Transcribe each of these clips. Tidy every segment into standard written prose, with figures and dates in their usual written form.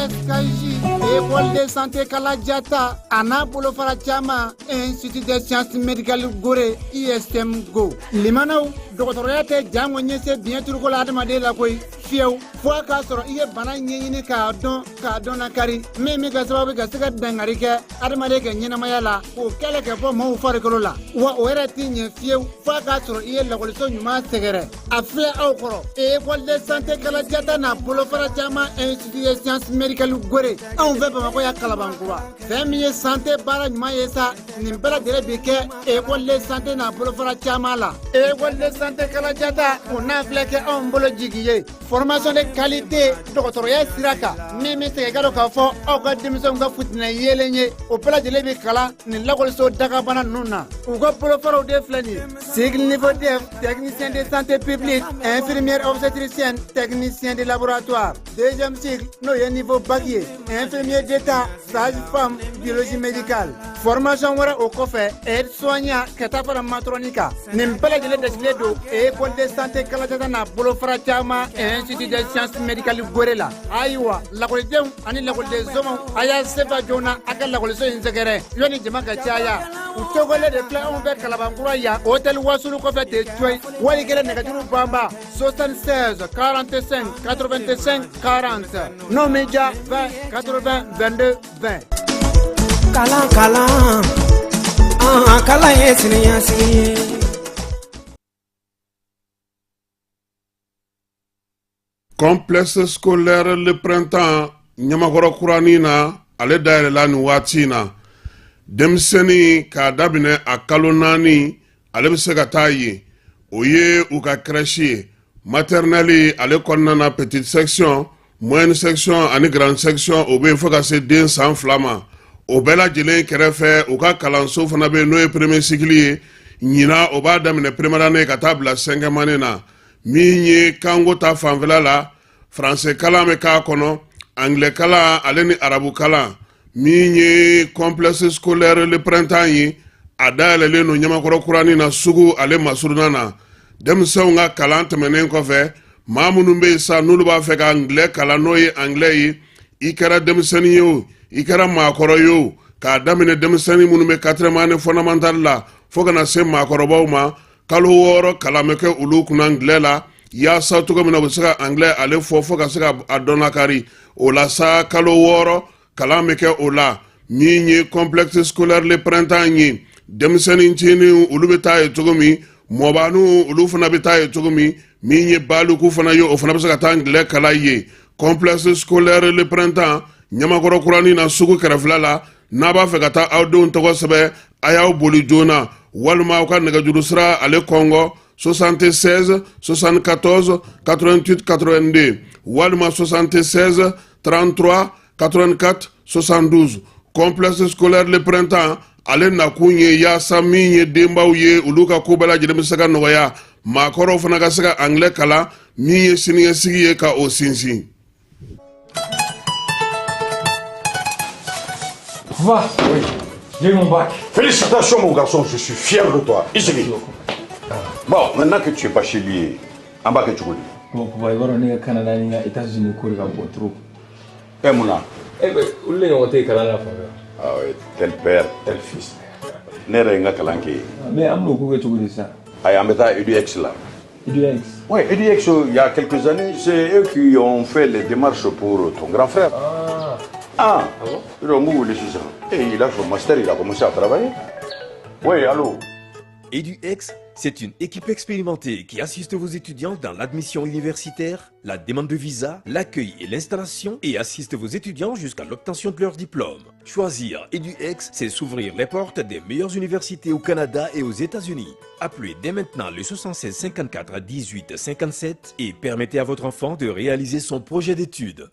ESKJ, École de santé Kalajata, a n'a bolofara caman, Institut des sciences médicales Gore, ISM Go. Limanaw, dɔgɔtɔrɔya tɛ jango ɲɛse biɲɛ turuko la adamaden la koyi, fiyewu, fo a k'a sɔrɔ i ye bana ɲɛɲini k'a dɔn, k'a dɔn nakari min bɛ kɛ sababu ka se ka dangari kɛ adamaden ka ɲɛnamaya la, k'o kɛlɛ kɛ bɔ maaw farikolo la. Wa o yɛrɛ tɛ ɲɛ fiyewu fo a k'a sɔrɔ i ye lakɔliso ɲuman sɛgɛrɛ. A filɛ aw kɔrɔ, École de santé Kalajata n'a bolofara caman, Institut des sciences médicales Gore, anw fɛ Bamakɔ yan, Kalabankura. Fɛn min ye santé baara ɲuman ye sa, nin bɛɛ lajɛlen bi kɛ École de santé n'a bolofara caman la. École de santé Kalajata, o n'a filɛ kɛ anw bolo jigi ye, formation de qualité dɔgɔtɔrɔya sira kan, min bɛ segin ka dɔn k'a fɔ aw ka denmisɛnw ka futinɛ yeelen ye, o bɛɛ lajɛlen bɛ kalan nin lakɔliso dagabana ninnu na. U ka bolofaraw de filɛ nin ye: cycle niveau DEF, technicien de santé publique, infirmière obstétricienne, technicien de laboratoire; deuxième cycle, n'o ye niveau bac ye, infirmier d'état, sage femme, biologie médicale. Formation wɛrɛ o kɔfɛ, aide soignant, ka taa fara matron kan. Nin bɛɛ lajɛlen dasigilen don École de santé Kalajata n'a bolofara caman, Institut des sciences médicales Gore la. Ayiwa, lakɔlidenw ani lakɔliden somaw, a y'a sefa joona a ka lakɔliso in sɛgɛrɛ yanni jama ka caya. U tɔgɔlen de filɛ anw fɛ Kalabankura yan, hôtel Wasulu kɔfɛ ten coyi. Wali kɛlɛ nɛgɛjuru banba 76 45 85 40, n'o min ja 20 80 22 20. Kalan, kalan, an kalan ye siniɲɛsigi ye. Complexe scolaire Le Printemps, Ɲamakɔrɔ kuranin na, ale dayɛlɛla nin waati in na. Denmisɛnnin k'a daminɛ a kalo 4, ale bɛ se ka taa yen. O ye u ka crèche ye. Maternelle ale kɔnɔna na, petite section, moyenne section ani grande section, o bɛ yen fo ka se den san 2 ma. O bɛɛ lajɛlen kɛrɛfɛ, u ka kalanso fana bɛ yen, n'o ye premier cycle ye. Ɲinan, o b'a daminɛ première année ka taa bila cinquième année na. Min ye kanko ta fanfɛla la, français kalan bɛ k'a kɔnɔ, anglais kalan ale ni arabu kalan. Min ye complexe scolaire Le Printemps ye, a dayɛlɛlen don Ɲamakɔrɔ kuranin na, sugu ale masurunna na. Denmisɛnw ka kalan tɛmɛnen kɔfɛ, maa minnu bɛ yen sa, n'olu b'a fɛ ka anglais kalan, n'o ye anglais ye, i kɛra denmisɛnnin ye o, i kɛra maakɔrɔ ye o, k'a daminɛ denmisɛnnin minnu bɛ quatrième année fondamentale la fo ka na se maakɔrɔbaw ma, kalo 6 kalan bɛ kɛ olu kunna anglais la, yaasa cogo min na u bɛ se ka anglais ale fɔ fo ka se ka a dɔn lakari. O la sa, kalo 6 kalan bɛ kɛ o la. Min ye complexe scolaire Le Printemps ye, denmisɛnnin ncinin olu bɛ taa ye cogo min, mɔbaniw olu fana bɛ taa ye cogo min, min ye baliku fana ye, o fana bɛ se ka taa anglais kalan ye. Complexe scolaire Le Printemps, Ɲamakɔrɔ kuranin na, sugu kɛrɛfɛla la. N'a b'a fɛ ka taa aw denw tɔgɔ sɛbɛn, a y'aw boli joona, walima aw ka nɛgɛjuru sira ale kɔngɔ 76 74 88 82, walima 76 33 84 72. Complexe scolaire Le Printemps ale nakun ye yaasa min ye denbaw ye, olu ka ko bɛɛ lajɛlen bɛ se ka nɔgɔya, maakɔrɔw fana ka se ka anglais kalan, min ye siniɲɛsigi ye ka o sinsin. Va. Oui. J'ai eu mon bac. Félicitations, mon garçon, je suis fier de toi. Ici. Bon, maintenant que tu es bachelier, en bas que tu connais. Bon, papa, i b'a dɔn ne ka Canada ni n ka États-Unis ko de ka bon trop. Eh, mun na? Eh ben, olu de ɲɔgɔn tɛ yen kalan na fan fɛ. Ah oui, tel père, tel fils. Ne yɛrɛ ye n ka kalan kɛ yen. Mais an bɛn'o ko kɛ cogo di sisan? Ayi, an bɛ taa EDUX la. EDUX? Oui, EDUX, il y a quelques années, c'est eux qui ont fait les démarches pour ton grand frère. Ah. Ah, Ah bon? Donc, où est sisan? Et il a son master, il a commencé à travailler. Oui, allô? EduX, c'est une équipe expérimentée qui assiste vos étudiants dans l'admission universitaire, la demande de visa, l'accueil et l'installation et assiste vos étudiants jusqu'à l'obtention de leur diplôme. Choisir EduX, c'est s'ouvrir les portes des meilleures universités au Canada et aux États-Unis. Appelez dès maintenant le 76 54 18 57 et permettez à votre enfant de réaliser son projet d'études.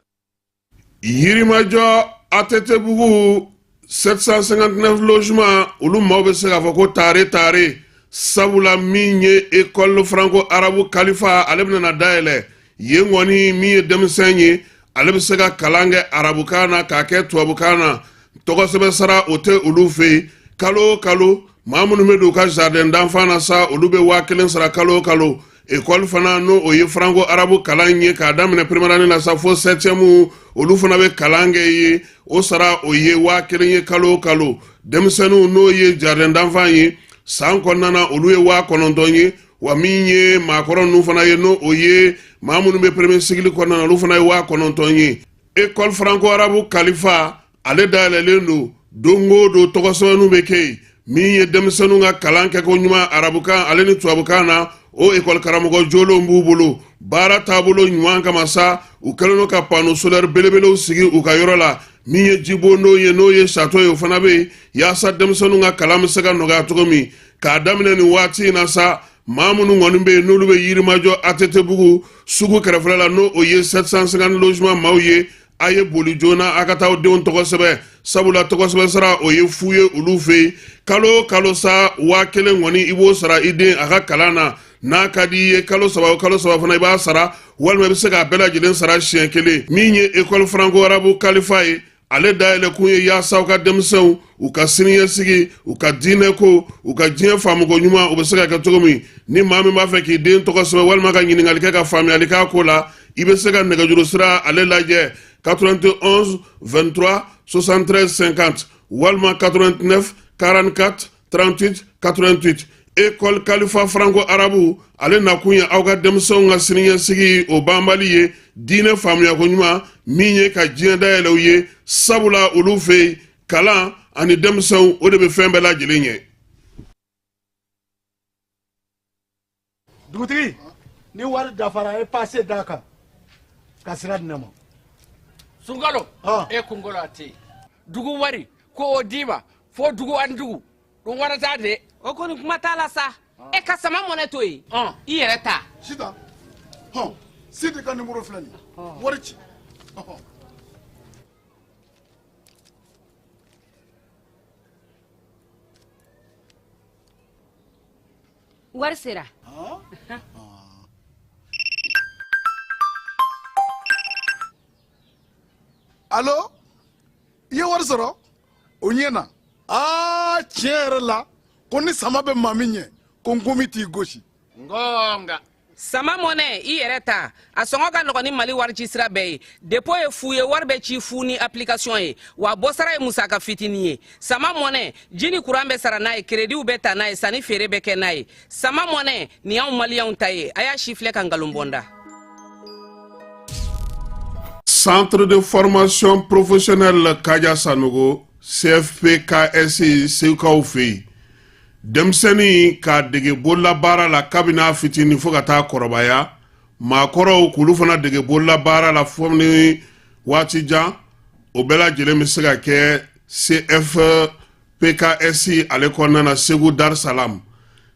Yirimajɔ, ATT bugu, 759 logement, olu maaw bɛ se k'a fɔ ko tare tare, sabula min ye école franco arabe Kalifa, ale bɛna na dayɛlɛ yen kɔni. Min ye denmisɛn ye, ale bɛ se ka kalan kɛ arabukan na k'a kɛ tubabukan na. Tɔgɔ sɛbɛn sara o tɛ olu fɛ yen. Kalo o kalo, maa minnu bɛ don u ka jardin d'enfant na sa, olu bɛ 1000 sara kalo o kalo. ekɔli fana n'o o ye franco arabu kalan ye k'a daminɛ première année la sa fo septième, olu fana bɛ kalan kɛ yen. O sara o ye 1000 ye kalo o kalo. Denmisɛnninw n'o ye jardin d'enfant ye san kɔnɔna na, olu ye 9000 ye. Wa min ye maakɔrɔ ninnu fana ye, n'o o ye maa minnu bɛ premier cycle kɔnɔna na, olu fana ye 9000 ye. École franco arabu Kalifa, ale dayɛlɛlen don don o don, tɔgɔsɛbɛnninw bɛ kɛ yen. Min ye denmisɛnninw ka kalan kɛko ɲuman arabukan ale ni tubabukan na, o ekɔli karamɔgɔ jolenw b'u bolo. Baara taabolo ɲuman kama sa, u kɛlen don ka panneau solaire belebelew sigi u ka yɔrɔ la. Min ye jibondon ye, n'o ye château ye, o fana bɛ yen yaasa denmisɛnninw ka kalan bɛ se ka nɔgɔya cogo min. K'a daminɛ nin waati in na sa, maa minnu kɔni bɛ yen n'olu bɛ Yirimajɔ ATT-bugu sugu kɛrɛfɛla la, n'o o ye 750 logement maaw ye, a ye boli joona a ka taa aw denw tɔgɔ sɛbɛn, sabula tɔgɔ sɛbɛn sara o ye fu ye olu fɛ yen. Kalo o kalo sa, 1000 kɔni i b'o sara i den a ka kalan na. N'a ka di i ye, kalo 3 o kalo 3 fana i b'a sara, walima i bɛ se k'a bɛɛ lajɛlen sara siɲɛ kelen. Min ye école franco arabu Kalifa ye, ale dayɛlɛkun ye yaasa u ka denmisɛnw u ka siniɲɛsigi, u ka diinɛko, u ka diɲɛ faamuko ɲuman, u bɛ se ka kɛ cogo min. Ni maa min b'a fɛ k'i den tɔgɔ sɛbɛn walima ka ɲininkali kɛ ka faamuyali k'a ko la, i bɛ se ka nɛgɛjuru sira ale lajɛ: 91 23 73 50 walima 89 44 38 88. École Kalifa franco arabu, ale nakun ye aw ka denmisɛnw ka siniɲɛsigi o banbali ye, diinɛ faamuyako ɲuman min ye ka diɲɛ dayɛlɛ u ye, sabula olu fɛ yen kalan ani denmisɛnw o de bɛ fɛn bɛɛ lajɛlen ɲɛ. Dugutigi, ni wari dafara, e pase d'a kan ka sira di ne ma. Sunkalo, e kunkolo a tɛ yen. Dugu wari ko o d'i ma fo dugu ani dugu ɗum waɗata de. O kɔni kuma t'a la sa, e ka sama mɔnɛ to yen, i yɛrɛ ta. Sitan, hɔn, Sidi ka nimoro filɛ nin ye, wari ci. Wari sera. Alo, i ye wari sɔrɔ o ɲɛ na. Aa, tiɲɛ yɛrɛ la, ko ni sama bɛ maa min ɲɛ, ko nkomi t'i gosi. Ngonga. Sama mɔnɛ, i yɛrɛ ta, a sɔngɔ ka nɔgɔn ni Mali wari ci sira bɛɛ ye. Dépôt ye fu ye, wari bɛ ci fu ni application ye, wa bɔsara ye musaka fitinin ye. Sama mɔnɛ, ji ni kuran bɛ sara n'a ye, créditw bɛ ta n'a ye, sanni feere bɛ kɛ n'a ye. Sama mɔnɛ nin y'anw maliyɛnw ta ye. A y'a si filɛ ka nkalon bɔ n da. Centre de formation professionnelle Kaja Sanogo, CFPKS, Segukaw fɛ yen, denmisɛnnin k'a dege bololabaara la kabini a fitinin fo ka taa kɔrɔbaya, maakɔrɔw k'olu fana dege bololabaara la fo ni waati jan, o bɛɛ lajɛlen bɛ se ka kɛ CFPKS ale kɔnɔna na Segu Dar Salam.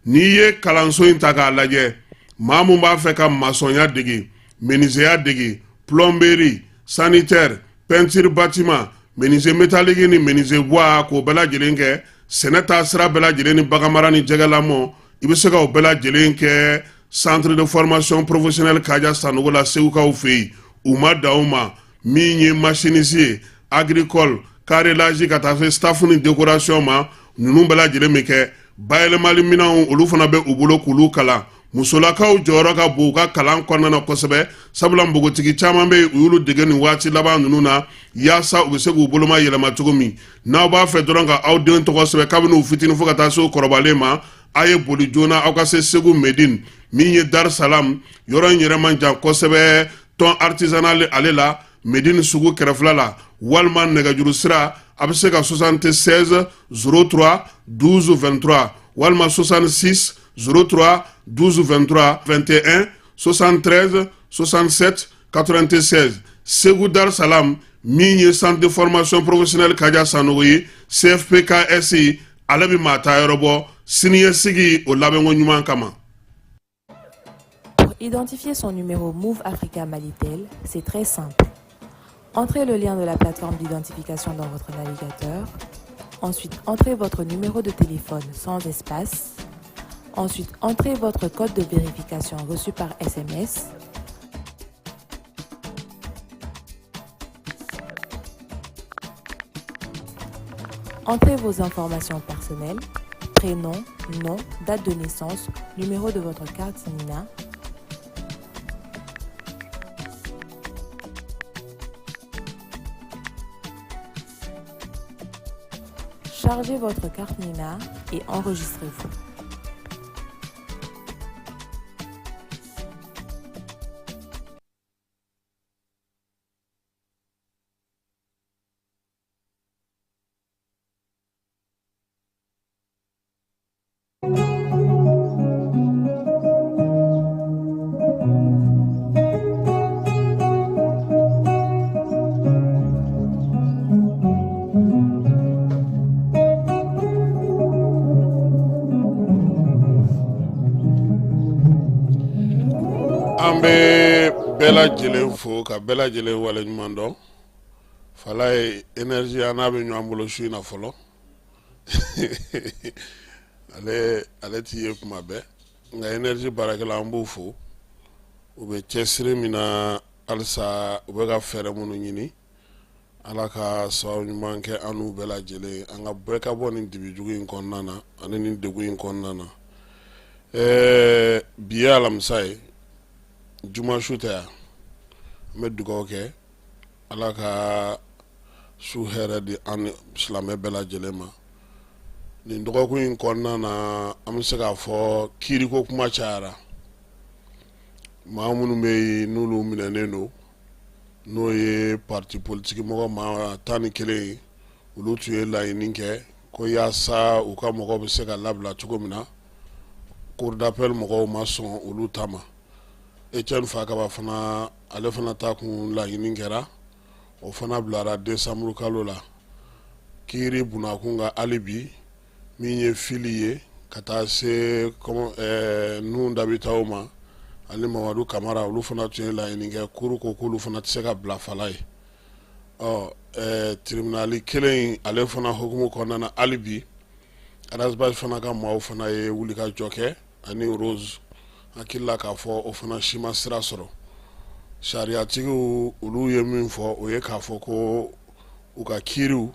N'i ye kalanso in ta k'a lajɛ, maa mun b'a fɛ ka masɔnya dege, menuisier dege, plomberie, sanitaire, peinture bâtiment, menuisier métallique ni menuisier bois, k'o bɛɛ lajɛlen kɛ, sɛnɛ taa sira bɛɛ lajɛlen ni baganmara ni jɛgɛlamɔ, i bɛ se ka o bɛɛ lajɛlen kɛ centre de formation professionnelle Kaja Sanogo la Segukaw fɛ yen. U ma dan o ma, min ye machiniste ye, agricole, carrelage, ka taa se staff ni décoration ma, ninnu bɛɛ lajɛlen bɛ kɛ. Bayɛlɛmali minɛnw, olu fana bɛ u bolo k'olu kalan. Musolakaw jɔyɔrɔ ka bon u ka kalan kɔnɔna na kosɛbɛ, sabula npogotigi caman bɛ yen, u y'olu dege nin waati laban ninnu na yaasa u bɛ se k'u boloma yɛlɛma cogo min. N'aw b'a fɛ dɔrɔn ka aw den tɔgɔ sɛbɛn kabini u fitinin fo ka taa se u kɔrɔbalen ma, a ye boli joona aw ka se Segu Medine, min ye Dar Salam yɔrɔ in yɛrɛ man jan kosɛbɛ, thon artisanal ale la, Medine sugu kɛrɛfɛla la, walima nɛgɛjuru sira a bɛ se ka 76 03 12 23 walima 66 03 12 23 21 73 67 96. Segu Dar Salam, min ye centre de formation professionnelle Kaja Sanogo ye, CFPKS, ale bɛ maa ta yɔrɔ bɔ siniɲɛsigi o labɛnko ɲuman kama. Pour identifier son numéro Moov Africa Malitel, c'est très simple. Entrez le lien de la plateforme d'identification dans votre navigateur. Ensuite, entrez votre numéro de téléphone sans espace. Ensuite, entrez votre code de vérification reçu par SMS. Entrez vos informations personnelles, prénom, nom, date de naissance, numéro de votre carte NINA. Chargez votre carte NINA et enregistrez-vous. An bɛ bɛɛ lajɛlen fo ka bɛɛ lajɛlen waleɲuman dɔn. Falaye énergie an n'a bɛ ɲɔgɔn bolo su in na fɔlɔ. Ale ale t'i ye kuma bɛɛ, nka énergie baarakɛla an b'u fo, u bɛ cɛsiri min na halisa, u bɛ ka fɛɛrɛ minnu ɲini. Ala ka sababu ɲuman kɛ an n'u bɛɛ lajɛlen, an ka bɛɛ ka bɔ nin dibi jugu in kɔnɔna na ani nin degun in kɔnɔna na. Bi ye alamisa ye, juma su tɛ yan. An bɛ dugawu kɛ, Ala ka su hɛrɛ di an ni silamɛ bɛɛ lajɛlen ma. Nin dɔgɔkun in kɔnɔna na, an bɛ se k'a fɔ kiiriko kuma cayara. Maa minnu bɛ yen n'olu minɛnen don, n'o ye parti politique mɔgɔ maa 11 ye, olu tun ye laɲini kɛ ko yaasa u ka mɔgɔw bɛ se ka labila cogo min na. Cour d'appel mɔgɔw ma sɔn olu ta ma. Etienne Fakaba fana, ale fana ta kun laɲini kɛra, o fana bilara décembre kalo la. Kiiri bunakun kan hali bi, min ye fili ye ka taa se Nuhu Dabitaw ma ani Mamadu Kamara, olu fana tun ye laɲini kɛ. Cour ko k'olu fana tɛ se ka bila fala ye. Ɔ tribunal kelen in, ale fana hukumu kɔnɔna na, hali bi Ras Bath fana ka maaw fana ye wulikajɔ kɛ ani Rose. Hakili la k'a fɔ o fana si ma sira sɔrɔ. Sariyatigiw, olu ye min fɔ, o ye k'a fɔ ko u ka kiiriw,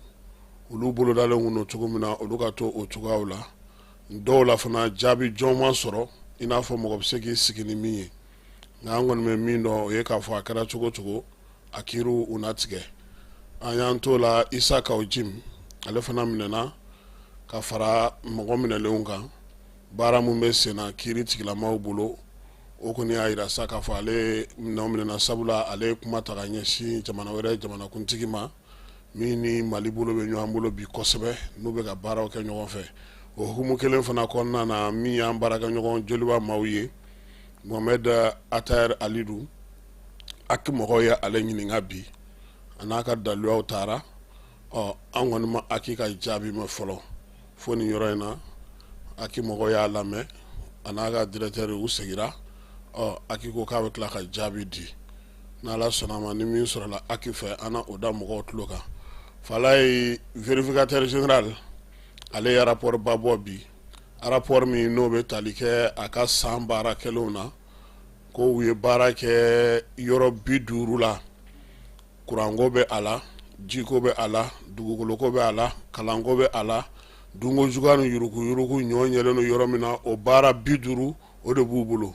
olu bolodalen kun don cogo min na, olu ka to o cogoyaw la. Dɔw la fana, jaabi jɔn ma sɔrɔ i n'a fɔ mɔgɔ bɛ se k'i sigi ni min ye. Nka an kɔni bɛ min dɔn, o ye k'a fɔ a kɛra cogo cogo, a kiiriw u na tigɛ. An y'an t'o la, Isa Kaw Jim, ale fana minɛna ka fara mɔgɔ minɛlenw kan. Baara min bɛ senna kiiri tigilamaw bolo, o kɔni y'a jira sa k'a fɔ ale nɔ minɛna, sabula ale ye kuma ta ka ɲɛsin jamana wɛrɛ jamanakuntigi ma min ni Mali bolo bɛ ɲɔgɔn bolo bi kosɛbɛ, n'u bɛ ka baaraw kɛ ɲɔgɔn fɛ. O hukumu kelen fana kɔnɔna na, min y'an baarakɛɲɔgɔn Joliba maaw ye, Mohamed Atayɛri Alidu, HAC mɔgɔw ye ale ɲininka bi, a n'a ka daluyaw taara. Ɔ an kɔni ma HAC ka jaabi mɛn fɔlɔ fo nin yɔrɔ in na. HAC mɔgɔw y'a lamɛn, a n'a ka directeur, u segira. Ɔ HAC ko k'a bɛ tila ka jaabi di. N'Ala sɔnna ma, ni min sɔrɔla HAC fɛ, an na o da mɔgɔw tulo kan. Falaye, vérificateur général, ale ye rapport ba bɔ bi, rapport min n'o bɛ tali kɛ a ka san baara kɛlenw na, ko u ye baara kɛ yɔrɔ 50 la. Kuranko bɛ a la, jiko bɛ a la, dugukoloko bɛ a la, kalanko bɛ a la, dunko juguya ni yuruguyurugu ɲɔ ɲɛlen don yɔrɔ min na, o baara 50 o de b'u bolo.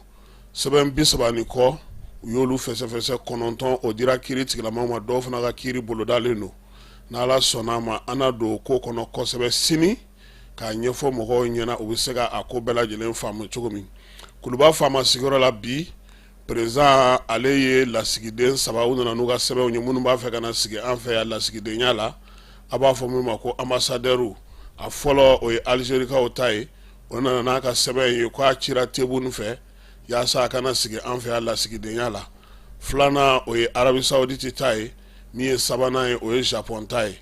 Sɛbɛn 30 ni kɔ, u y'olu fɛsɛfɛsɛ, 9 o dira kiiri tigilamaw ma, dɔw fana ka kiiri bolodalen don. N'Ala sɔnna a ma, an na don ko kɔnɔ kosɛbɛ sini k'a ɲɛfɔ mɔgɔw ɲɛna, u bɛ se ka a ko bɛɛ lajɛlen faamu cogo min. Kuluba faama sigiyɔrɔ la bi, président ale ye lasigiden saba, u nana n'u ka sɛbɛnw ye, minnu b'a fɛ ka na sigi an fɛ yan lasigidenya la, a b'a fɔ min ma ko ambassadeur. A fɔlɔ, o ye Alizerikaw ta ye, o nana n'a ka sɛbɛn ye k'a cira Tebboune fɛ yaasa a ka na sigi an fɛ yan lasigidenya la. Filanan, o ye Arabie Saoudite ta ye. Min ye sabanan ye, o ye Japon ta ye.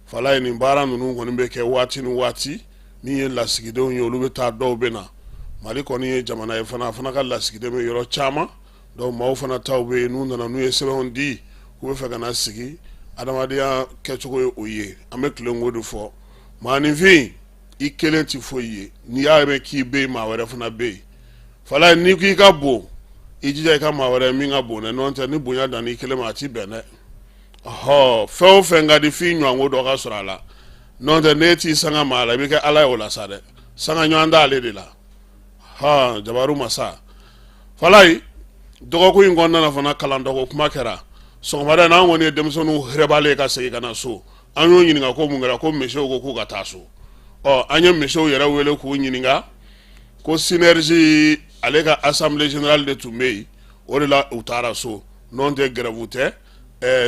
Falaye, nin baara ninnu kɔni bɛ kɛ waati ni waati. Min ye lasigidenw ye, olu bɛ taa, dɔw bɛ na. Mali kɔni ye jamana ye fana, a fana ka lasigiden bɛ yɔrɔ caman. Donc maaw fana taw bɛ yen, n'u nana, n'u ye sɛbɛnw di k'u bɛ fɛ ka na sigi, adamadenya kɛcogo ye o ye. An bɛ tilen k'o de fɔ, maaninfin, i kelen tɛ foyi ye. N'i y'a mɛn k'i bɛ yen, maa wɛrɛ fana bɛ yen. Falaye, n'i ko i ka bon, i jija i ka maa wɛrɛ min ka bon dɛ. N'o tɛ, ni bonya dan i kelen ma, a ti bɛn dɛ. Ɔhɔ, fɛn o fɛn ka di, f'i ɲɔgɔnko dɔ ka sɔrɔ a la. N'o tɛ, n'e t'i sanga maa la, i bɛ kɛ Ala ye o la sa dɛ. Sanga ɲɔgɔn t'ale de la. Hɔn, jabaru masa. Falaye, dɔgɔkun in kɔnɔna na fana, kalan dɔgɔ kuma kɛra sɔgɔmada in na. An kɔni ye denmisɛnninw hɛrɛbalen ka segin ka na so. An y'o ɲininka ko mun kɛra, ko misiw ko k'u ka taa so. Ɔ, an ye misiw yɛrɛ wele k'u ɲininka ko synergie ale ka assemblée générale de tun bɛ yen, o de la u taara so, n'o tɛ grève tɛ.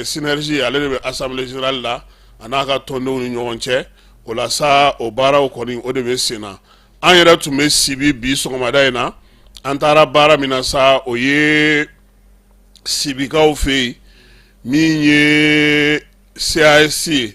Synergie ale de bɛ assemblée générale la a n'a ka tɔndenw ni ɲɔgɔn cɛ. O la sa, o baaraw kɔni, o de bɛ sen na. An yɛrɛ tun bɛ Sibi bi sɔgɔmada in na. An taara baara min na sa, o ye Sibikaw fɛ yen. Min ye CAS ye,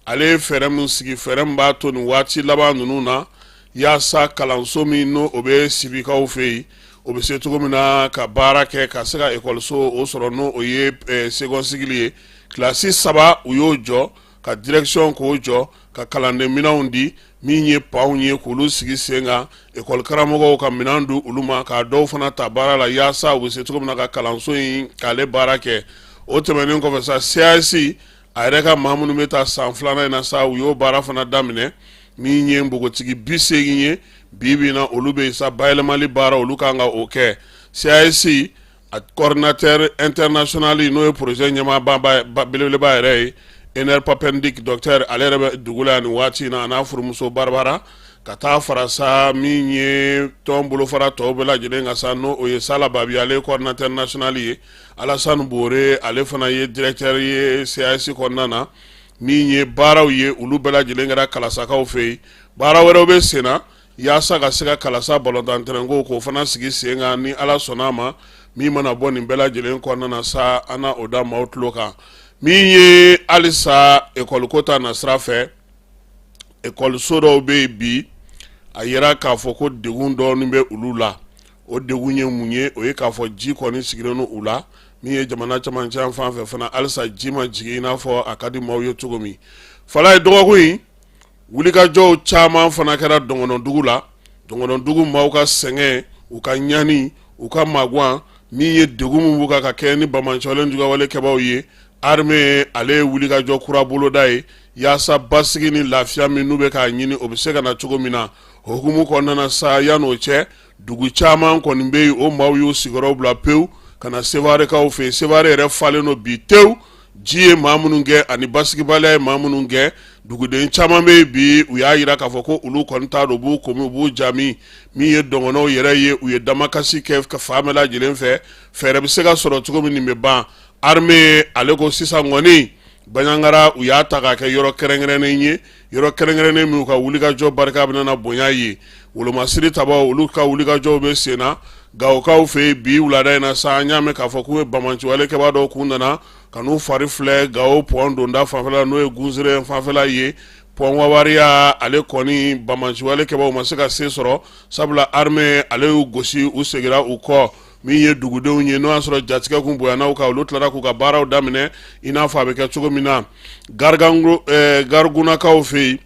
ale ye fɛɛrɛ min sigi, fɛɛrɛ min b'a to nin waati laban ninnu na, yaasa kalanso min n'o o bɛ Sibikaw fɛ yen, o bɛ se cogo min na ka baara kɛ, ka se ka ekɔliso o sɔrɔ, n'o o ye second cycle ye. Kilasi 3, u y'o jɔ, ka direction k'o jɔ, ka kalanden minɛnw di, min ye panw ye, k'olu sigi sen kan, ekɔli karamɔgɔw ka minɛn di olu ma, k'a dɔw fana ta baara la, yaasa u bɛ se cogo min na ka kalanso in k'ale baara kɛ. O tɛmɛnen kɔfɛ sa, CAS a yɛrɛ ka maa minnu bɛ taa san 2nan in na sa, u y'o baara fana daminɛ. Min ye npogotigi 80 ye, bi bi in na olu bɛ yen sa, bayɛlɛmali baara olu kan ka o kɛ. CAS a coordinateur international, n'o ye projet ɲɛmaaba belebeleba yɛrɛ ye, Ener Papendick docteur, ale yɛrɛ bɛ dugu la yan nin waati in na, a n'a furumuso Barbara, ka taa fara sa min ye tɔn bolofara tɔw bɛɛ lajɛlen kan sa, n'o o ye Sala Babi, ale ye coordinateur national ye, Alassane Bore, ale fana ye directeur ye CAS kɔnɔna na. Min ye baaraw ye, olu bɛɛ lajɛlen kɛra Kalasakaw fɛ yen. Baara wɛrɛw bɛ sen na yaasa ka se ka Kalasa balontan terrain ko k'o fana sigi sen kan. Ni Ala sɔnna a ma, min mana bɔ nin bɛɛ lajɛlen kɔnɔna na sa, an na o da maaw tulo kan. Min ye halisa ekɔliko ta nasira fɛ, ekɔliso dɔw bɛ yen bi, a yira k'a fɔ ko degun dɔɔnin bɛ olu la. O degun ye mun ye? O ye k'a fɔ ji kɔni sigilen don u la. Min ye jamana camancɛ fan fɛ fana, halisa ji ma jigin i n'a fɔ a ka di maaw ye cogo min. Falaye, dɔgɔkun in wulikajɔw caman fana kɛra Dɔngɔnɔdugu la. Dɔngɔnɔdugu maaw ka sɛgɛn, u ka ɲani, u ka magan, min ye degun min b'u kan ka kɛ ni banbaanciwale juguyawale kɛbaaw ye, armée ale ye wulikajɔ kura boloda ye yaasa basigi ni lafiya min n'u bɛ k'a ɲini, o bɛ se ka na cogo min na. O hukumu kɔnɔna na sa, yan'o cɛ, dugu caman kɔni bɛ yen, o maaw y'u sigiyɔrɔ bila pewu ka na Sevarekaw fɛ yen. Sevare yɛrɛ falen don bi tewu. Ji ye maa minnu gɛn ani basigibaliya ye maa minnu gɛn, duguden caman bɛ yen bi, u y'a jira k'a fɔ ko olu kɔni t'a dɔn u b'u ko min, u b'u ja min. Min ye dɔngɔnɔw yɛrɛ ye, u ye damakasi kɛ fan bɛɛ lajɛlen fɛ, fɛɛrɛ bɛ se ka sɔrɔ cogo min nin bɛ ban. Armée ale ko sisan kɔni, Banjagara, u y'a ta k'a kɛ yɔrɔ kɛrɛnkɛrɛnnen ye, yɔrɔ kɛrɛnkɛrɛnnen min u ka wulikajɔ barika bɛna na bonya ye. Wolomasiri tabaw, olu ka wulikajɔw bɛ sen na Gawokaw fɛ yen bi wulada in na sa. An y'a mɛn k'a fɔ k'u ye banbaanciwale kɛbaa dɔw k'u nana ka n'u fari filɛ Gawo pont donda fanfɛla, n'o ye Gunsire fanfɛla ye. Pont Wawariya ale kɔni, banbaanciwale kɛbaaw ma se ka se sɔrɔ, sabula armée ale y'u gosi, u seginna u kɔ. Min ye dugudenw ye, n'o y'a sɔrɔ jatigɛ kun bonyana u kan, olu tilara k'u ka baaraw daminɛ i n'a fɔ a bɛ kɛ cogo min na. Garigunakaw fɛ yen,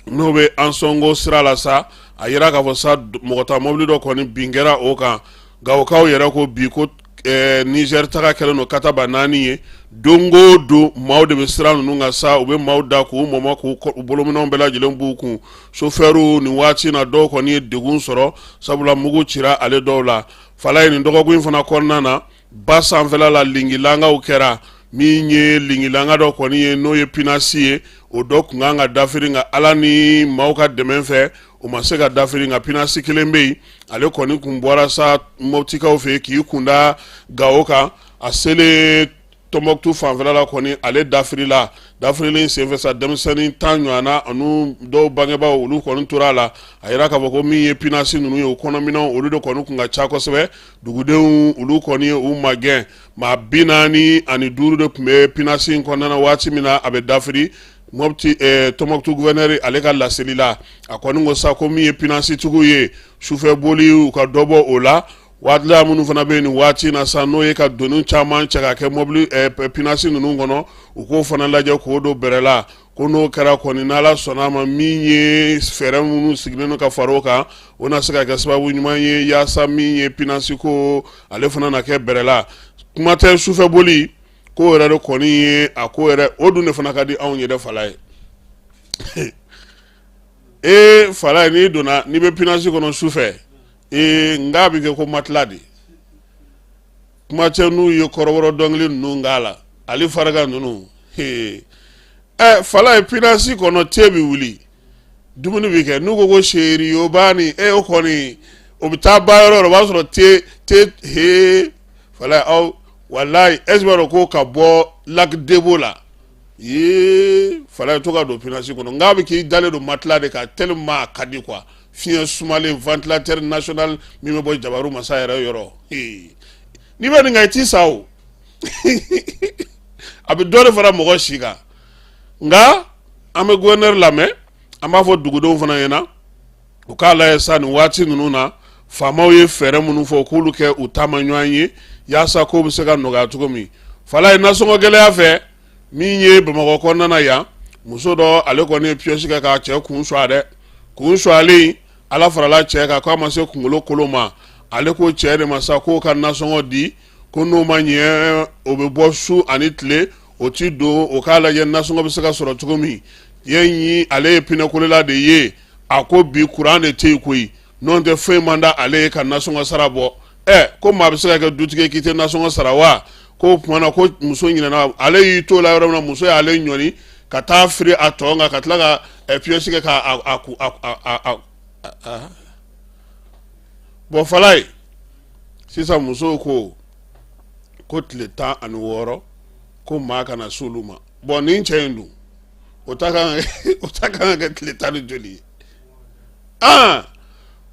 n'o bɛ Ansɔngo sira la sa, a yira k'a fɔ sa, mɔgɔ ta mobili dɔ kɔni bin kɛra o kan. Gawokaw yɛrɛ ko bi ko Niger taga kɛlen don kataba 4 ye. Don o don, maaw de bɛ sira ninnu kan sa, u bɛ maaw da k'u mɔmɔ, k'u bolominɛnw bɛɛ lajɛlen b'u kun. Sofɛriw, nin waati in na, dɔw kɔni ye degun sɔrɔ, sabula mugu cira ale dɔw la. Falaye, nin dɔgɔkun in fana kɔnɔna na, ba sanfɛla la, lingilangaw kɛra. Min ye lingilanga dɔ kɔni ye, n'o ye pinasi ye, o dɔ tun kan ka dafiri, nka Ala ni maaw ka dɛmɛ fɛ, o ma se ka dafiri. Nka pinasi kelen bɛ yen, ale kɔni kun bɔra sa Moptikaw fɛ yen k'i kunda Gawo kan. A selen Tɔnbɔkutu fanfɛla la kɔni, ale dafirila. Dafirilen senfɛ sa, denmisɛnnin 10 ɲɔgɔnna ani dɔw bangebaaw, olu kɔni tora a la. A yira k'a fɔ ko min ye pinasi ninnu ye, o kɔnɔminɛnw, olu de kɔni kun ka ca kosɛbɛ. Dugudenw, olu kɔni ye u magɛn. Maa 45 de tun bɛ pinasi in kɔnɔna na waati min na a bɛ dafiri. Mopti Tɔnbɔkutu gouverneur ale ka laseli la, a kɔni ko sa ko min ye pinasitigiw ye, sufɛ boli, u ka dɔ bɔ o la. Waatila minnu fana bɛ nin waati in na sa, n'o ye ka doni caman cɛ ka kɛ mobili pinasi ninnu kɔnɔ, u k'o fana lajɛ k'o don bɛrɛ la. Ko n'o kɛra kɔni, n'Ala sɔnna a ma, min ye fɛɛrɛ minnu sigilen don ka fara o kan, o na se ka kɛ sababu ɲuman ye yaasa min ye pinasi ko, ale fana na kɛ bɛrɛ la. Kuma tɛ sufɛ boli ko yɛrɛ de kɔni ye a ko yɛrɛ, o dun de fana ka di anw yɛrɛ Falaye. Ee Falaye, n'i donna, n'i bɛ pinasi kɔnɔ sufɛ, ee nka bɛ kɛ ko matila de. Kuma cɛ n'u ye kɔrɔbɔrɔ dɔnkili ninnu k'a la, ale farika ninnu, ee Ɛ fala ye pinasi kɔnɔ te bɛ wuli dumuni bɛ kɛ n'u ko ko seri yobani e o kɔni o bɛ taa ba yɔrɔ o b'a sɔrɔ te te he fala aw walayi est ce que b'a dɔn ko ka bɔ lac Débo la yee fala to ka don pinasi kɔnɔ nka bɛ k'i dalen don matelas de kan tellement a ka di quoi fiɲɛ sumalen ventilateur national min bɛ bɔ jabaru masa yɛrɛ yɔrɔ n'i bɛ nin kan i t'i sa o a bɛ dɔ de fara mɔgɔ si kan nka an bɛ gouverneur lamɛn an b'a fɔ dugudenw fana ɲɛna u k'a lajɛ sa nin waati ninnu na faamaw ye fɛɛrɛ minnu fɔ k'olu kɛ u taama ɲɔgɔn ye yaasa ko bɛ se ka nɔgɔya cogo min fala ye nasɔngɔ gɛlɛya fɛ min ye bamakɔ kɔnɔna na yan muso dɔ ale kɔni ye piyɔsi kɛ k'a cɛ kun suwa dɛ kun suwalen ala farala cɛ kan k'a ma se kunkolo kolo ma ale ko cɛ de ma sa k'o ka nasɔngɔ di ko n'o ma ɲɛ o bɛ bɔ su ani tile o ti don o k'a lajɛ nasɔngɔ bɛ se ka sɔrɔ cogo min yen ale ye pinɛkolela de ye a ko bi kuran de tɛ yen koyi n'o tɛ foyi man da ale ye ka nasɔngɔ sara bɔ ɛ ko maa bɛ se ka kɛ dutigi ye k'i tɛ nasɔngɔ sara wa ko o tuma na ko muso ɲinɛna ale y'i to la yɔrɔ min na muso y'ale ɲɔni ka taa firi a tɔn kan ka tila ka piyɔsi kɛ k'a a a bɔn falaye sisan musow ko ko tile 16 ko maa kana s'olu ma bɔn nin cɛ in dun o ta kan ka kɛ tile tan ni joli ye aa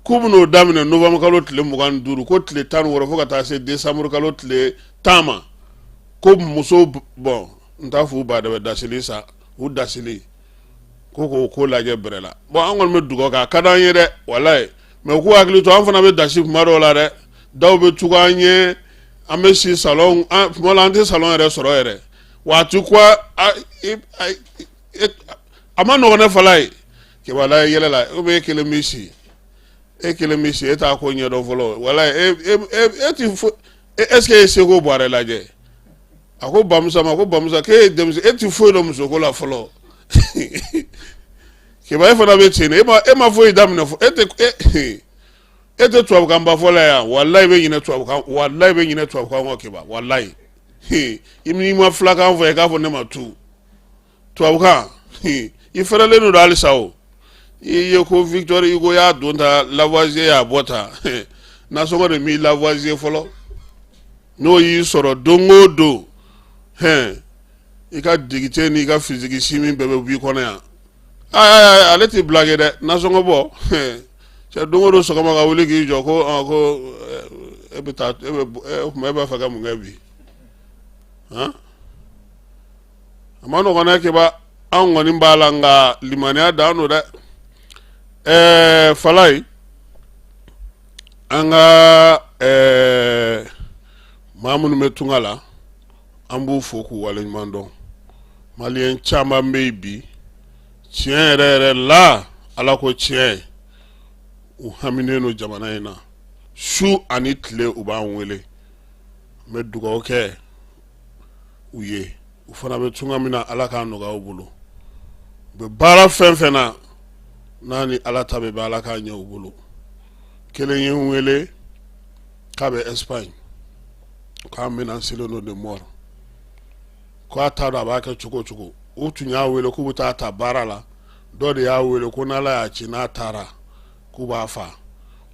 k'u bɛn'o daminɛ novembre kalo tile 25 ko tile 16 fo ka taa se décembre kalo tile 10 ma ko muso bɔn n t'a fɔ u ba de bɛ dasili sa u dasili ko k'o ko lajɛ bɛrɛ la bɔn an kɔni bɛ dugawu kɛ a ka d'an ye dɛ walayi mɛ u k'u hakili to an fana bɛ dasi kuma dɔw la dɛ daw bɛ tugu an ye an bɛ si salon tuma la an tɛ salon yɛrɛ sɔrɔ yɛrɛ waati ko a ma nɔgɔn ne falaye kebala ye yɛlɛ la e bɛ e kelen bɛ si e kelen bɛ si e t'a ko ɲɛdɔn fɔlɔ walayi e e e ti fo est ce que e ye seko buwarɛ lajɛ a ko bamusa ma ko bamusa k'e ye denmisɛn e ti foyi dɔn musoko la fɔlɔ keba e fana bɛ ten e ma e ma foyi daminɛ fɔ e tɛ e e tɛ tubabukanba fɔ la yan walayi i bɛ ɲinɛ tubabukan walayi i bɛ ɲinɛ tubabukan kɔ keba walayi i n'i ma filakan fɔ i k'a fɔ ne ma tu tubabukan i fɛrɛlen don halisa o i ye ko Victor Hugo y'a don ta Lavoisier y'a bɔ ta nasɔngɔ de m'i Lavoisier fɔlɔ n'o y'i sɔrɔ don o don hɛn i ka dignité n'i ka physique chimie bɛɛ bɛ b'i kɔnɔ yan aa ale tɛ blague dɛ nasɔngɔ bɔ cɛ don o don sɔgɔma ka wuli k'i jɔ ko ko e bɛ taa e bɛ o tuma e b'a fɛ ka mun kɛ bi han a ma nɔgɔn dɛ keba an kɔni b'a la nka limaniya dan don dɛ ɛɛ falaye an ka ɛɛ maa minnu bɛ tunga la an b'u fo k'u waleɲuman dɔn maliyɛn caman bɛ yen bi tiɲɛ yɛrɛ yɛrɛ la ala ko tiɲɛ u haminen don jamana in na su ani tile u b'an wele n bɛ dugawu kɛ u ye u fana bɛ tunga min na ala k'a nɔgɔya u bolo u bɛ baara fɛn fɛn na n'a ni ala ta bɛ bɛn ala k'a ɲɛ u bolo kelen ye n wele k'a bɛ Espagne k'a menacélen don de mort k'a t'a dɔn a b'a kɛ cogo o cogo u tun y'a wele k'u bɛ taa ta baara la dɔ de y'a wele ko n'ala y'a ci n'a taara k'u b'a fa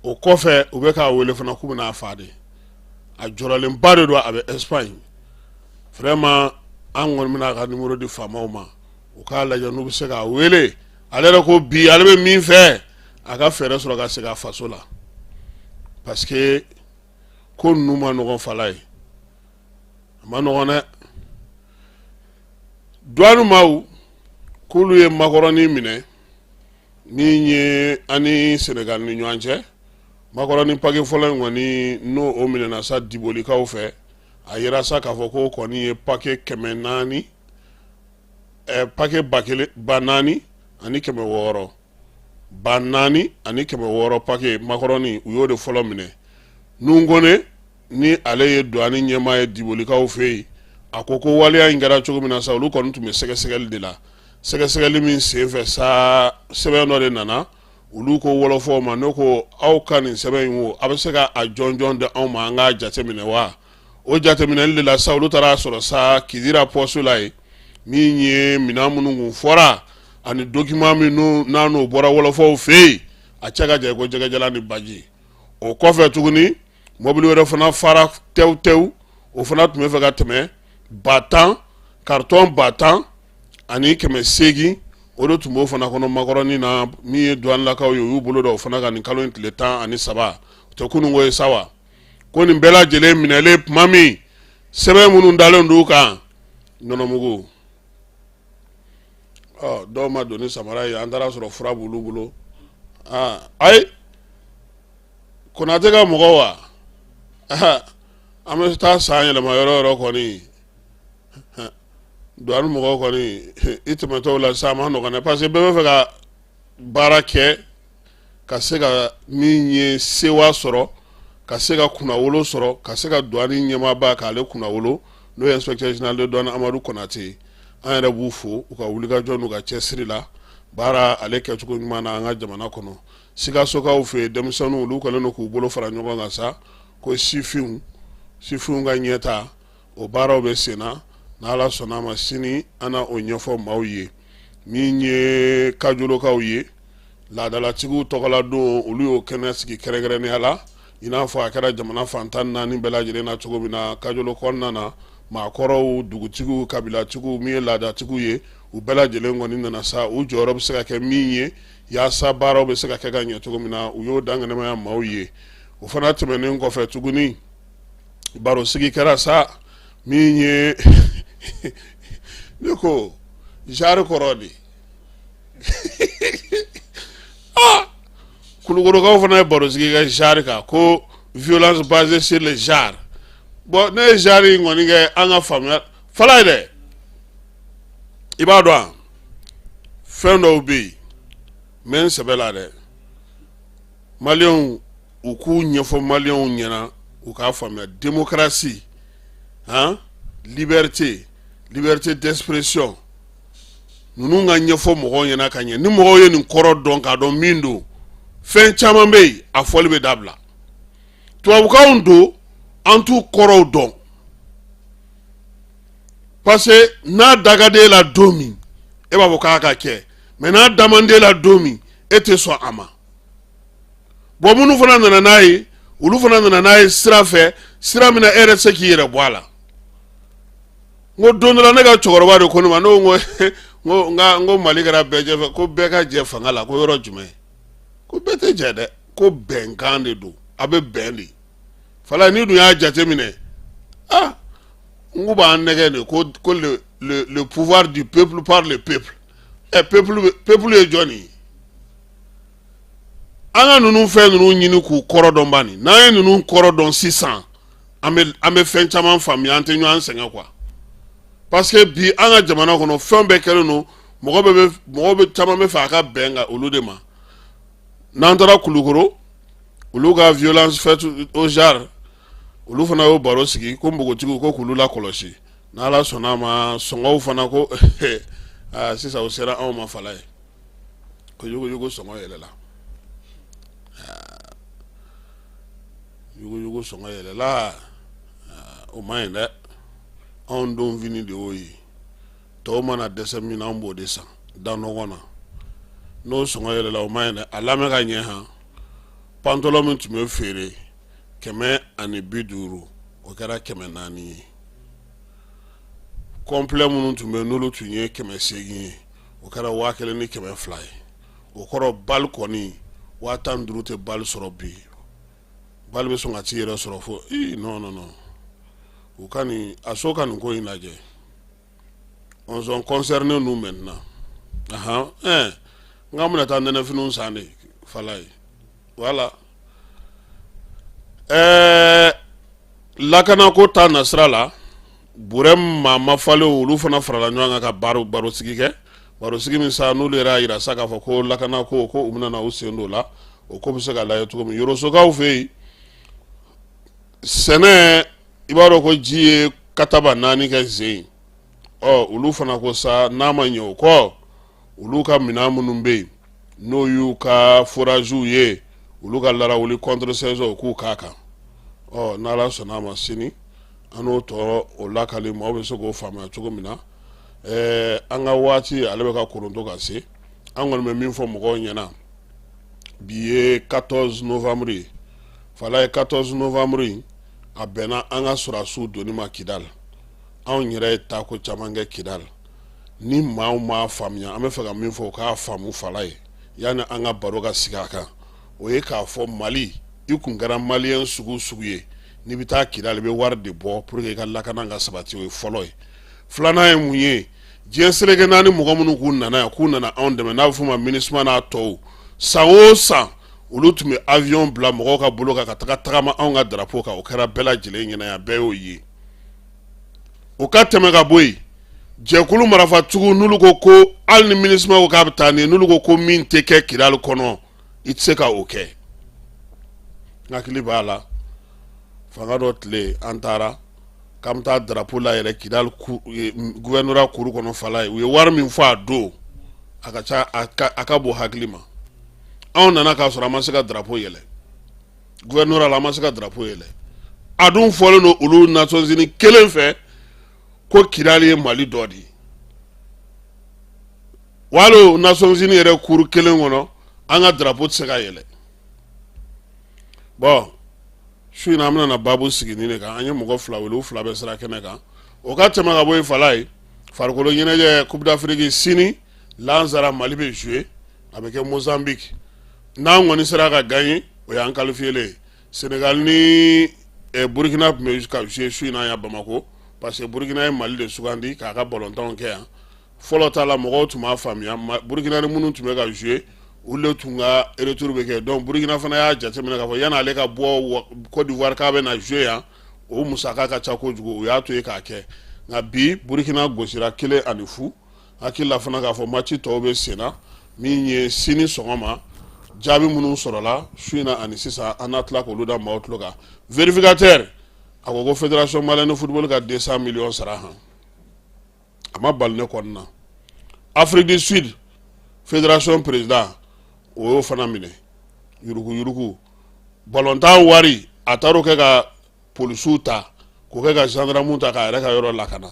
o kɔfɛ u bɛ k'a wele fana k'u bɛna a fa de a jɔrɔlenba de don a bɛ Espagne vraiment an kɔni bɛna a ka numéro di faamaw ma u k'a lajɛ n'u bɛ se k'a wele ale yɛrɛ ko bi ale bɛ min fɛ a ka fɛɛrɛ sɔrɔ ka segin a faso la parce que ko ninnu ma nɔgɔn falaye a ma nɔgɔn dɛ douane maaw k'olu ye makɔrɔni minɛ min ye an ni Senegal ni ɲɔgɔn cɛ makɔrɔni paquet fɔlɔ in kɔni n'o o minɛna sa Dibolikaw fɛ a yira sa k'a fɔ k'o kɔni ye paquet 400 paquet 1000 4600 4600 paquet makɔrɔni u y'o de fɔlɔ minɛ Nuhun Kone ni ale ye douane ɲɛmaa ye Dibolikaw fɛ yen a ko ko waleya in kɛra cogo min na sa olu kɔni tun bɛ sɛgɛsɛgɛli de la sɛgɛsɛgɛli min senfɛ sa sɛbɛn dɔ de nana olu ko wɔlɔfɔw ma ne ko aw ka nin sɛbɛn in wo a bɛ se ka a jɔnjɔn di anw ma an k'a jateminɛ wa o jateminɛli de la sa olu taara a sɔrɔ sa Kidira poste la yen Min ye minɛn minnu kun fɔra ani document minnu n'a n'o bɔra wɔlɔfɔw fɛ yen, a cɛ ka jan ko jɛgɛjalan ni baji. O kɔfɛ tuguni, mobili wɛrɛ fana fara tewu tewu, o fana tun bɛ fɛ ka tɛmɛ 10 000, carton 10 800, o de tun b'o fana kɔnɔ makɔrɔni na. Min ye duwanilakaw ye, u y'u bolo da o fana kan nin kalo in tile 13, o tɛ kununko ye sa wa. Ko nin bɛɛ lajɛlen minɛlen tuma min, sɛbɛn minnu dalen don u kan, nɔnɔmugu, ɔ dɔw ma don ni samara ye, an taara sɔrɔ fura b'olu bolo. Aa ayi, Konate ka mɔgɔ wa, an bɛ taa san yɛlɛma yɔrɔ yɔrɔ kɔni, douane mɔgɔw kɔni, i tɛmɛtɔw la sisan, a ma nɔgɔn dɛ, parce que bɛɛ bɛ fɛ ka baara kɛ ka se ka min ye sewa sɔrɔ, ka se ka kunnawolo sɔrɔ, ka se ka douane ɲɛmaaba k'ale kunnawolo, n'o ye inspecteur général de douane Amadu Konate. An yɛrɛ b'u fo u ka wulikajɔ n'u ka cɛsiri la baara ale kɛcogo ɲuman na an ka jamana kɔnɔ. Sikasokaw fɛ yen, denmisɛnninw, olu kɛlen don k'u bolo fara ɲɔgɔn kan sa ko sifinw sifinw ka ɲɛta, o baaraw bɛ sen na. N'Ala sɔnna a ma, sini an na o ɲɛfɔ maaw ye. Min ye kajolokaw ye, laadalatigiw tɔgɔladon, olu y'o kɛnɛ sigi kɛrɛnkɛrɛnnenya la, i n'a fɔ a kɛra jamana fan 14 bɛɛ lajɛlen na cogo min na. Kajolo kɔnɔna na, maakɔrɔw, dugutigiw, kabilatigiw, min ye laadatigiw ye, u bɛɛ lajɛlen kɔni nana sa, u jɔyɔrɔ bɛ se ka kɛ min ye yaasa baaraw bɛ se ka kɛ ka ɲɛ cogo min na, u y'o dankɛnɛmaya maaw ye. O fana tɛmɛnen kɔfɛ tuguni, barosigi kɛra sa. Min ye ne ko genre kɔrɔ de, ah, Kulukorokaw fana ye barosigi kɛ genre kan, ko violence basée sur le genre. Bon, ne ye genre in kɔni kɛ an ka faamuya fala ye dɛ. I b'a dɔn, fɛn dɔw bɛ yen, n bɛ n sɛbɛ la dɛ, maliyɛnw, u k'u ɲɛfɔ maliyɛnw ɲɛna, u k'a faamuya. Démocratie, han, liberté, liberté d'expression ninnu ka ɲɛfɔ mɔgɔw ɲɛna ka ɲɛ. Ni mɔgɔw ye nin kɔrɔ dɔn, k'a dɔn min don, fɛn caman bɛ yen, a fɔli bɛ dabila. Tubabukanw don, an t'u kɔrɔw dɔn, parce que n'a da ka d'e la don min, e b'a fɔ k'a ka kɛ, mais n'a da man d'e la don min, e tɛ sɔn a ma. Bon, minnu fana nana n'a ye, olu fana nana n'a ye sira fɛ, sira min na e yɛrɛ tɛ se k'i yɛrɛ bɔ a la. N ko don dɔ la, ne ka cɛkɔrɔba de ko ne ma, ne ko n ko nka n ko Mali kɛra bɛɛ jɛ fɛ, ko bɛɛ ka jɛ fanga la, ko yɔrɔ jumɛn? Ko bɛɛ tɛ jɛ dɛ, ko bɛnkan de don, a bɛ bɛn de fala. N'i dun y'a jateminɛ, ah, n ko b'an nɛgɛ de ko ko le pouvoir du peuple par le peuple. Ɛ, peuple, peuple ye jɔn ye? An ka ninnu fɛn ninnu ɲini k'u kɔrɔ dɔn bani. N'an ye ninnu kɔrɔ dɔn sisan, an bɛ fɛn caman faamuya, an tɛ ɲɔgɔn sɛgɛn quoi. Parce que bi, an ka jamana kɔnɔ, fɛn bɛɛ kɛlen don, mɔgɔ bɛɛ bɛ, mɔgɔ bɛ caman bɛ fɛ a ka bɛn ka olu de ma. N'an taara Kulukoro, olu ka violence faite au genre, olu fana y'o baro sigi ko npogotigiw ko k'olu lakɔlɔsi. N'Ala sɔnna a ma, sɔngɔw fana ko aa, sisan o sera anw ma fala ye ko yuguyugu sɔngɔ yɛlɛla, yuguyugu sɔngɔ yɛlɛla, o man ɲi dɛ. Anw don fini de y'o ye, tɔw mana dɛsɛ min na, an b'o de san da nɔgɔ na. N'o sɔngɔ yɛlɛla, o man ɲi dɛ. A lamɛn ka ɲɛ han. Pantalon min tun bɛ feere 150, o kɛra 400 ye. Complet minnu tun bɛ, n'olu tun ye 800 ye, o kɛra 1200 ye. O kɔrɔ, bal kɔni, 15 000 tɛ bal sɔrɔ bi. Bal bɛ sɔn ka t'i yɛrɛ sɔrɔ fo ii, non non non, u ka nin a so ka nin ko in lajɛ. On sont concernés, nous, maintenant. Ahan, n k'an bɛna taa nɛnɛfiniw san de fala ye. Voilà. Lakanako ta nasira la, burɛ maa mafalenw, olu fana farala ɲɔgɔn kan ka baro barosigi kɛ, barosigi min sa, n'olu yɛrɛ y'a yira sa k'a fɔ ko lakanako, ko u bɛna na u sen don o la, o ko bɛ se ka lajɛ cogo min. Yorosokaw fɛ yen, sɛnɛ, i b'a dɔn ko ji ye kataba naani kɛ zen. Ɔ, olu fana ko sa, n'a ma ɲɛ o kɔ, olu ka minɛn minnu bɛ yen, n'o y'u ka foragew ye, olu ka larawuli contre saison, k'u k'a kan. Ɔ, n'Ala sɔnna a ma, sini an n'o tɔ o lakali, maaw bɛ se k'o faamuya cogo min na. An ka waati ale bɛ ka koronto ka se. An kɔni bɛ min fɔ mɔgɔw ɲɛna, bi ye 14 novembre ye. Falaye, 14 novembre in, a bɛnna an ka sɔrɔdasiw donni ma Kidal. Anw yɛrɛ ye taako caman kɛ Kidal. Ni maaw m'a faamuya, an bɛ fɛ ka min fɔ, u k'a faamu Falaye, yanni an ka baro ka sigi a kan, o ye k'a fɔ Mali, i kun kɛra maliyɛn sugu sugu ye, n'i bɛ taa Kidal, i bɛ wari de bɔ pour que i ka lakana ka sabati. O ye fɔlɔ ye. Filanan ye mun ye? Diɲɛ seleke naani mɔgɔ minnu k'u nana yan, k'u nana anw dɛmɛ, n'a bɛ f'o ma MINUSMA n'a tɔw, san o san olu tun bɛ avion bila mɔgɔw ka bolo kan ka taga tagama anw ka drapeau kan. O kɛra bɛɛ lajɛlen ɲɛna yan, bɛɛ y'o ye. O ka tɛmɛ ka bɔ yen, jɛkulu marafatigiw, n'olu ko ko hali ni MINUSMA ko k'a bɛ taa ni, n'olu ko ko min tɛ kɛ Kidal kɔnɔ, i tɛ se ka o kɛ. N hakili b'a la, fanga dɔ tile, an taara k'an bɛ taa drapeau layɛlɛ Kidal gouvernorat kuru kɔnɔ. Falaye, u ye wari min fɔ a don, a ka ca, a ka bon hakili ma. Anw nana k'a sɔrɔ an ma se ka drapeau yɛlɛ gouvernorat la, an ma se ka drapeau yɛlɛ. A dun fɔlen don olu Nations Unies kelen fɛ ko Kidal ye Mali dɔ de ye. Walo Nations Unies yɛrɛ kuru kelen kɔnɔ, an ka drapeau tɛ se ka yɛlɛ. Bon, su in na, an bɛna na baabu sigi nin de kan. An ye mɔgɔ fila wele, u fila bɛ sira kɛnɛ kan. O ka tɛmɛ ka bɔ yen, Falaye, farikolo ɲɛnajɛ, Coupe d'Afrique, sini lansara Mali bɛ jouer, a bɛ kɛ Mozambique. N'an kɔni sera ka gagner, o y'an qualifié ye. Sénégal ni Burkina tun bɛ ka jouer su in na yan Bamakɔ, parce que Burkina ye Mali de sugandi k'a ka balontanw kɛ yan. Fɔlɔ ta la, mɔgɔw tun b'a faamuya, Burkina ni minnu tun bɛ ka jouer, olu de tun ka retour bɛ kɛ. Donc Burkina fana y'a jateminɛ k'a fɔ yanni ale ka bɔ Côte d'Ivoire k'a bɛ na jouer yan, o musaka ka ca kojugu, u y'a to yen k'a kɛ. Nka bi, Burkina gosira 1-0. Hakili la fana k'a fɔ match tɔw bɛ sen na. Min ye sini sɔgɔma jaabi minnu sɔrɔla su in na ani sisan, an na tila k'olu da maaw tulo kan. Vérificateur a ko ko Fédération malienne de football ka 200 millions sara han, a ma bali ne kɔni na. Afrique du Sud fédération président, o y'o fana minɛ yuruguyurugu, balontan wari, a taar'o kɛ ka polisiw ta, k'o kɛ ka gendarme ta k'a yɛrɛ ka yɔrɔ lakana.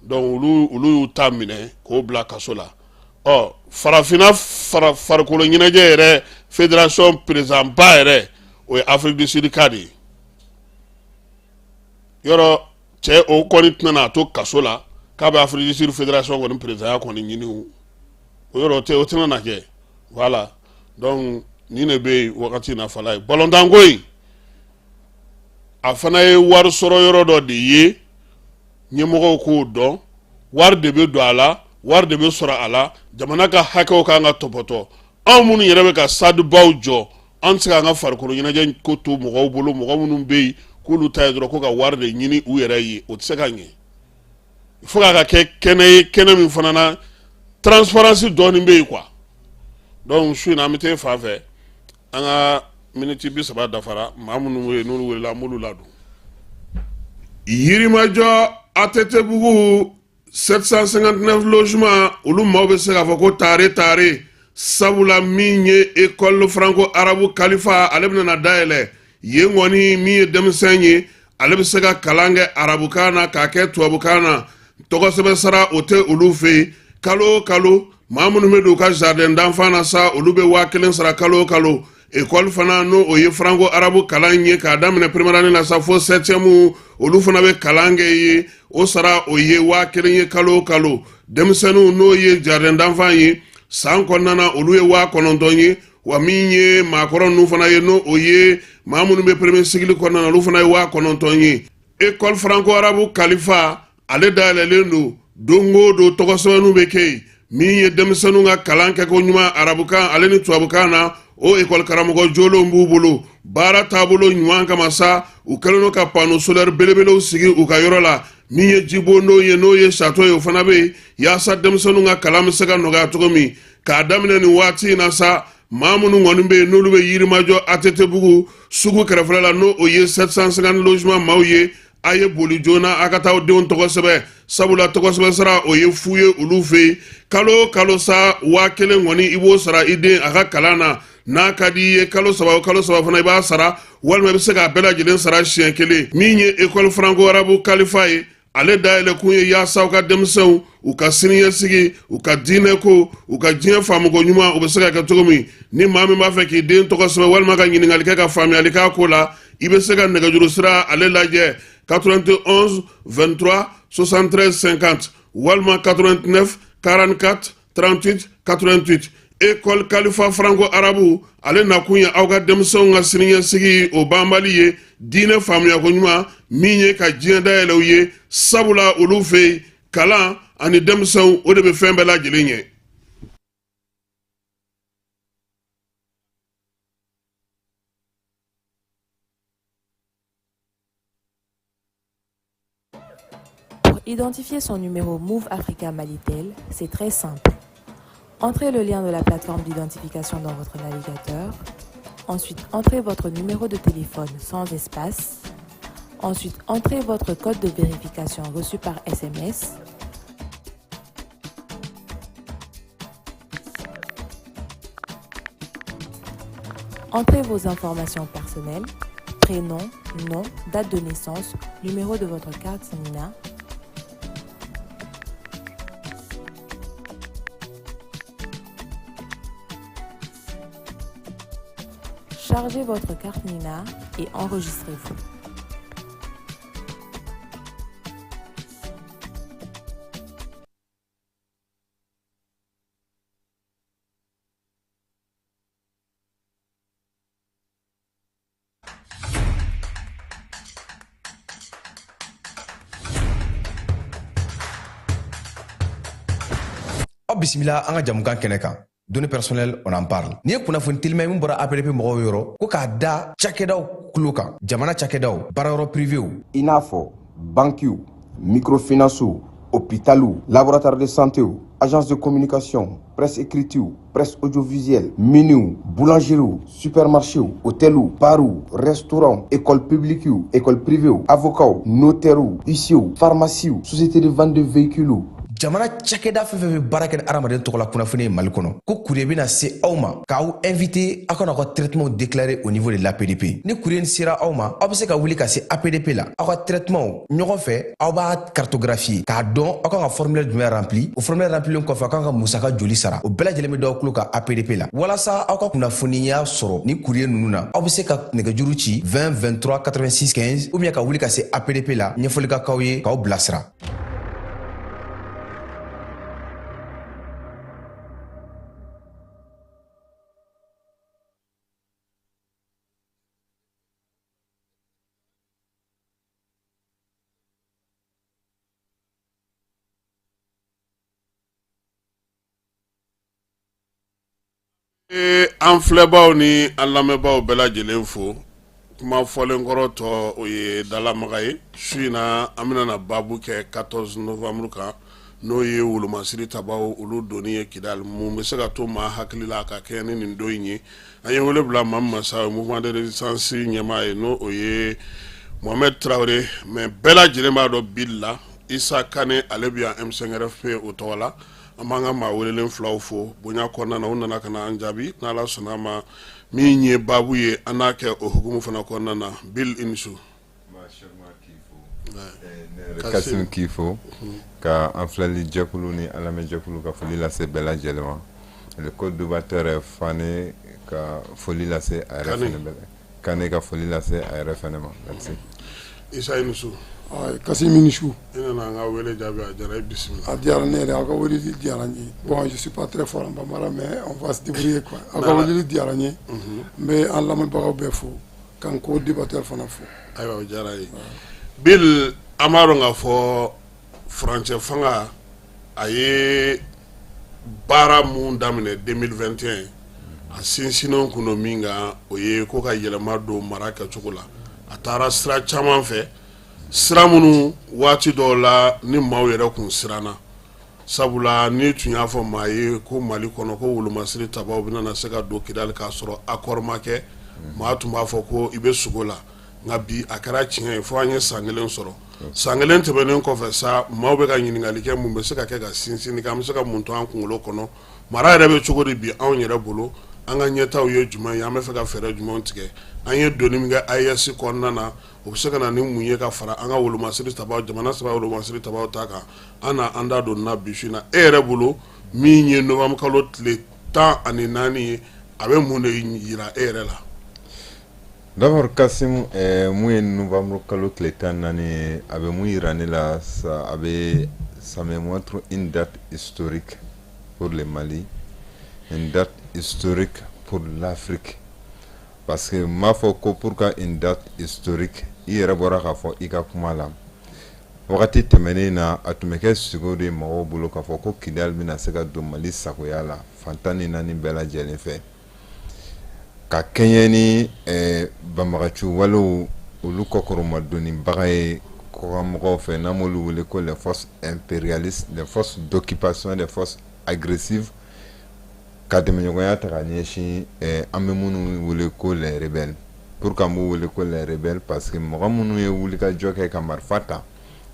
Donc olu y'u ta minɛ k'o bila kaso la. Ɔ, farafinna farikolo ɲɛnajɛ yɛrɛ fédération président ba yɛrɛ, o ye Afrique du Sud ka de ye. Yɔrɔ cɛ, o kɔni tɛna n'a to kaso la k'a bɛ Afrique du Sud fédération kɔni présidentya kɔni ɲini. O yɔrɔ o tɛ, o tɛna na kɛ. Voilà, donc nin de bɛ yen wagati in na. Falaye, balontanko in, a fana ye wari sɔrɔ yɔrɔ dɔ de ye. Ɲɛmɔgɔw k'o dɔn, wari de bɛ don a la, wari de bɛ sɔrɔ a la. Jamana ka hakɛw kan ka tɔpɔtɔ. Anw minnu yɛrɛ bɛ ka stade baw jɔ, an tɛ se k'an ka farikolo ɲɛnajɛ ko to mɔgɔw bolo, mɔgɔ minnu bɛ yen k'olu ta ye dɔrɔn ko ka wari de ɲini u yɛrɛ ye. O tɛ se ka ɲɛ. Fo k'a ka kɛ kɛnɛ ye, kɛnɛ min fana na transparence dɔɔnin bɛ yen quoi. Donc su in na, an bɛ taa fan fɛ. An ka miniti 30 dafara. Maa minnu bɛ yen n'olu welela, an b'olu ladon. Yirimajɔ ATT bugu 759 logement, olu maaw bɛ se k'a fɔ ko tare tare, sabula min ye école franco arabe Kalifa, ale bɛna na dayɛlɛ yen kɔni. Min ye denmisɛn ye, ale bɛ se ka kalan kɛ arabukan na k'a kɛ tubabukan na. Tɔgɔ sɛbɛn sara o tɛ olu fɛ yen. Kalo o kalo, maa minnu bɛ don u ka jardin d'enfant na sa, olu bɛ 1000 sara kalo o kalo. École fana, n'o o ye franco arabe kalan ye, k'a daminɛ première année la sa fo septième, olu fana bɛ kalan kɛ ye. O sara, o ye 1000 ye kalo o kalo. Denmisɛnninw, n'o ye jardin d'enfant ye, san kɔnɔna na, olu ye 9000 ye. Wa min ye maakɔrɔ ninnu fana ye, n'o o ye maa minnu bɛ premier cycle kɔnɔna na, olu fana ye 9000 ye. École franco arabe Kalifa, ale dayɛlɛlen don. Don o don, tɔgɔ sɛbɛnniw bɛ kɛ yen. Min ye denmisɛnninw ka kalan kɛko ɲuman arabukan ale ni tubabukan na, o ekɔli karamɔgɔ jolenw b'u bolo. Baara taabolo ɲuman kama sa, u kɛlen don ka panneau solaire belebelew sigi u ka yɔrɔ la. Min ye jibondon ye, n'o ye château ye, o fana bɛ yen yaasa denmisɛnninw ka kalan bɛ se ka nɔgɔya cogo min. K'a daminɛ nin waati in na sa, maa minnu kɔni bɛ yen n'olu bɛ Yirimajɔ ATT bugu sugu kɛrɛfɛla la, n'o o ye 750 logement maaw ye, a ye boli joona a ka taa aw denw tɔgɔ sɛbɛn, sabula tɔgɔ sɛbɛn sara, o ye fu ye olu fɛ yen. Kalo o kalo sa, 1000 kɔni, i b'o sara i den a ka kalan na. N'a ka di i ye, kalo 3 o kalo 3 fana i b'a sara, walima i bɛ se k'a bɛɛ lajɛlen sara siɲɛ kelen. Min ye école franco arabe Kalifa ye. Ale dayɛlɛkun ye yaasa u ka denmisɛnw u ka siniɲɛsigi, u ka diinɛko, u ka diɲɛ faamuko ɲuman, u bɛ se ka kɛ cogo min. Ni maa min b'a fɛ k'i den tɔgɔ sɛbɛn walima ka ɲininkali kɛ ka faamuyali k'a ko la, i bɛ se ka nɛgɛjuru sira ale lajɛ 91 23 73 50 walima 89 44 38 88. École Kalifa Franco Arabu, ale nakun ye aw ka denmisɛnw ka siniɲɛsigi o banbali ye, diinɛ faamuyako ɲuman min ye ka diɲɛ dayɛlɛ u ye, sabula olu fɛ yen kalan ani denmisɛnw o de bɛ fɛn bɛɛ lajɛlen ɲɛ. Pour identifier son numéro Moov Africa Malitel, c'est très simple. Entrez le lien de la plateforme d'identification dans votre navigateur. Ensuite, entrez votre numéro de téléphone sans espace. Ensuite, entrez votre code de vérification reçu par SMS. Entrez vos informations personnelles, prénom, nom, date de naissance, numéro de votre carte NINA. Chargez votre carte NINA et enregistrez-vous. Aw bisimila an ka jamukan kɛnɛ kan, données personnelles, on en parle. Nin ye kunnafoni telima min bɔra APDP mɔgɔw yɔrɔ ko k'a da cakɛdaw tulo kan, jamana cakɛdaw, baarayɔrɔ privéw, i n'a fɔ bankiw, microfinancew, hôpitaliw, laboratoire de santéw, agence de communication, presse écritew, presse audiovisuelle, miniw, boulangeriew, supermarchéw, hôteliw, barw, restaurants, école publiquew, école privéw, avocats, notairew, huissierw, pharmaciew, société de vente de véhicules. Jamana cakɛda fɛn fɛn bɛ baara kɛ ni hadamaden tɔgɔ la kunnafoni ye Mali kɔnɔ, ko courrier bɛna se aw ma k'aw invité aw ka n'aw ka traitement déclarer au niveau de l'APDP. Ni courrier nin sera aw ma, aw bɛ se ka wuli ka se APDP la, aw ka traitement ɲɔgɔn fɛ, aw b'a cartographier k'a dɔn aw kan ka formulaire jumɛn rempli. O formulaire remplilen kɔfɛ, aw kan ka musaka joli sara, o bɛɛ lajɛlen bɛ d'aw tulo kan APDP la. Walasa aw ka kunnafoniya sɔrɔ ni courrier ninnu na, aw bɛ se ka nɛgɛjuru ci 20 23 86 15 ou bien ka wuli ka se APDP la, ɲɛfɔli ka k'aw ye k'aw bilasira. An filɛbaw ni an lamɛnbaaw bɛɛ lajɛlen fo. Kuma fɔlen kɔrɔ tɔ, o ye dalamaga ye. Su in na, an bɛna na baabu kɛ 14 novembre kan, n'o ye wolomasiri tabaw olu donni ye Kidali. Mun bɛ se ka to maa hakili la ka kɛ ni nin don in ye? An ye wele bila maa min ma sa, mouvement de résistance ɲɛmaa ye, n'o o ye Mohamed Traoré. Mais bɛɛ lajɛlen b'a dɔn Bill la, Isa Kane, ale bɛ yan M5RFP o tɔgɔ la. An b'an ka maa welelen filaw fo bonya kɔnɔna na, u nana ka na an jaabi. N'Ala sɔnna a ma, min ye baabu ye, an n'a kɛ o hukumu fana kɔnɔna na. Bill, i ni su. Kasim k'i fo ka an filɛli jɛkulu ni an lamɛnjɛkulu ka foli lase bɛɛ lajɛlen ma. Le co-débatteur Fane ka foli lase a yɛrɛ fɛnɛ bɛɛ Kane ka foli lase a yɛrɛ fɛnɛ ma. Merci. Isa, i ni su. Kasim, i ni su. I nana an ka wele jaabi, a diyara i, bisimila. A diyara ne yɛrɛ, aw ka weleli diyara n ye. Bon, je suis pas très fort en bambara, mais on va se débrouiller quoi. Aw ka weleli diyara n ye. N bɛ an lamɛnbagaw bɛɛ fo ka n co-débatteur fana fo. Ayiwa, o diyara ye. Bill, an b'a dɔn k'a fɔ furancɛ fanga a ye baara mun daminɛ 2021, a sinsinnen kun don min kan, o ye ko ka yɛlɛma don mara kɛcogo la. A taara sira caman fɛ, sira minnu waati dɔw la ni maaw yɛrɛ kun siranna, sabula n'i tun y'a fɔ maa ye ko Mali kɔnɔ ko wolomasiri tabaw bɛna se ka don Kidali k'a sɔrɔ accord ma kɛ, maa tun b'a fɔ ko i bɛ sugo la. Nka bi a kɛra tiɲɛ ye, fo an ye san kelen sɔrɔ. San kelen tɛmɛnen kɔfɛ sa, maaw bɛ ka ɲininkali kɛ, mun bɛ se ka kɛ ka sinsin kan, an bɛ se ka mun to an kunkolo kɔnɔ, mara yɛrɛ bɛ cogo di bi anw yɛrɛ bolo, an ka ɲɛtaw ye jumɛn ye, an bɛ fɛ ka fɛɛrɛ jumɛnw tigɛ? An ye donni min kɛ AES kɔnɔna na, O bɛ se ka na ni mun ye ka fara an ka wolomasiri tabaw, jamana saba wolomasiri tabaw ta kan? An na an da don na bi su in na. E yɛrɛ bolo, min ye novembre kalo tile 14 ye, a bɛ mun de yira e yɛrɛ la? D'abord Kasim, mun ye novembre kalo tile 14 ye, a bɛ mun yira ne la, a bɛ, ça me montre une date historique pour le Mali, une date historique pour l'Afrique. Parce que n m'a fɔ ko pourquoi une date historique, i yɛrɛ bɔra k'a fɔ i ka kuma la. Wagati tɛmɛnen na, a tun bɛ kɛ sigo de mɔgɔw bolo k'a fɔ ko Kidali bɛna se ka don Mali sagoya la fan 14 bɛɛ lajɛlen fɛ, ka kɛɲɛ ni banbagaci walew olu kɔkɔrɔmadonnibaga ye kɔkanmɔgɔw fɛ, n'an b'olu wele ko les forces impérialistes, les forces d'occupation, les forces agressives, ka dɛmɛɲɔgɔnya ta ka ɲɛsin an bɛ minnu wele ko les rebelles. Pourquoi an b'u wele ko les rebelles? Parce que mɔgɔ minnu ye wulikajɔ kɛ ka marifa ta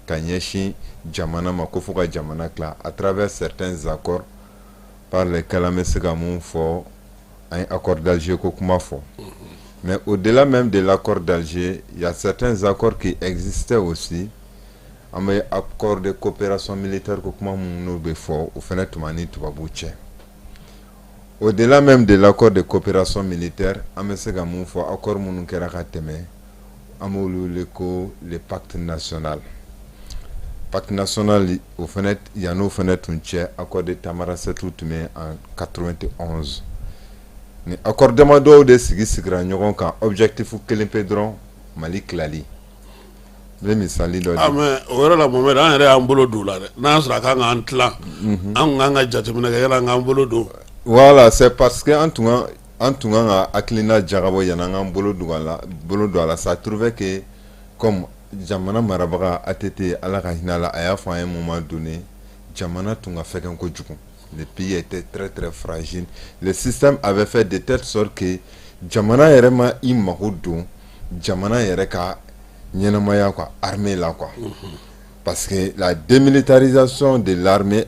ka ɲɛsin jamana ma ko fo ka jamana tila à travers certains accords par lesquels an bɛ se ka mun fɔ, an ye accord d'Alger ko kuma fɔ. Mais au-delà même de l'accord d'Alger, il y a certains accords qui existaient aussi. An bɛ accord de coopération militaire ko kuma minnu bɛ fɔ, o fana tun b'an ni tubabuw cɛ. Au-delà même de l'accord de coopération militaire, an bɛ se ka mun fɔ, accord minnu kɛra ka tɛmɛ, an b'olu wele ko le pacte national. Pacte national, o fana, yann'o fana tun cɛ, accord de Tamanrasset tun bɛ en 91. Ni accord damadɔw de sigi sigira ɲɔgɔn kan, objectif kelen pe dɔrɔn, Mali tilali. N bɛ misali dɔ di. Ah, mais o yɔrɔ la, Mohamed, an yɛrɛ y'an bolo don o la dɛ. N'a y'a sɔrɔ a kan k'an tilan, an kun kan ka jateminɛ kɛ yala an k'an bolo don. Voilà, c'est parce que an tun kan ka hakilina jagabɔ yanni an k'an bolo don a la, bolo don a la. Ça trouvait que comme jamana marabaga ATT, Ala ka hinɛ a la, a y'a fɔ an ye moment donné, jamana tun ka fɛgɛn kojugu. Le pays était très très fragile. Le système avait fait de telle sorte que jamana yɛrɛ ma i mago don jamana yɛrɛ ka ɲɛnamaya quoi, armée la quoi. Parce que la démilitarisation de l'armée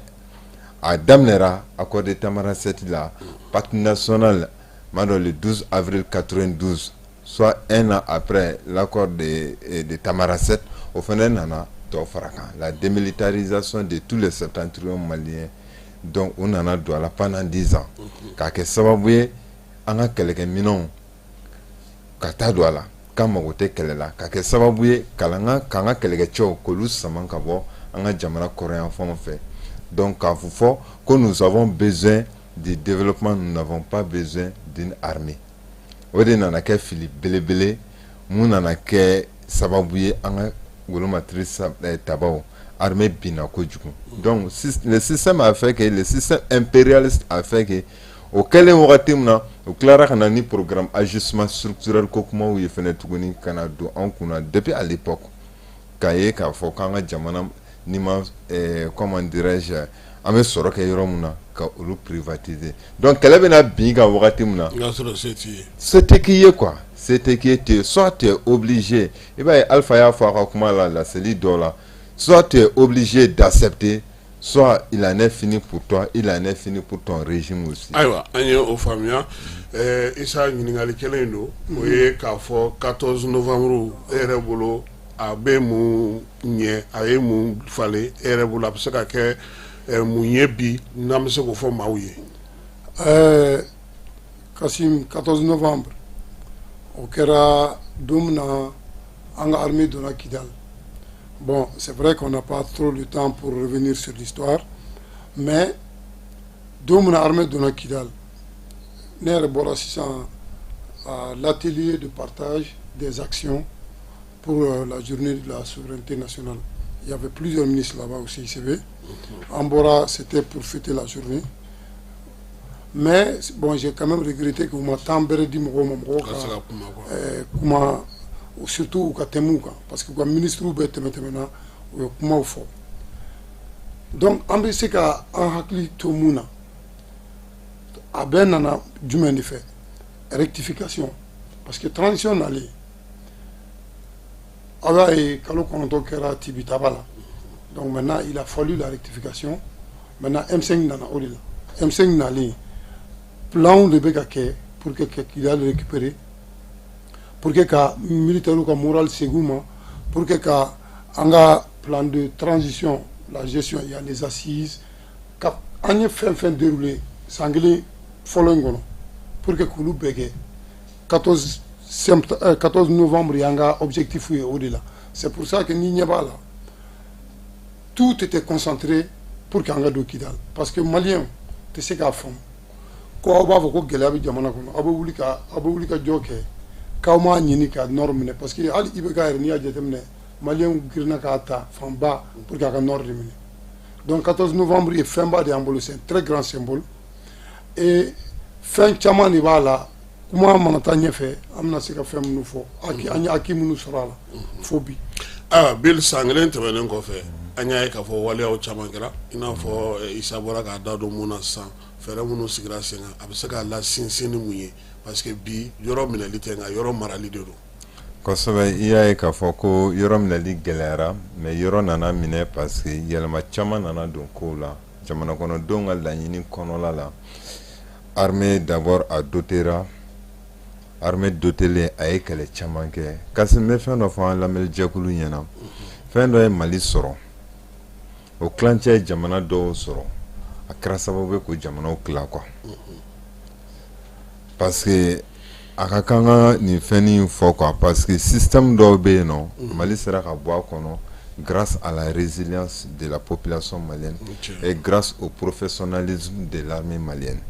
a daminɛra accord de Tamanrasset la, pacte national m'a dɔn, le 12 avril 92, soit un an après l'accord de Tamanrasset, o fana nana tɔ fara kan, la démilitarisation de tous les septentrions maliens. Donc o nana don a la pendant 10 ans, k'a kɛ sababu ye an ka kɛlɛkɛminɛnw ka taa don a la, k'an mago tɛ kɛlɛ la, ka kɛ sababu ye k'an ka kɛlɛkɛcɛw k'olu sama ka bɔ an ka jamana kɔrɔyanfanw fɛ. Donc k'a fɔ ko nous avons besoin du développement, nous n'avons pas besoin d'une armée. O de nana kɛ fili belebele mun nana kɛ sababu ye an ka wolomatiri tabaw armée binna kojugu. Donc le système a fait que, le système impérialiste a fait que, o kɛlen wagati min na, u tilara ka na ni programme ajustement structurel ko kumaw ye fɛnɛ tuguni ka na don an kunna depuis à l'époque, k'a ye k'a fɔ k'an ka jamana ni ma, comment dirais-je, an bɛ sɔrɔ kɛ yɔrɔ min na, ka olu privatiser. Donc kɛlɛ bɛna bin kan wagati min na, i y'a sɔrɔ se t'i ye. Se tɛ k'i ye quoi, se tɛ k'i ye ten. Soit tu es obligé, i b'a ye Alpha y'a fɔ a ka kuma la laseli dɔ la, soit tu es obligé d'accepter, soit il en est fini pour toi, il en est fini pour ton régime aussi. Ayiwa, an ye o faamuya. Isa, ɲininkali kelen in don, o ye k'a fɔ 14 novembre, e yɛrɛ bolo, a bɛ mun ɲɛ, a ye mun falen e yɛrɛ bolo, a bɛ se ka kɛ mun ye bi n'an bɛ se k'o fɔ maaw ye? Kasim, 14 novembre, o kɛra don min na an ka armée donna Kidal. Bon, c'est vrai qu'on n'a pas trop le temps pour revenir sur l'histoire, mais don min na armée donna Kidal, ne yɛrɛ bɔra sisan à l'atelier de partage des actions pour la journée de la souveraineté nationale. Il y avait plusieurs ministres là-bas au CICB. An bɔra, c'était pour fêter la journée. Mais bon, j'ai quand même regretté que u ma temps bɛrɛ di mɔgɔw ma, mɔgɔw ka se ka ka kuma quoi. Kuma surtout u ka thème kan, parce que u ka ministres bɛɛ tɛmɛ tɛmɛna, u ye kumaw fɔ. Donc an bɛ se ka an hakili to mun na, a bɛɛ nana jumɛn de fɛ? Rectification. Parce que transition nalen, aw y'a ye kalo 9 kɛra tibitaba la. Donc maintenant, il a fallu la rectification. Maintenant, M5 nana o de la. M5 nalen, plan de bɛ ka kɛ pour que ka Kidal récupérer. Pour que ka militaires ka moral segin u ma, pour que ka an ka plan de transition, la gestion, il y a les assises, ka an ye fɛn fɛn déroulé san kelen fɔlɔ in kɔnɔ, pour que k'olu bɛɛ kɛ. 14 novembre y'an ka objectif ye o de la. C'est pour ça que ni ɲɛ b'a la, tout était concentré pour que an ka don Kidal, parce que maliyɛnw tɛ se k'a faamu ko aw b'a fɔ ko gɛlɛya bɛ jamana kɔnɔ, aw bɛ wuli ka jɔ kɛ k'aw m'a ɲini ka nord minɛ, parce que hali IBK yɛrɛ, n'i y'a jateminɛ, maliyɛnw girinna k'a ta fanba pour que a ka nord de minɛ. Donc 14 novembre ye fɛnba de y'an bolo, c'est un très grand symbole et fɛn caman de b'a la. Kuma mana taa ɲɛfɛ, an bɛna se ka fɛn minnu fɔ, an ye acquis minnu sɔrɔ a la fo bi. Ayiwa Bill, san kelen tɛmɛnen kɔfɛ, an y'a ye k'a fɔ waleyaw caman kɛra, i n'a fɔ Isa bɔra k'a da don mun na sisan, fɛɛrɛ minnu sigira sen kan, a bɛ se k'a la sinsin ni mun ye? Parce que bi, yɔrɔ minɛli tɛ, nka yɔrɔ marali de don. Kosɛbɛ. I y'a ye k'a fɔ ko yɔrɔ minɛli gɛlɛyara, mais yɔrɔ nana minɛ, parce que yɛlɛma caman nana don kow la jamana kɔnɔdenw ka laɲini kɔnɔla la. Armée d'abord a dotera, armée dotelen, a ye kɛlɛ caman kɛ. Kasi, n bɛ fɛn dɔ fɔ an lamɛnjɛkulu ɲɛna. Fɛn dɔ ye Mali sɔrɔ, o tilancɛ ye jamana dɔw sɔrɔ, a kɛra sababu ye k'o jamanaw tila quoi, parce que a ka kan ka nin fɛnnin fɔ quoi, parce que système dɔw bɛ yen nɔ, Mali sera ka bɔ a kɔnɔ grâce à la résilience de la population malienne et grâce au professionnalisme de l'armée malienne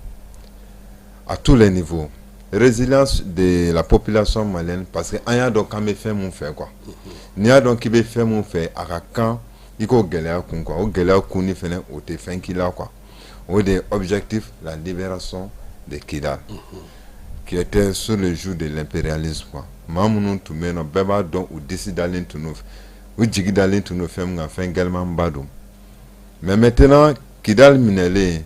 à tous les niveaux. Résilience de la population malienne, parce que an y'a dɔn k'an bɛ fɛn mun fɛ quoi. N'i y'a dɔn k'i bɛ fɛn mun fɛ, a ka kan i k'o gɛlɛya kun quoi. O gɛlɛya kunni fɛnɛ, o tɛ fɛn k'i la quoi. O de ye objectif, la libération de Kidal qui était sous le joug de l'impérialisme quoi. Maa minnu tun bɛ yen nɔ, bɛɛ b'a dɔn, u disi dalen tun don, u jigi dalen tun don fɛn min kan, fɛn gɛlɛmanba don. Mais maintenant, Kidal minɛlen,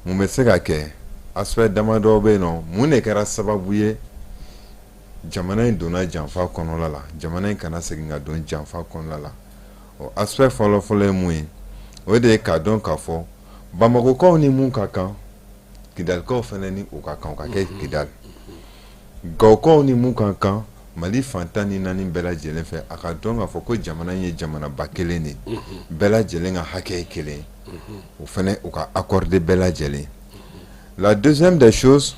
mun bɛ se ka kɛ? Aspect damadɔ bɛ yen nɔ. Mun de kɛra sababu ye jamana in donna janfa kɔnɔla la? Jamana in kana segin ka don janfa kɔnɔla la, o aspect fɔlɔ-fɔlɔ ye mun ye? O de ye k'a dɔn k'a fɔ Bamakokaw ni mun ka kan, Kidalikaw fana ni o ka kan, o ka kɛ Kidali. Gawokaw ni mun ka kan, Mali fan 14 bɛɛ lajɛlen fɛ, a ka dɔn k'a fɔ ko jamana in ye jamanaba kelen de ye, bɛɛ lajɛlen ka hakɛ ye kelen ye, o fana o ka accorder bɛɛ lajɛlen. La deuxième des choses,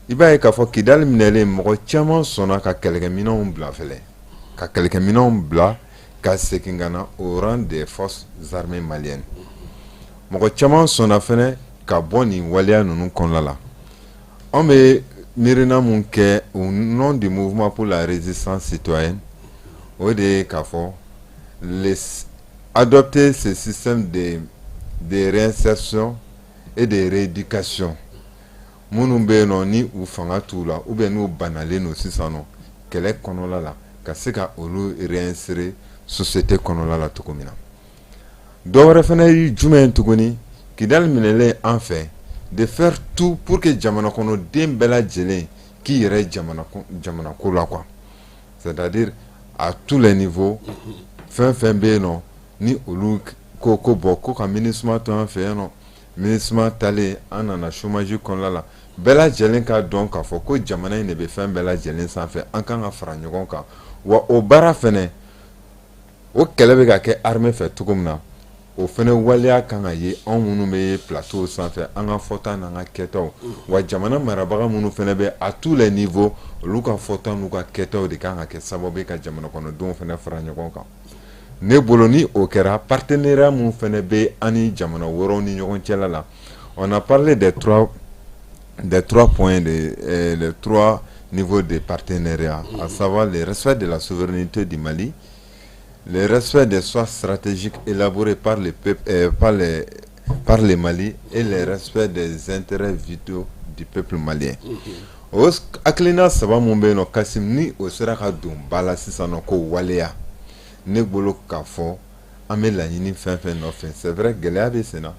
i b'a ye k'a fɔ Kidali minɛlen, mɔgɔ caman sɔnna ka kɛlɛkɛminɛnw bila fɛlɛ, ka kɛlɛkɛminɛnw bila ka segin ka na au rang des forces armées maliennes. Mɔgɔ caman sɔnna fɛnɛ ka bɔ nin waleya ninnu kɔnɔna la. Anw bɛ miirina mun kɛ au nom du mouvement pour la résistance citoyenne, o de ye k'a fɔ les adopter ce système de réinsertion et de rééducation. Minnu bɛ yen nɔ, ni u fanga t'u la, ou bien n'u banalen don sisan nɔ kɛlɛ kɔnɔla la, ka se ka olu réinsérer société kɔnɔla la cogo min na. Dɔ wɛrɛ fana ye jumɛn ye tuguni? Kidali minɛlen, an fɛ de faire tout pour que jamana kɔnɔden bɛɛ lajɛlen k'i yɛrɛ jamana jamana ko la quoi, c'est-à-dire à tous les niveaux. Fɛn fɛn bɛ yen nɔ, ni olu ko ko bɔn, ko ka MINUSMA to an fɛ yen nɔ, MINUSMA talen, an nana chômage kɔnɔna la. Bɛɛ lajɛlen k'a dɔn k'a fɔ ko jamana in de bɛ fɛn bɛɛ lajɛlen sanfɛ, an kan ka fara ɲɔgɔn kan. Wa o baara fɛnɛ, o kɛlɛ bɛ ka kɛ armée fɛ cogo min na, o fɛnɛ waleya kan ka ye anw minnu bɛ plateau sanfɛ, an ka fɔta n'an ka kɛtaw. Wa jamana marabaga minnu fɛnɛ bɛ à tous les niveaux, olu ka fɔta n'u ka kɛtaw de kan ka kɛ sababu ye ka jamana kɔnɔdenw fɛnɛ fara ɲɔgɔn kan. Ne bolo, ni o kɛra, partenariat mun fɛnɛ bɛ an ni jamana wɛrɛw ni ɲɔgɔn cɛla la, on a parlé des trois points de les trois niveaux de partenariat, à savoir le respect de la souveraineté du Mali, le respect des choix stratégiques élaborés par le peuple, par le Mali et le respect des intérêts vitaux du peuple malien. O hakilina saba mun bɛ yen nɔ, Kasim, ni o sera ka don ba la sisan nɔ k'o waleya, ne bolo k'a fɔ an bɛ laɲini fɛn fɛn nɔfɛ, c'est vrai, gɛlɛya bɛ sen na,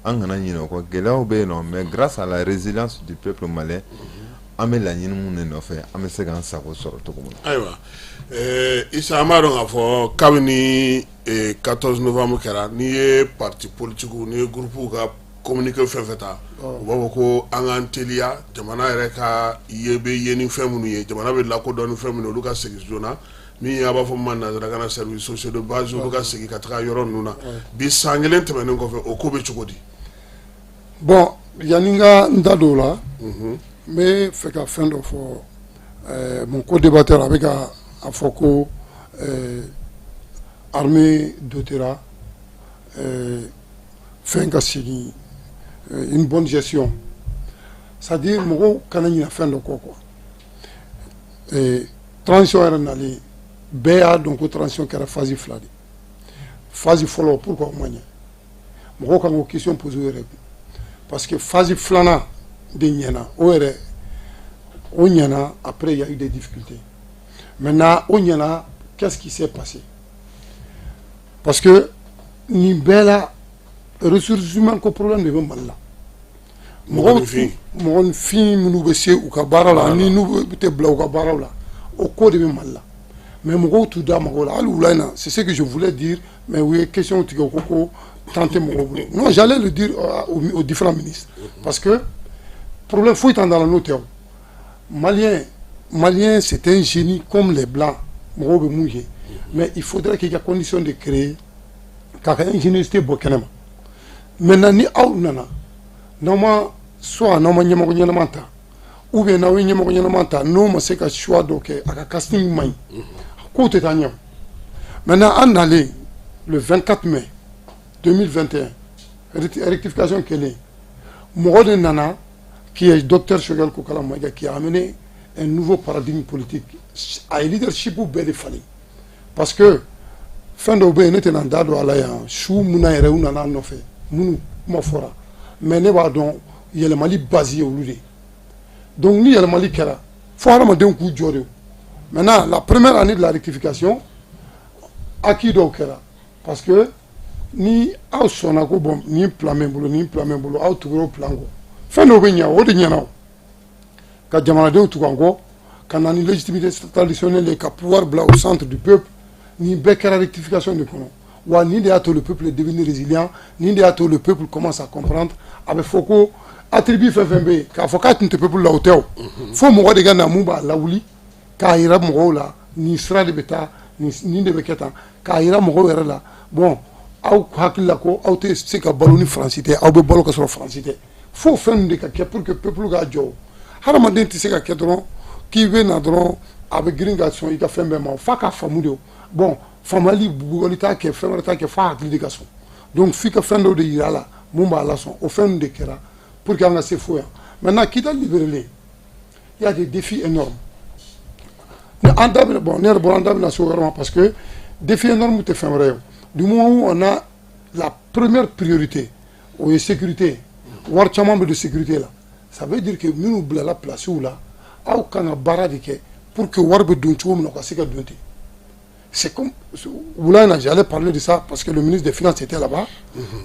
an kana ɲinɛ o kɔ, gɛlɛyaw bɛ yen nɔ, mais grâce à la résilience du peuple malien, an bɛ laɲini mun de nɔfɛ, an bɛ se k'an sago sɔrɔ cogo min na. Ayiwa Isa, an b'a dɔn k'a fɔ kabini 14 novembre kɛra, n'i ye parti politique, n'i ye groupe ka Communiqué fɛn fɛn ta, u b'a fɔ ko an k'an teliya, jamana yɛrɛ ka ye bɛ ye ni fɛn minnu ye, jamana bɛ lakodɔn ni fɛn minnu ye, olu ka segin joona. Min ye a b'a fɔ min ma nanzarakan na services sociaux de base, olu ka segin ka taga yɔrɔ ninnu na. Bi, san kelen tɛmɛnen kɔfɛ, o ko bɛ cogo di? Bon, yanni n ka n da don o la, n bɛ fɛ ka fɛn dɔ fɔ. Mon co-débatteur a bɛ ka a fɔ ko armée dotera, fɛn ka segin, une bonne gestion. C'est à dire mɔgɔw kana ɲinɛ fɛn dɔ kɔ quoi. Transition yɛrɛ nalen, bɛɛ y'a dɔn ko transition kɛra phase fila de. Phase fɔlɔ, pourquoi o ma ɲɛ? Mɔgɔw kan k'o question poser u yɛrɛ kun, parce que phase filanan de ɲɛna. O yɛrɛ, o ɲɛna. Après, il y a eu des difficultés. Maintenant, o ɲɛna, qu'est-ce qui s'est passé? Parce que nin bɛɛ la, ressources humaines ko problème de bɛ Mali la. Mɔgɔw, mɔgɔninfin minnu bɛ se u ka baara la ni n'u tɛ bila u ka baaraw la, o ko de bɛ Mali la. Mais mɔgɔw t'u da mɔgɔw la. Hali wula in na, c'est ce que je voulais dire, mais u ye question tigɛ, u ko ko temps tɛ mɔgɔw bolo. Non, j'allais le dire aux différents ministres, parce que problème foyi t'an da la n'o tɛ. O Malien, Malien, c'est un génie comme les blancs. Mɔgɔw bɛ mun ye, mais il faudrait qu'il y ait condition de créer k'a ka ingéniosité bɔ kɛnɛ ma. Maintenant, ni aw nana, n'aw ma soit n'aw ma ɲɛmɔgɔ ɲɛnama ta, ou bien n'aw ye ɲɛmɔgɔ ɲɛnama ta, n'o ma se ka choix dɔ kɛ, a ka casting man ɲi, kow tɛ taa ɲɛ. Maintenant, an nalen le 24 mai 2021, rectification kɛlen, mɔgɔ de nana qui est docteur Choguel Kokalla Maïga, qui a amené un nouveau paradigme politique. A ye leadership bɛɛ de falen, parce que fɛn dɔw bɛ yen, ne tɛna n da don a la yan. Su mun na yɛrɛ u nana a nɔfɛ, minnu kuma fɔra, mais ne b'a dɔn yɛlɛmali base ye olu de ye. Donc ni yɛlɛmali kɛra, fo hadamadenw k'u jɔ de. Maintenant, la première année de la rectification, acquis dɔw kɛra, parce que ni aw sɔnna ko bon, nin plan bɛ n bolo, nin plan bɛ n bolo, aw tugura o plan kɔ, fɛn dɔw bɛ ɲɛ. O de ɲɛna, o ka jamanadenw tugu an kɔ, ka na ni légitimité traditionnelle ye, ka pouvoir bila au centre du peuple. Nin bɛɛ kɛra rectification de kɔnɔ. Wa nin de y'a to le peuple est devenu résilient, nin de y'a to le peuple commence à comprendre. A bɛ fɔ ko attribut fɛn fɛn bɛ yen, k'a fɔ k'a tun tɛ peuple la, o tɛ. O fo mɔgɔ de ka na mun b'a lawuli, k'a yira mɔgɔw la nin sira de bɛ taa, nin de bɛ kɛ tan, k'a yira mɔgɔw yɛrɛ la. Bon, aw hakili la ko aw tɛ se ka balo ni Faransi tɛ, aw bɛ balo ka sɔrɔ Faransi tɛ. Fo fɛn de ka kɛ pour que peuple ka jɔ. Hadamaden tɛ se ka kɛ dɔrɔn k'i bɛ na dɔrɔn, a bɛ girin ka sɔn i ka fɛn bɛɛ ma. F'a ka faamu de. Bon, faamuyali, bugɔli t'a kɛ, fɛn wɛrɛ t'a kɛ, f'a hakili de ka sɔn. Donc f'i ka fɛn dɔw de yira a la mun b'a la sɔn. O fɛn de kɛra pour que an ka se fo yan. Maintenant, Kidal libéré, il y a des défis énormes. An da bɛna, bon, ne yɛrɛ bɔra, an da bɛna se o yɔrɔ ma, parce que défi énorme tɛ fɛn wɛrɛ ye. Du moment où on a la première priorité, o ye sécurité, wari caman bɛ don sécurité la. Ça veut dire que minnu bilala place la, aw kan ka baara de kɛ pour que wari bɛ don cogo min na, o ka se ka don ten. C'est comme wula in na, j'allais parler de ça parce que le ministre des Finances était là-bas.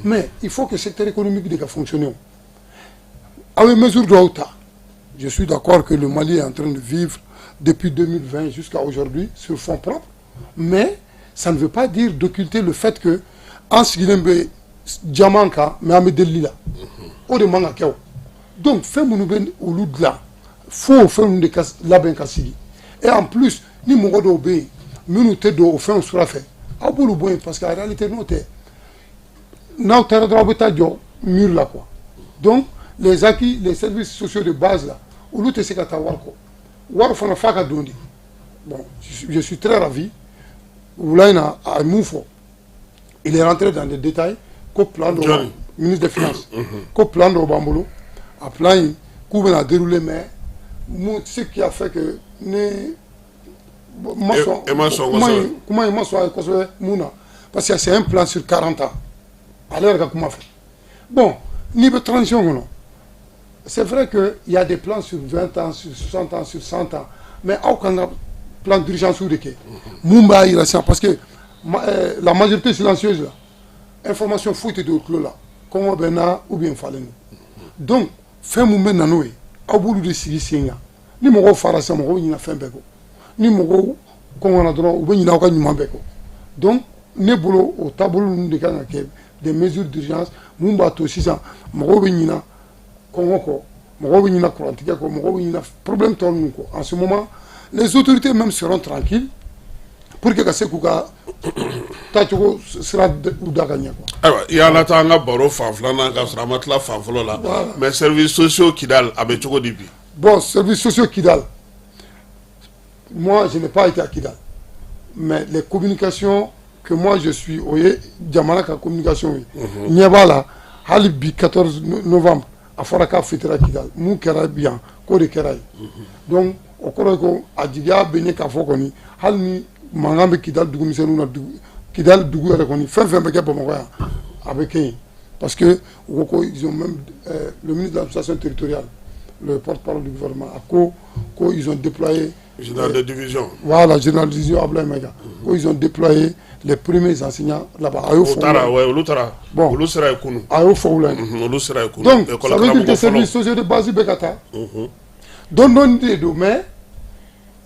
Mais il faut que secteur économique de ka fonctionner. Aw ye mesure dɔw ta. Je suis d'accord que le Mali est en train de vivre depuis 2020 jusqu'à aujourd'hui sur fonds propres, mais ça ne veut pas dire d'occulter le fait que an sigilen bɛ diamant kan, mais an bɛ delili la. O de man ka kɛ. O donc fɛn minnu bɛ olu dilan, fo o fɛn ninnu de ka labɛn ka sigi. Et en plus, ni mɔgɔ dɔw bɛ yen minnu tɛ don o fɛnw sira fɛ, aw b'olu bɔ yen, parce que en réalité, n'o tɛ, n'aw taara dɔrɔn, aw bɛ taa jɔ mur la quoi. Donc les acquis, les services sociaux de base là, olu tɛ se ka taa wari kɔ. Wari fana f'a ka don de. Bon, je suis très ravi, wula in na, a ye mun fɔ, il est rentré dans des détails ko plan dɔw, ministre des Finances, ko plan dɔw b'an bolo, a plan in k'u bɛna dérouler. Mais mun, ce qui a fait que ne ma sɔn kuma in, kuma in ma sɔn a ye kosɛbɛ, mun na? Parce que c'est un plan sur 40 ans, ale yɛrɛ ka kuma fɛ. Bon, n'i bɛ transition kɔnɔ, c'est vrai que il y a des plans sur 20 ans, sur 60 ans, sur 100 ans, mais aw kan ka plan d'urgence de kɛ mun b'a yira sisan, parce que la majorité silencieuse là, information foyi tɛ don o tulo la, kɔngɔ bɛ na ou bien falen don. Donc fɛn mun bɛ na n'o ye, aw b'olu de sigi sen kan. Ni mɔgɔw fara sisan, mɔgɔw ɲina fɛn bɛɛ kɔ. Ni mɔgɔw kɔngɔna dɔrɔn, u bɛ ɲinɛ aw ka ɲuman bɛɛ kɔ. Donc ne bolo, o taabolo ninnu de kan ka kɛ des mesures d'urgence mun b'a to sisan mɔgɔw bɛ ɲina kɔngɔ kɔ, mɔgɔw bɛ ɲina kurantigɛ kɔ, mɔgɔw bɛ ɲina problème tɔ ninnu kɔ. En ce moment, les autorités même seront tranquilles pour que ka se k'u ka taacogo sira u da ka ɲɛ quoi. Ayiwa, i y'an taa an ka baro fan filanan ka sɔrɔ an ma tila fan fɔlɔ la. Mais services sociaux Kidal, a bɛ cogo di bi? Bon, services sociaux Kidal, moi je n'ai pas été à Kidal, mais les communications que moi je suis, o ye jamana ka communication ye, ɲɛ b'a la hali bi 14 novembre, a fɔra k'a fêtera Kidal. Mun kɛra yan, k'o de kɛra yen. Donc o kɔrɔ ye ko a jigiya bɛ n ye k'a fɔ kɔni, hali ni mankan bɛ Kidal dugumisɛnninw na, dugu Kidal dugu yɛrɛ kɔni, fɛn fɛn bɛ kɛ Bamakɔ yan, a bɛ kɛ yen, parce que u ko ko ils ont même le ministre de l'administration territoriale, le porte-parole du gouvernement, a ko ko ils ont déployé Général de division. Voilà, général de division Abdoulaye Maïga, ko ils ont déployé les premiers enseignants là-bas. A y'o fɔ. O taara, ouais, olu taara. Bon, olu sera yen kunun. A y'o fɔ u la yen. Olu sera yen kunun. Donc ça veut dire que services sociaux de base bɛ ka taa dɔɔni dɔɔni de don, mais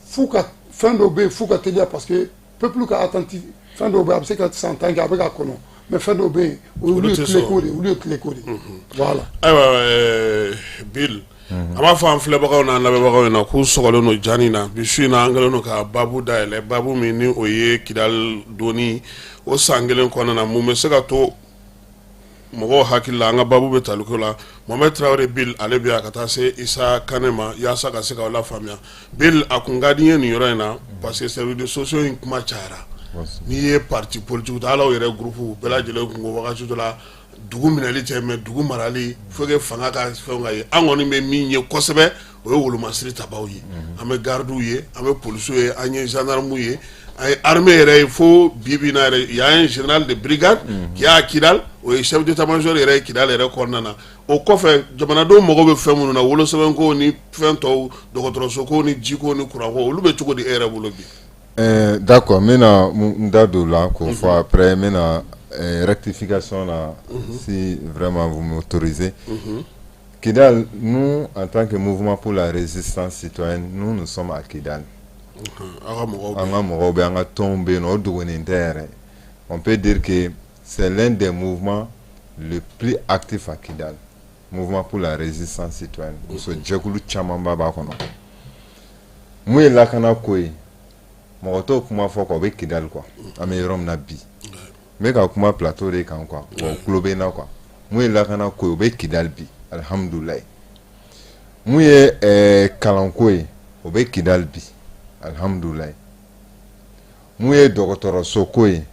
f'u ka fɛn dɔw bɛ yen, f'u ka teliya, parce que peuple ka attente, fɛn dɔw bɛ yen, a bɛ se ka san 10 kɛ a bɛ ka kɔnɔ, mais fɛn dɔw bɛ yen, olu ye tile ko de ye, olu ye tile ko de ye, voilà. Ayiwa Bill, an b'a fɔ an filɛbagaw n'an lamɛnbagaw ɲɛna k'u sɔgɔlen don jani na. Bi su in na, an kɛlen don ka baabu dayɛlɛ, baabu min ni o ye Kidali donni o san kelen kɔnɔna na, mun bɛ se ka to mɔgɔw hakili la. An ka baabu bɛ tali ko la. Mohamed Traoré Bill, ale bɛ yan ka taa se Isa Kane ma yaasa ka se k'aw lafaamuya. Bill, a kun ka di n ye nin yɔrɔ in na, parce que services sociaux in kuma cayara. N'i ye parti politique ta, hali aw yɛrɛ groupe bɛɛ lajɛlen kun ko wagati dɔ la, dugu minɛli tɛ, mais dugu marali, faut que fanga ka fɛnw ka ye. An kɔni bɛ min ye kosɛbɛ, o ye wolomasiri tabaw ye. An bɛ gardiw ye, an bɛ polisiw ye, an ye gendarmew ye, an ye armée yɛrɛ ye. Fo bi bi in na yɛrɛ, y a un général de brigade qui est à Kidal, o ye chef d'état-major yɛrɛ ye Kidal yɛrɛ kɔnɔna na. O kɔfɛ, jamanadenw mago bɛ fɛn minnu na, wolosɛbɛnko ni fɛn tɔw, dɔgɔtɔrɔsoko ni jiko ni kuranko, olu bɛ cogo di e yɛrɛ bolo bi? D'accord, n bɛna n da don o la k'o fɔ. Après, n bɛna rectification na, si vraiment vous m'autorisez. Kidal, nous, en tant que mouvement pour la résistance citoyenne, nous, nous sommes à Kidal. Aw ka mɔgɔw An ka mɔgɔw bɛ, an ka tɔnw bɛ yen nɔ, o dogolen tɛ yɛrɛ. On peut dire que c'est l'un des mouvements le plus actif à Kidal. Mouvement pour la résistance citoyenne. Muso jɛkulu camanba b'a kɔnɔ. Mun ye lakana ko ye, mɔgɔ t'o kuma fɔ quoi, o bɛ Kidal quoi. An bɛ yɔrɔ min na bi, n bɛ ka kuma plateau de kan quoi, wa o tulo bɛ n na quoi. Mun ye lakana ko ye, o bɛ Kidal bi, alihamudulilayi. Mun ye kalanko ye, o bɛ Kidal bi, alihamudulilayi. Mun ye dɔgɔtɔrɔso ko ye,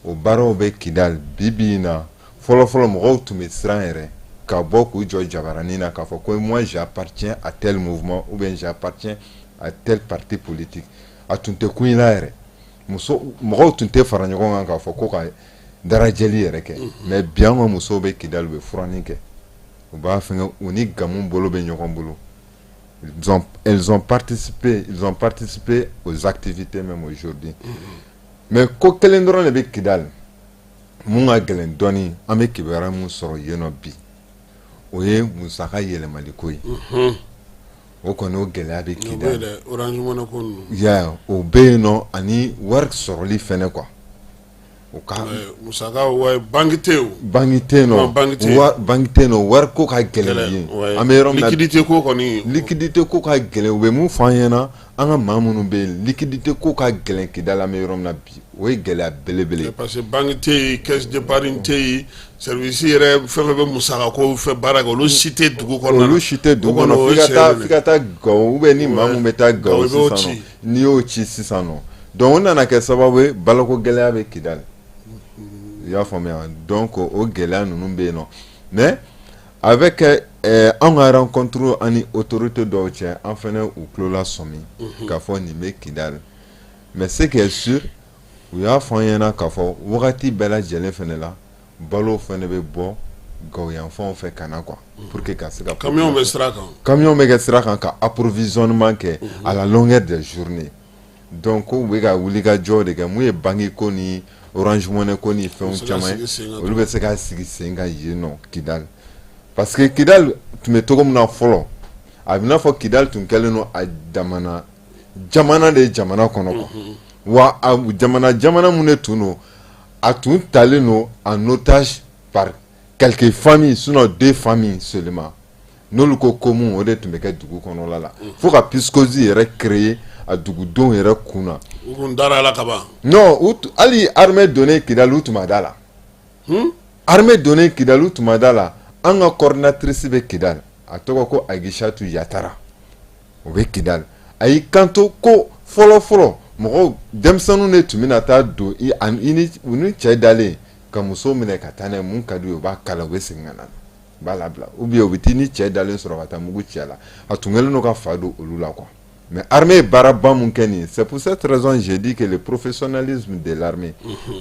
o baaraw bɛ Kidal bi bi in na. Fɔlɔ fɔlɔ, mɔgɔw tun bɛ siran yɛrɛ ka bɔ k'u jɔ jabaranin na k'a fɔ ko moi j'appartiens à tel mouvement ou bien j'appartiens à tel parti politique. A tun tɛ kun i la yɛrɛ. Muso mɔgɔw tun tɛ fara ɲɔgɔn kan k'a fɔ ko ka darajɛli yɛrɛ kɛ. Mais bi, an ka musow bɛ Kidal, u bɛ furani kɛ, u b'a fɛngɛ, u ni gamu bolo bɛ ɲɔgɔn bolo. Ils ont participé aux activités même aujourd'hui. Mais ko kelen dɔrɔn de bɛ Kidal mun ka gɛlɛn dɔɔni, an bɛ kibaruya mun sɔrɔ yen nɔ bi, o ye musaka yɛlɛmali ko ye. O kɔni, o gɛlɛya bɛ O bɛ Kidal. yen dɛ, Orange Money ko ninnu. Ya, o bɛ yen nɔ, ani wari sɔrɔli fɛnɛ quoi, o ka Musaka wa, banque tɛ yen o. Banque tɛ yen nɔ. Banque tɛ yen. Banque tɛ yen nɔ, wari ko ka gɛlɛn yen. An bɛ yɔrɔ min na, Liquidité ko kɔni. Liquidité ko ka gɛlɛn. U bɛ mun fɔ an ɲɛna, an ka maa minnu bɛ yen, liquidité ko ka gɛlɛn Kidal, an bɛ yɔrɔ min na bi, o ye gɛlɛya belebele ye. Parce que banque tɛ yen, caisse d'épargne tɛ yen, service yɛrɛ fɛn fɛn bɛ musaka ko fɛn baara kɛ, olu si tɛ dugu kɔnɔna na. Olu si tɛ dugu O kɔni, kɔnɔ. o F'i ye ka tiɲɛ taa de ye. F'i ka taa Gawo, ou bien ni maa mun bɛ taa Gawo Gawo, i b'o sisan ci. nɔ, n'i y'o ci sisan nɔ, donc o nana kɛ sababu ye, baloko gɛlɛya bɛ Kidal, i y'a faamuya. Donc o gɛlɛya ninnu bɛ yen nɔ, mais avec an ka rencontre ani autorité dɔw cɛ, an fɛnɛ u tulo la sɔmi k'a fɔ nin bɛ Kidal. Mais ce qui est sûr, u y'a fɔ an ɲɛna k'a fɔ wagati bɛɛ lajɛlen fɛnɛ la, balo fɛnɛ bɛ bɔ Gawo yanfanw fɛ ka na quoi, pour que ka se ka Camion bɛ sira kan. Camion bɛ kɛ sira kan ka approvisionnement kɛ à la longueur des journées. Donc ko u bɛ ka wuli ka jɔ de kɛ, mun ye banque ko ni Orange Money ko ni fɛnw se ka caman ye, sigi sen kan. Olu bɛ se ka sigi sen kan yen nɔ Kidal, parce que Kidal tun bɛ cogo min na fɔlɔ, a bɛ n'a fɔ Kidal tun kɛlen don a jamana jamana de ye jamana kɔnɔ quoi. Wa a jamana jamana mun de tun don, A tun talen don en otage par quelques familles, sinon deux familles seulement. N'olu ko ko mun, o de tun bɛ kɛ dugu kɔnɔla la, fo ka psychose yɛrɛ créer a dugudenw yɛrɛ kun na. U kun dara la kaban. Non, hali armée donnen Kidali, u tun ma da la. Armée donnen Kidali, u tun ma da la. An ka coordinatrice bɛ Kidali, a tɔgɔ ko Agisatu Yatara, o bɛ Kidali. A y'i kanto ko fɔlɔ fɔlɔ, mɔgɔw, denmisɛnninw de tun bɛna taa don i ani i ni u ni cɛ dalen ka muso minɛ ka taa n'a ye. Mun ka d'u ye, u b'a kala, u bɛ segin ka na, u b'a labila, ou bien u bɛ t'i ni cɛ dalen sɔrɔ ka taa mugu ci a la. A tun kɛlen don ka fa don olu la quoi. Mais armée ye baaraba mun kɛ nin ye, c'est pour cette raison j'ai dit que le professionnalisme de l'armée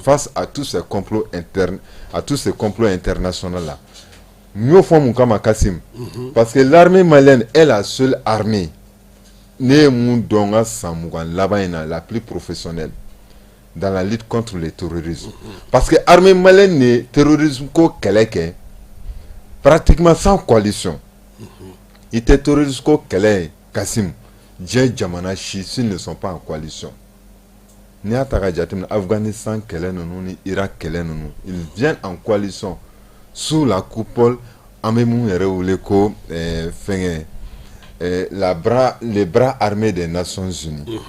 face à tous ces complots internes, à tous ces complots internationaux là. N y'o fɔ mun kama, Kassim? Parce que l'armée malienne est la seule armée, ne ye mun dɔn n ka san 20 laban in na, la plus professionnelle dans la lutte contre le terrorisme. Parce que armée malienne ye terrorisme ko kɛlɛ kɛ pratiquement sans coalition. I tɛ terrorisme ko kɛlɛ ye, Kassim, diɲɛ jamana si, s'ils ne sont pas en coalition. N'i y'a ta ka jateminɛ, Afghanistan kɛlɛ ninnu ni Irak kɛlɛ ninnu, ils viennent en coalition sous la coupole, an bɛ mun yɛrɛ wele ko fɛngɛ, les bras armés des Nations Unies.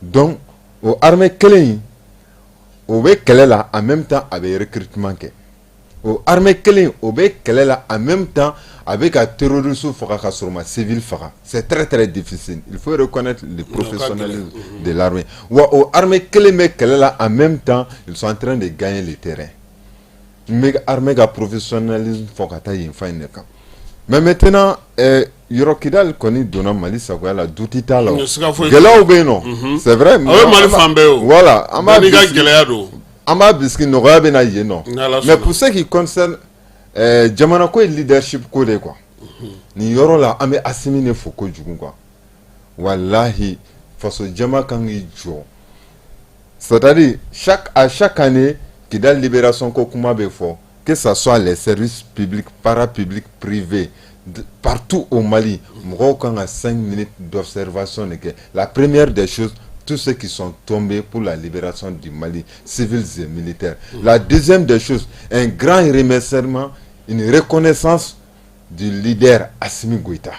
Donc o armée kelen in, o bɛ kɛlɛ la, en même temps a bɛ recrutement kɛ. O armée kelen, o bɛ kɛlɛ la, en même temps a bɛ ka terroriste faga ka sɔrɔ ma civil faga. C'est très très difficile, il faut reconnaître le professionnalisme de l'armée. Wa o armée kelen bɛ kɛlɛ la, en même temps ils sont en train de gagner le terrain. N bɛ armée ka professionnalisme fɔ ka taa yen fan in de kan. Mais maintenant, yɔrɔ Kidali kɔni donna Mali sagoya la, doute t'a la o. Siga foyi t'a la. Gɛlɛyaw bɛ yen nɔ, c'est vrai. A bɛ Mali fan bɛɛ o. Voilà, an b'a Bɛɛ n'i ka bisigi. Gɛlɛya don. An b'a bisigi, nɔgɔya bɛ na yen nɔ. N'Ala Mais sɔnna. pour ce qui concerne jamana ko ye leadership ko de quoi. Nin yɔrɔ la, an bɛ Asimi de fo kojugu quoi. Walahi, faso jama kan k'i jɔ, c'est-à-dire à chaque année, Kidal libération ko kuma bɛ fɔ, que ça soit les services publics, parapublics, privés, partout au Mali, mɔgɔw kan ka 5 minutes d'observation de kɛ. La première des choses, tous ceux qui sont tombés pour la libération du Mali, civils et militaires. La deuxième des choses, un grand remerciement, une reconnaissance du leader Assimi Goïta,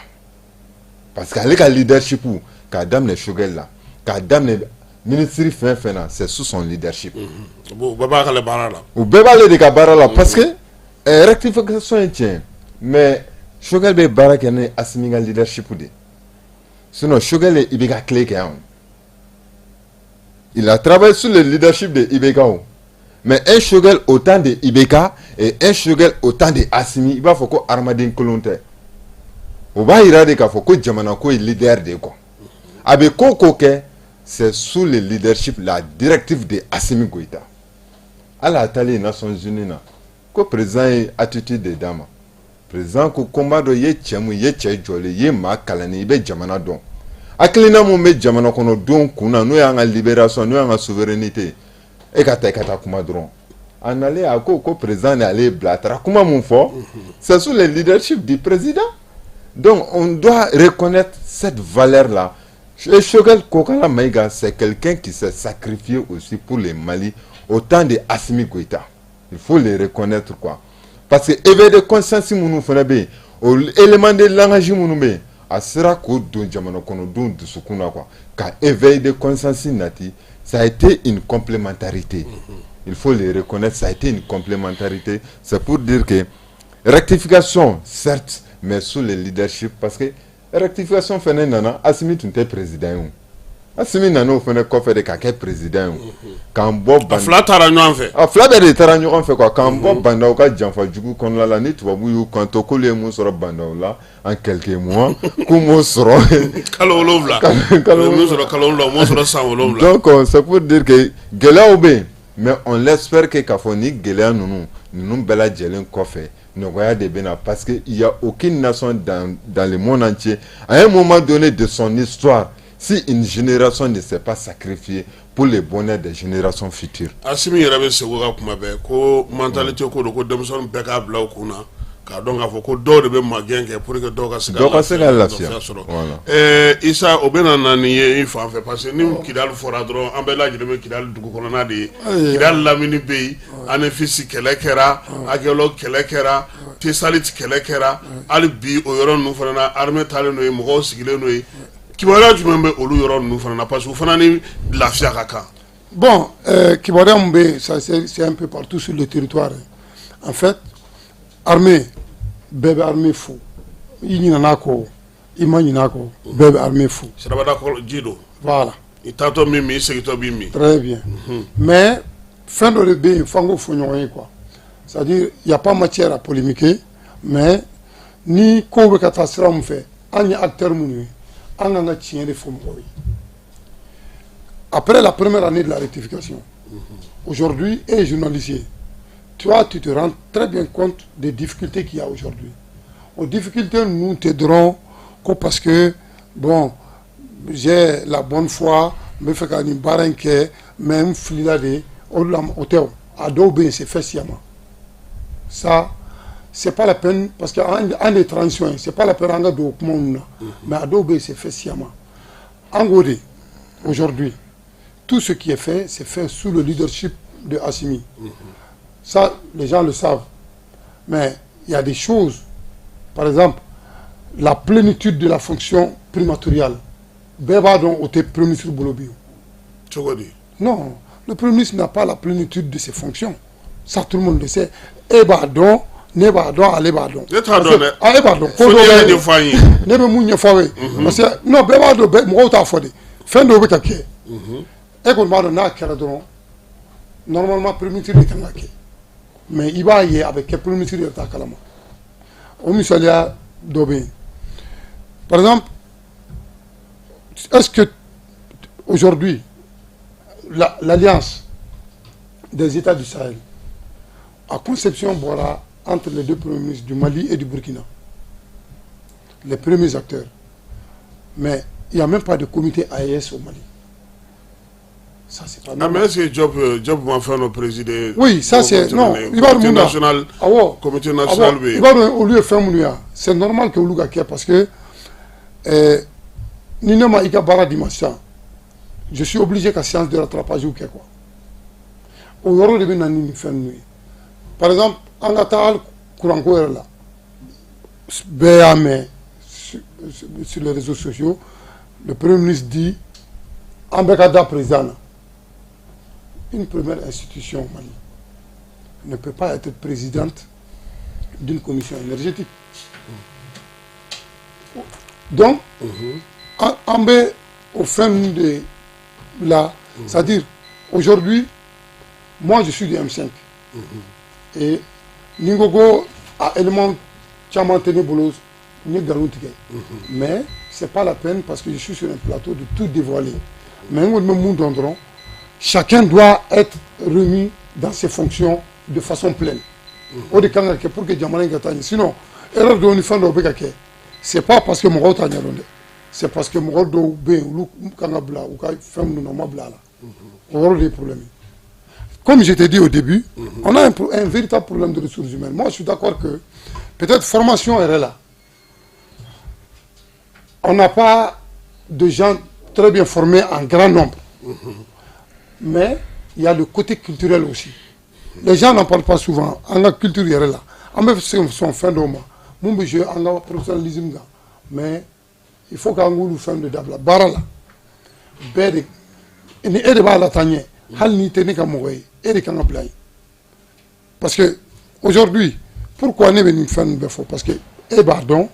parce qu'ale ka leadership, k'a daminɛ Choguel la, k'a daminɛ ministre fɛn fɛn na, c'est sous son leadership. Bon, u bɛɛ b'a k'ale baara la. U bɛɛ b'ale de ka baara la, parce que rectification ye tiɲɛ, mais Choguel bɛ baara kɛ ni Assimi ka leadership de. Sinon Choguel ye IBK tile kɛ yan o. Il a travaillé sous le leadership de IBK o. Mais un Choguel au temps de IBK et un Choguel au temps de Assimi, i b'a fɔ ko hadamaden kolon tɛ. O b'a yira de k'a fɔ ko jamana ko ye leader de ye quoi. A bɛ ko o ko kɛ, c'est sous le leadership, la directive de Assimi Goïta. Hali a taalen Nations Unies na, ko président ye attitude de d'a ma. Président ko ko n b'a dɔn i ye cɛ mun i ye, cɛ jɔlen i ye, maa kalannen, i bɛ jamana dɔn. Hakilina mun bɛ jamana kɔnɔdenw kun na, n'o y'an ka libération, n'o y'an ka souveraineté, e ka taa, i ka taa kuma dɔrɔn. A nalen, a ko ko président de y'ale bila. A taara kuma mun fɔ, c'est sous le leadership du président. Donc on doit reconnaître cette valeur là. Et Choguel Kokala Maïga, c'est quelqu'un qui s'est sacrifié aussi pour le Mali au temps de Assimi Goïta. Il faut le reconnaître quoi, parce que éveil de conscience minnu fana bɛ yen, o élément de langage minnu bɛ yen, a sera k'o don jamana kɔnɔdenw dusukun na quoi, ka éveil de conscience nati. Ça a été une complémentarité, il faut le reconnaître, ça a été une complémentarité. C'est pour dire que rectification, certes, mais sous le leadership, parce que rectification fɛnɛ nana, Assimi tun tɛ président ye o. Assimi nana o fɛnɛ kɔfɛ de ka kɛ président ye o, k'an bɔ A fila taara ɲɔgɔn fɛ. A fila bɛɛ de taara ɲɔgɔn fɛ quoi, k'an bɔ Bah N'Daw ka janfa jugu kɔnɔna la. Ni tubabu y'u kanto k'olu ye mun sɔrɔ Bah N'Daw la en quelques mois, k'u m'o sɔrɔ Kalo 7. Kalo U ye min sɔrɔ kalo 7, u m'o sɔrɔ san 7. Donc c'est pour dire que gɛlɛyaw bɛ yen, mais on l'espère que k'a fɔ ni gɛlɛya ninnu bɛɛ lajɛlen kɔfɛ, nɔgɔya de bɛ na, parce que il y a aucune nation dans le monde entier, à un moment donné de son histoire, si une génération ne s'est pas sacrifiée pour le bonheur des générations futures. Asimi yɛrɛ bɛ segu ka kuma bɛɛ ko mentalité ko don, ko denmisɛnnin bɛɛ k'a bila u kun na. K'a dɔn k'a fɔ ko dɔw de bɛ magɛn kɛ pour que dɔw ka se ka lafiya sɔrɔ. Isa, o bɛna na nin ye i fan fɛ, parce que ni Kidali fɔra dɔrɔn, an bɛɛ lajɛlen bɛ Kidali dugu kɔnɔna de ye. Kidali lamini bɛ yen, Anefisi kɛlɛ kɛra, Agelɔk kɛlɛ kɛra, Tesalit kɛlɛ kɛra. Hali bi o yɔrɔ ninnu fana na, armée taalen n'o ye, mɔgɔw sigilen n'o ye. Kibaruya jumɛn bɛ olu yɔrɔ ninnu fana na? Parce que u fana ni lafiya ka kan. Bon, kibaruya min bɛ yen, ça c'est un peu partout sur le territoire. En fait, armée bɛɛ bɛ armée fo. I ɲinɛna kɔ, i ma ɲinɛ a kɔ, bɛɛ bɛ armée fo. Sirabada ji don. Voilà. I taatɔ min min, i segintɔ b'i min. Très bien. Mais fɛn dɔ de bɛ yen, f'an k'o fɔ ɲɔgɔn ye quoi. C'est-à-dire, il y a pas matière à polémiquer, mais ni kow bɛ ka taa sira min fɛ, an ye acteur minnu ye, an kan ka tiɲɛ de fɔ mɔgɔw ye. Après la première année de la rectification, aujourd'hui, et journaliste, toi, tu te rends très bien compte des difficultés qu'il y a aujourd'hui. Aux difficultés, nous te dirons que parce que, bon, j'ai la bonne foi, n bɛ fɛ ka nin baara in kɛ, mais n filila de, o de la o tɛ o. A dɔw bɛ yen, c'est fait sciemment. Ça, c'est pas la peine, parce que an de transition ye, c'est pas la peine an ka don o kuma ninnu na. Mais a dɔw bɛ yen, c'est fait sciemment. An k'o de, aujourd'hui, tout ce qui est fait, c'est fait sous le leadership de Assimi. Ça, les gens le savent. Mais il y a des choses, par exemple, la plénitude de la fonction primatoriale. Bɛɛ b'a dɔn o tɛ Premier ministre bolo bi o. Cogo di? Non, le Premier ministre n'a pas la plénitude de ses fonctions. Ça, tout le monde le sait. E b'a dɔn, ne b'a dɔn, ale b'a dɔn. Ne t'a dɔn dɛ. Ah, e b'a dɔn. Fo n'i y'a ɲɛfɔ an ye. Ne bɛ mun ɲɛfɔ aw ye? Parce que non, bɛɛ b'a dɔn, bɛɛ mɔgɔw t'a fɔ de. Fɛn dɔw bɛ ka kɛ. E kɔni b'a dɔn n'a kɛra dɔrɔn, normalement Premier ministre de kan ka kɛ. Mais i b'a ye a bɛ kɛ, Premier ministre yɛrɛ t'a kalama. O misaliya dɔ bɛ yen. Par exemple, est-ce que aujourd'hui, l'alliance des États du Sahel, a conception bɔra entre les deux premiers ministres du Mali et du Burkina, les premiers acteurs. Mais il n'y a même pas de comité AES au Mali. Ça, c'est pas Ah, normal. mais est-ce que Diop ma fɛn dɔ présider? Oui, ça c'est non, i b'a dɔn Comité mun na? national. Awɔ. Comité national Awɔ, bɛ i yen. b'a dɔn olu ye fɛn minnu ye, c'est normal que olu ka kɛ, parce que ni ne ma i ka baara d'i ma sisan, je suis obligé ka séance de rattrapage kɛ quoi. O yɔrɔ de bɛ na ni nin fɛn ninnu ye. Par exemple, an ka taa hali kuranko yɛrɛ la, bɛɛ y'a mɛn sur les réseaux sociaux, le Premier ministre dit an bɛɛ ka da président na. Une première institution au Mali ne peut pas être présidente d'une commission énergétique. Donc, an bɛ o fɛn ninnu de la, c'est-à-dire aujourd'hui, moi je suis du M5 et ni n ko ko a élément caman tɛ ne bolo, n ye nkalon tigɛ. Mais c'est pas la peine, parce que je suis sur un plateau, de tout dévoiler. Mais n kɔni bɛ mun dɔn dɔrɔn, chacun doit être remis dans ses fonctions de façon pleine. O de kan ka kɛ pour que jamana in ka taa ɲɛ. Sinon, erreur dɔw ni fɛn dɔw bɛ ka kɛ, c'est pas parce que mɔgɔw t'a ɲɛdɔn dɛ, c'est parce que mɔgɔ dɔw bɛ yen, olu kan ka bila u ka fɛn minnu na, u ma bila a la. O yɔrɔ de ye problème ye. Comme je t'ai dit au début, on a un véritable problème de ressources humaines. Moi, je suis d'accord que peut-être formation yɛrɛ la, on n'a pas de gens très bien formés en grand nombre. Mais il y a le côté culturel aussi. Les gens n'en parlent pas souvent. An ka culture yɛrɛ la, an bɛ se sɔn fɛn dɔw ma mun bɛ jouer an ka professionnalisme kan, mais il faut k'an k'olu fɛn de dabila baara la. Bɛɛ de ni e de b'a la taa ɲɛ, hali n'i tɛ ne ka mɔgɔ ye, e de kan ka bila yen. Parce que aujourd'hui, pourquoi ne bɛ nin fɛn ninnu bɛɛ fɔ? Parce que e b'a dɔn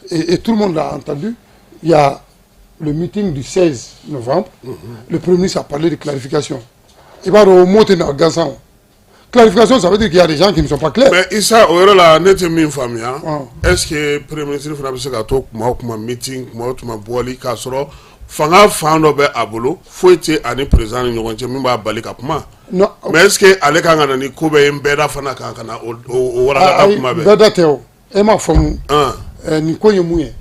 et tout le monde l'a entendu, il y a le meeting du 16 novembre, le Premier ministre a parlé de clarification. I b'a dɔn o mot tɛ na gansan o. Clarification, ça veut dire qu'il y a des gens qui ne sont pas clairs. Mais Isa, o yɔrɔ la, ne tɛ min faamuya, est-ce que Premier ministre fana bɛ se ka to kuma o kuma meeting, kuma o kuma bɔli, k'a sɔrɔ fanga fan dɔ bɛ a bolo, foyi tɛ ani président ni ɲɔgɔn cɛ min b'a bali ka kuma? Non. Mais est-ce que ale kan ka na ni ko bɛɛ ye n bɛɛ da fana kan ka na o walaka kuma bɛɛ? Bɛɛ da tɛ o. E m'a faamu. Nin ko in ye mun ye?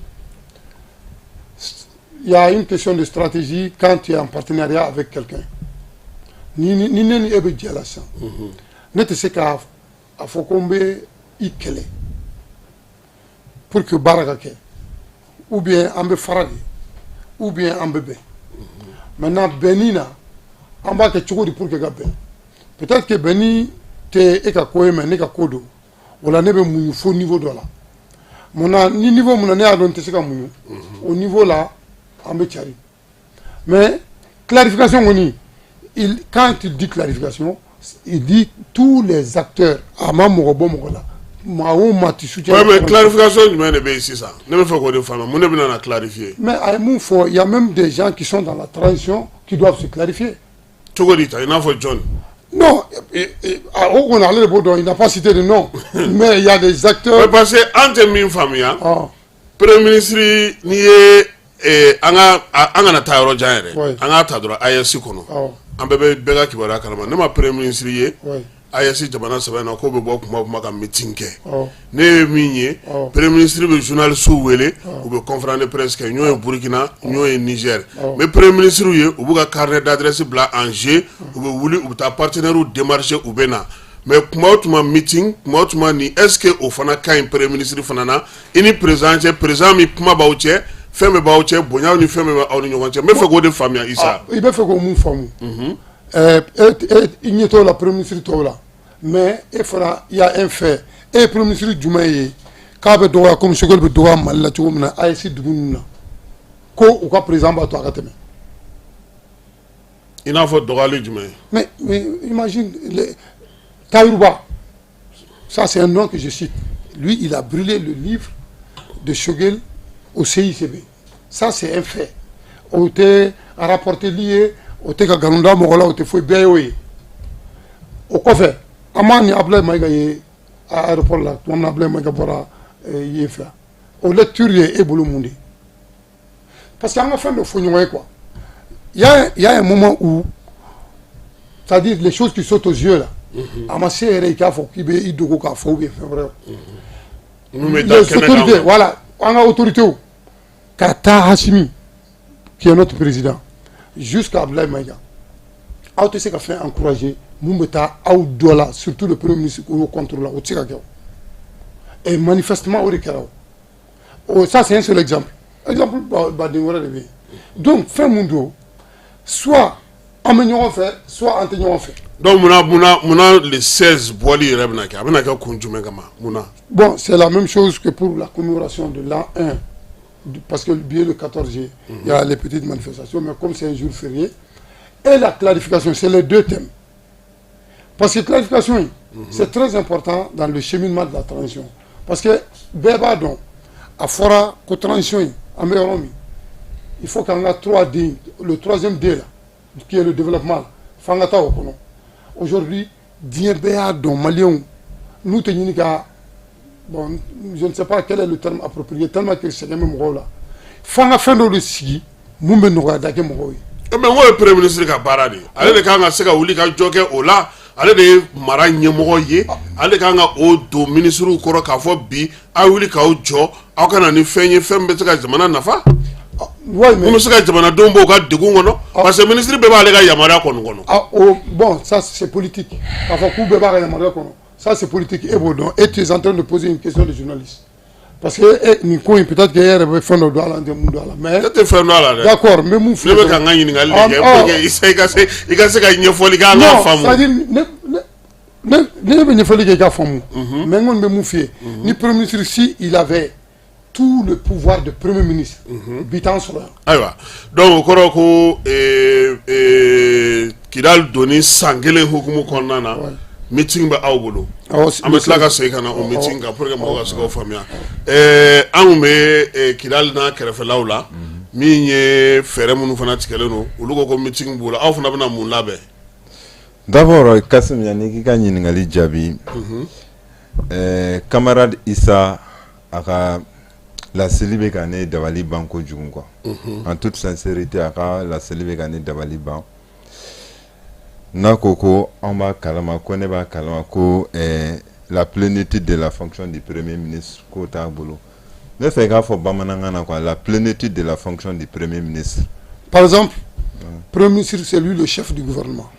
Il y a une question de stratégie quand tu es en partenariat avec quelqu'un. Ni ne ni e bɛ jɛ la sisan, ne tɛ se ka a fɔ ko n bɛ i kɛlɛ. Pour que baara ka kɛ, ou bien an bɛ fara de, ou bien an bɛ bɛn. Maintenant, bɛnni na, an b'a kɛ cogo di pour que ka bɛn? Peut-être que bɛnni tɛ e ka ko ye, mais ne ka ko don. O la, ne bɛ muɲu fo niveau dɔ la. Munna ni niveau mun na ne y'a dɔn n tɛ se ka muɲu o niveau la, an bɛ cari. Mais clarification kɔni, quand il dit clarification, il dit tous les acteurs. A ma mɔgɔ bɔ mɔgɔ la, maa o maa ti soutien. Ouais, mais clarification jumɛn de bɛ yen sisan? Ne bɛ fɛ k'o de faamuya. Mun de bɛ na clarifier? Mais a ye mun fɔ, il y a même des gens qui sont dans la transition qui doivent se clarifier. Cogo di ta? I n'a fɔ jɔn? Non, o kɔni, ale de b'o dɔn. Il n'a pas cité de nom, mais il y a des acteurs. Ouais, parce que an tɛ min faamuya, premier ministre, n'i ye an ka an kana taa yɔrɔ jan yɛrɛ, an k'a ta dɔrɔn AES kɔnɔ, an bɛɛ bɛ bɛɛ ka kibaruya kalama. Ne ma premier ministre ye AES jamana saba in na k'o bɛ bɔ kuma o kuma ka meeting kɛ. Ne ye min ye, premier ministre bɛ journaliste wele, u bɛ conférence de presse kɛ. N y'o ye Burukina, n y'o ye Niger. Mais premier ministre ye, u b'u ka carnet d'adresse bila en jeu, u bɛ wuli, u bɛ taa partenaires démarcher, u bɛ na. Mais kuma o tuma meeting, kuma o tuma nin, est ce que o fana ka ɲi premier ministre fana na? I ni président cɛ, président min kuma b'aw cɛ, fɛn bɛɛ b'aw cɛ, bonyaw ni fɛn bɛɛ b'aw ni ɲɔgɔn cɛ. N bɛ fɛ k'o de faamuya, Isa. I bɛ fɛ k'o mun faamu? I ɲɛ t'o la premier ministre tɔw la, mais e fana, il y a un fait. E ye premier ministre jumɛn ye k'a bɛ dɔgɔya komi Choguel bɛ dɔgɔya Mali la cogo min na, AES dugu ninnu na, ko u ka président b'a to a ka tɛmɛ? I n'a fɔ dɔgɔyali jumɛn? Mais imagine les Tahirou Bah, ça c'est un nom que je cite. Lui, il a brûlé le livre de Choguel au CICB. Ça c'est un fait. O tɛ rapporté li ye, o tɛ ka nkalon da mɔgɔ la, o tɛ foyi, bɛɛ y'o ye. O kɔfɛ, an m'a ni Abdoulaye Maïga ye aéroport la tuma min na, Abdoulaye Maïga bɔra yen fɛ. O lecture ye e bolo mun de ye? Parce que an ka fɛn dɔ fɔ ɲɔgɔn ye quoi. Il y a un moment où, c'est-à-dire les choses qui sautent aux yeux là, a ma se yɛrɛ i k'a fɔ k'i bɛ i dogo k'a fɔ ou bien fɛn wɛrɛ. Les autorités, voilà, an ka autorités, ka taa Assimi qui est notre président jusqu'à Abdoulaye Maïga, aw tɛ se ka fɛn encourager mun bɛ taa aw dɔ la, surtout le premier ministre, k'o contre la, o tɛ se ka kɛ o. Et manifestement, o de kɛra o. Ça c'est un seul exemple. Exemple baden wɛrɛ de bɛ yen. Donc fɛn mun don, soit an bɛ ɲɔgɔn fɛ, soit an tɛ ɲɔgɔn fɛ. Donc munna le 16 bɔli yɛrɛ bɛna kɛ? A bɛna kɛ kun jumɛn kama? Munna? Bon, c'est la même chose que pour la commémoration de l'an 1, parce que bien le 14, il y a les petites manifestations, mais comme c'est un jour férié, et la clarification, c'est les deux thèmes. Parce que clarification, c'est très important dans le cheminement de la transition. Parce que bɛɛ b'a dɔn, a fɔra ko transition in, an bɛ yɔrɔ min, il faut qu'an ka 3D, le troisième D là, qui est le développement, f'an ka taa o kɔnɔ. Aujourd'hui, diɲɛ bɛɛ y'a dɔn, maliyɛnw n'u tɛ ɲini ka, bon, je ne sais pas quel est le terme approprié, tellement que sɛgɛn bɛ mɔgɔw la, f'an ka fɛn dɔw de sigi mun bɛ nɔgɔya da kɛ mɔgɔw ye. Mais n ko ye premier ministre ka baara de ye. Ale de kan ka se ka wuli ka jɔ kɛ o la. Ale de ye mara ɲɛmɔgɔ ye. Ale de kan ka o don ministres kɔrɔ k'a fɔ bi aw wuli k'aw jɔ, aw ka na ni fɛn ye, fɛn bɛ se ka jamana nafa, mun bɛ se ka jamanadenw bɔ u ka degun kɔnɔ, parce que ministre bɛɛ b'ale ka yamaruya kɔni kɔnɔ. Ah, oh, bon, ça c'est politique. K'a fɔ k'u bɛɛ b'a ka yamaruya kɔnɔ, ça c'est politique. E b'o dɔn, et tu es en train de poser une question de journaliste. Parce que nin ko in, peut-être que e yɛrɛ bɛ fɛn dɔ dɔn a la, n tɛ mun dɔn a la, mais. Ne tɛ fɛn dɔn a la dɛ. D'accord, n bɛ mun f'i ye. Ne bɛ ka n ka ɲininkali de kɛ pour que i ka se ka ɲɛfɔli kɛ, an k'a faamu. Non, c'est-à-dire ne bɛ ɲɛfɔli kɛ i ka faamu. Mais n kɔni bɛ mun f'i ye. Ni premier ministre, si il avait tout le pouvoir de premier ministre, bi t'an sɔrɔ yan. Ayiwa, donc o kɔrɔ ko Kidali donni san kelen hukumu kɔnɔna na, meeting bɛ aw bolo. An bɛ tila ka segin ka na o meeting kan pour que mɔgɔw ka se k'o faamuya. An kun bɛ Kidali n'a kɛrɛfɛlaw la, min ye fɛɛrɛ minnu fana tigɛlen don, olu ko meeting b'u la. Aw fana bɛna mun labɛn? D'abord, Kassim, yanni k'i ka ɲininkali jaabi, camarade Issa, a ka laseli bɛ ka ne dabali ban kojugu quoi. En toute sincérité, a ka laseli bɛ ka ne dabali ban. N'a ko ko an b'a kalama, ko ne b'a kalama ko la plénitude de la fonction du premier ministre k'o t'a bolo. Ne fɛ i k'a fɔ bamanankan na quoi, la plénitude de la fonction du premier ministre. Par exemple, premier ministre, c'est lui le chef du gouvernement.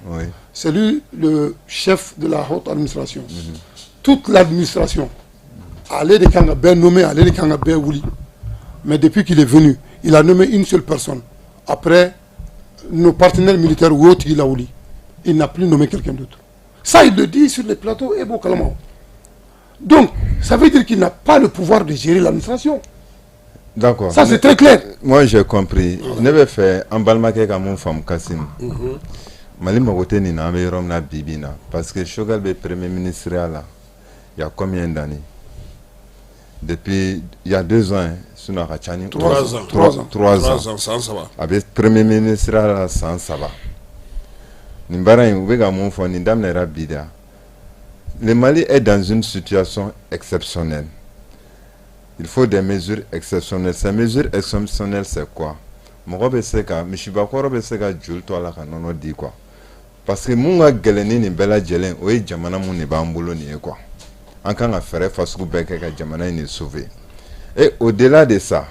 C'est lui le chef de la haute administration. Toute l'administration. Ale de kan ka bɛɛ nommer, ale de kan ka bɛɛ wuli. Mais depuis qu'il est venu, il a nommé une seule personne. Après, nos partenaires militaires u y'o tigi lawuli, il n'a plus nommé quelqu'un d'autre. Ça, il le dit sur les plateaux et b'o kalama. Donc ça veut dire qu'il n'a pas le pouvoir de gérer l'administration. D'accord. Ça, c'est très clair. Moi, j'ai compris. Ne bɛ fɛ an balimakɛ ka mun faamu, Kassim, Mali mago tɛ nin na an bɛ yɔrɔ min na bi bi in na, parce que Choguel bɛ premier ministre ya la il y a combien d'années? Depuis il y a 2 ans hein, sinon a ka ca ni 3 ans. 3 ans. 3 3 ans. ans, san 3. A bɛ premier ministre ya la san 3. Nin baara in, u bɛ ka mun fɔ, nin daminɛra bi de ya? Le Mali est dans une situation exceptionnelle. Il faut des mesures exceptionnelles. Ces mesures exceptionnelles, c'est quoi? Mɔgɔ bɛ se ka misibakɔrɔ bɛ se ka joli to a la ka nɔnɔ di quoi, parce que mun ka gɛlɛn ni nin bɛɛ lajɛlen, o ye jamana mun de b'an bolo nin ye quoi. An kan ka fɛɛrɛ fasugu bɛɛ kɛ ka jamana in de sauver. Et au-delà de ça,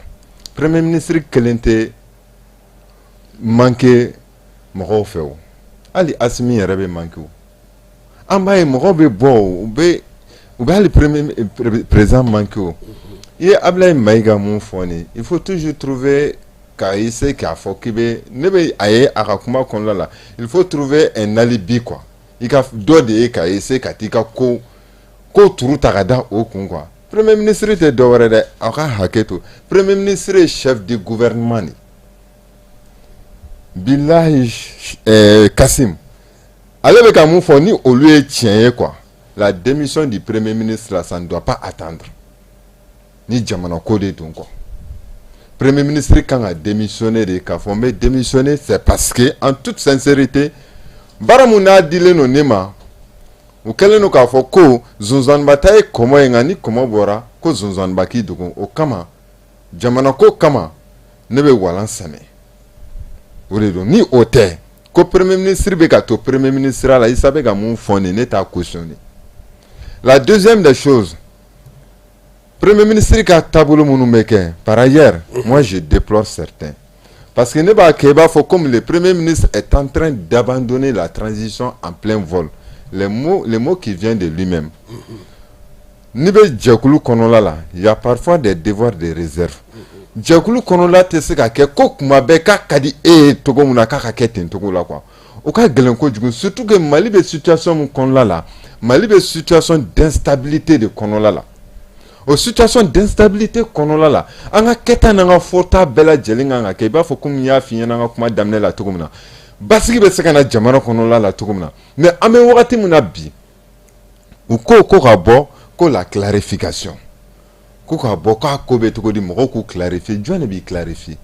premier ministre kelen tɛ manquer mɔgɔw fɛ o, hali Asimi yɛrɛ bɛ manquer o. An b'a ye mɔgɔw bɛ bɔ o, u bɛ hali premier président manquer o. I ye Ablaye Mayiga mun fɔ nin, il faut toujours trouver k'a essayer k'a fɔ k'i bɛ ne bɛ a ye a ka kuma kɔnɔna la, il faut trouver un alibi quoi. I ka dɔ de ye k'a essayer ka t'i ka ko ko turu ta ka da o kun quoi. Premier ministre tɛ dɔwɛrɛ dɛ, aw ka hakɛ to, premier ministre ye chef de gouvernement de. Bilahi, Kassim, ale bɛ ka mun fɔ ni olu ye tiɲɛ ye quoi, la démission du premier ministre là, ça ne doit pas attendre. Ni jamana ko de don quoi, premier ministre kan ka démissionner de. K'a fɔ n bɛ démissionner, c'est parce que en toute sincérité, baara mun n'a dilen don ne ma, u kɛlen don k'a fɔ ko zonzanniba ta ye kɔmɔ ye, nka ni kɔmɔ bɔra ko zonzanniba k'i dogo, o kama, jamana ko kama, ne bɛ walan sɛmɛ, o de don. Ni o tɛ ko premier ministre bɛ ka to premier ministre la, Isa bɛ ka mun fɔ nin, ne t'a cautionner. La deuxième des choses, premier ministre ka taabolo minnu bɛ kɛ par ailleurs, moi je déplore certains, parce que ne b'a kɛ i b'a fɔ comme le premier ministre est en train d'abandonner la transition en plein vol. Les mots qui viennent de lui-même, n'i bɛ jɛkulu kɔnɔla la, il y a parfois des devoirs de réserve. Jɛkulu kɔnɔla tɛ se ka kɛ ko kuma bɛɛ k'a ka di e ye cogo min na k'a ka kɛ ten cogo la quoi. O ka gɛlɛn kojugu, surtout que Mali bɛ situation min kɔnɔla la, Mali bɛ situation d'instabilité de kɔnɔla la. O situation d'instabilité kɔnɔla la, an ka kɛta n'an ka fɔta bɛɛ lajɛlen kan ka kɛ i b'a fɔ komi n y'a f'i ɲɛna an ka kuma daminɛ la cogo min na, basigi bɛ se ka na jamana kɔnɔla la cogo min na. Mais an bɛ wagati min na bi, u ko ko ka bɔ ko la clarification, ko ka bɔ k'a ko bɛ cogo di, mɔgɔw k'u clarifier. Jɔn de b'i clarifier?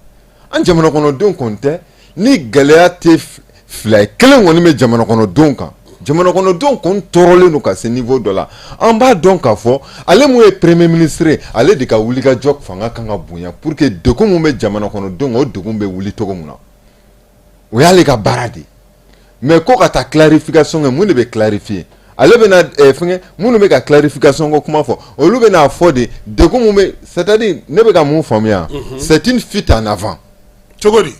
An jamana kɔnɔdenw kɔni tɛ. Ni gɛlɛya tɛ fila ye, kelen kɔni bɛ jamana kɔnɔdenw kan. Jamana kɔnɔdenw kɔni tɔɔrɔlen don ka se niveau dɔ la. An b'a dɔn k'a fɔ ale mun ye premier ministre ye, ale de ka wulikajɔ fanga kan ka bonya pour que degun mun bɛ jamana kɔnɔdenw kan, o degun bɛ wuli cogo min na, o y'ale ka baara de ye. Mais ko ka taa clarification kɛ, mun de bɛ clarifier? Ale bɛna fɛngɛ minnu bɛ ka clarification ko kuma fɔ, olu bɛna fɔ de degun mun bɛ, c'est à dire ne bɛ ka mun faamuya, c'est une fuite en avant. Cogo di?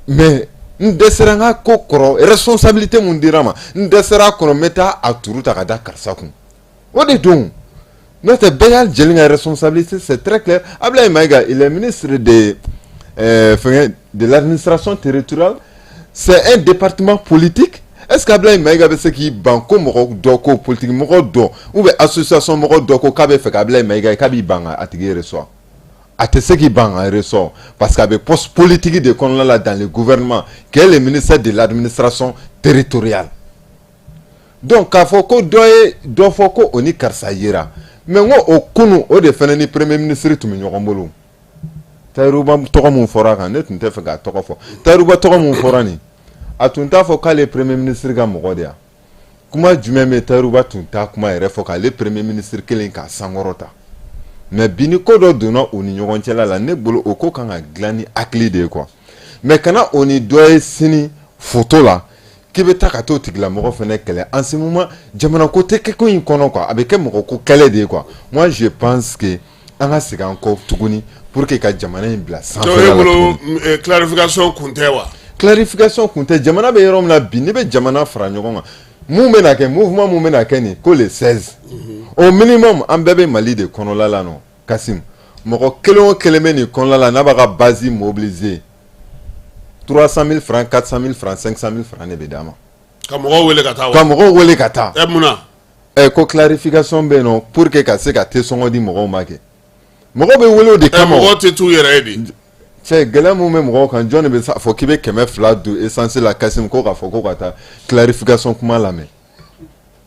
Mais n dɛsɛra n ka ko kɔrɔ, responsabilité mun dira ma, n dɛsɛra a kɔnɔ, n bɛ taa a turu ta ka da karisa kun, o de don. N'o tɛ, bɛɛ y'a jɛlen ka responsabilité, c'est très clair. Ablaye Maïga, il est ministre de fɛngɛ de l'administration territoriale, c'est un département politique. Est-ce que Ablaye Maïga bɛ se k'i ban ko mɔgɔ dɔ ko politique mɔgɔ dɔ ou bien association mɔgɔ dɔ ko k'a bɛ fɛ ka Ablaye Maïga ye, k'a b'i ban ka a tigi reçoit? A tɛ se k'i ban ka ressort, parce que a bɛ poste politique de kɔnɔna la dans le gouvernement, qui est le ministère de l'administration territoriale. Donc k'a fɔ ko dɔ ye dɔ fɔ ko o ni karisa yera, mais n ko o kunu, o de fana ni premier ministre tun bɛ ɲɔgɔn bolo. Tayiruba tɔgɔ mun fɔra a kan, ne tun tɛ fɛ k'a tɔgɔ fɔ. Tayiruba tɔgɔ mun fɔra nin, a tun t'a fɔ k'ale ye premier ministre ka mɔgɔ de ya? Kuma jumɛn bɛ Tayiruba tun t'a kuma yɛrɛ fɔ k'ale premier ministre kelen k'a sankɔrɔta? Mais bi, ni ko dɔ donna u ni ɲɔgɔn cɛla la, ne bolo o ko kan ka dilan ni hakili de ye quoi. Mais kana o ni dɔ ye sini photo la k'i bɛ taa ka t'o tigilamɔgɔ fana kɛlɛ. En ce moment, jamana ko tɛ kɛ ko in kɔnɔ quoi, a bɛ kɛ mɔgɔ ko kɛlɛ de ye quoi. Moi, je pense que an ka segin an kɔ tuguni pour que ka jamana in bila Donc e sanfɛla la bolo tuguni. Clarification kun tɛ wa? Clarification kun tɛ. Jamana bɛ yɔrɔ min na bi, n'i bɛ jamana fara ɲɔgɔn kan, mun bɛna kɛ, mouvement mun bɛna kɛ nin ko le 16, Au minimum, an bɛɛ bɛ Mali de kɔnɔla la nɔ, Kasim. Mɔgɔ kelen o kelen bɛ nin kɔnɔla la n'a b'a ka base mobiliser, 300 000 francs, 400 000 francs, 500 000 francs de bɛ d'a ma. Ka mɔgɔw wele ka taa wa? Ka mɔgɔw wele ka taa. Ɛ, mun na? Ɛ, ko clarification bɛ yen nɔ pour que ka se ka te sɔngɔ di mɔgɔw ma kɛ. Mɔgɔw bɛ wele o de kama. Mɔgɔw tɛ t'u yɛrɛ ye de. Cɛ, gɛlɛya mun bɛ mɔgɔw kan, jɔn de bɛ fɔ k'i bɛ 200 don essence la, Kasim, ko k'a fɔ ko ka taa clarification kuma lamɛn?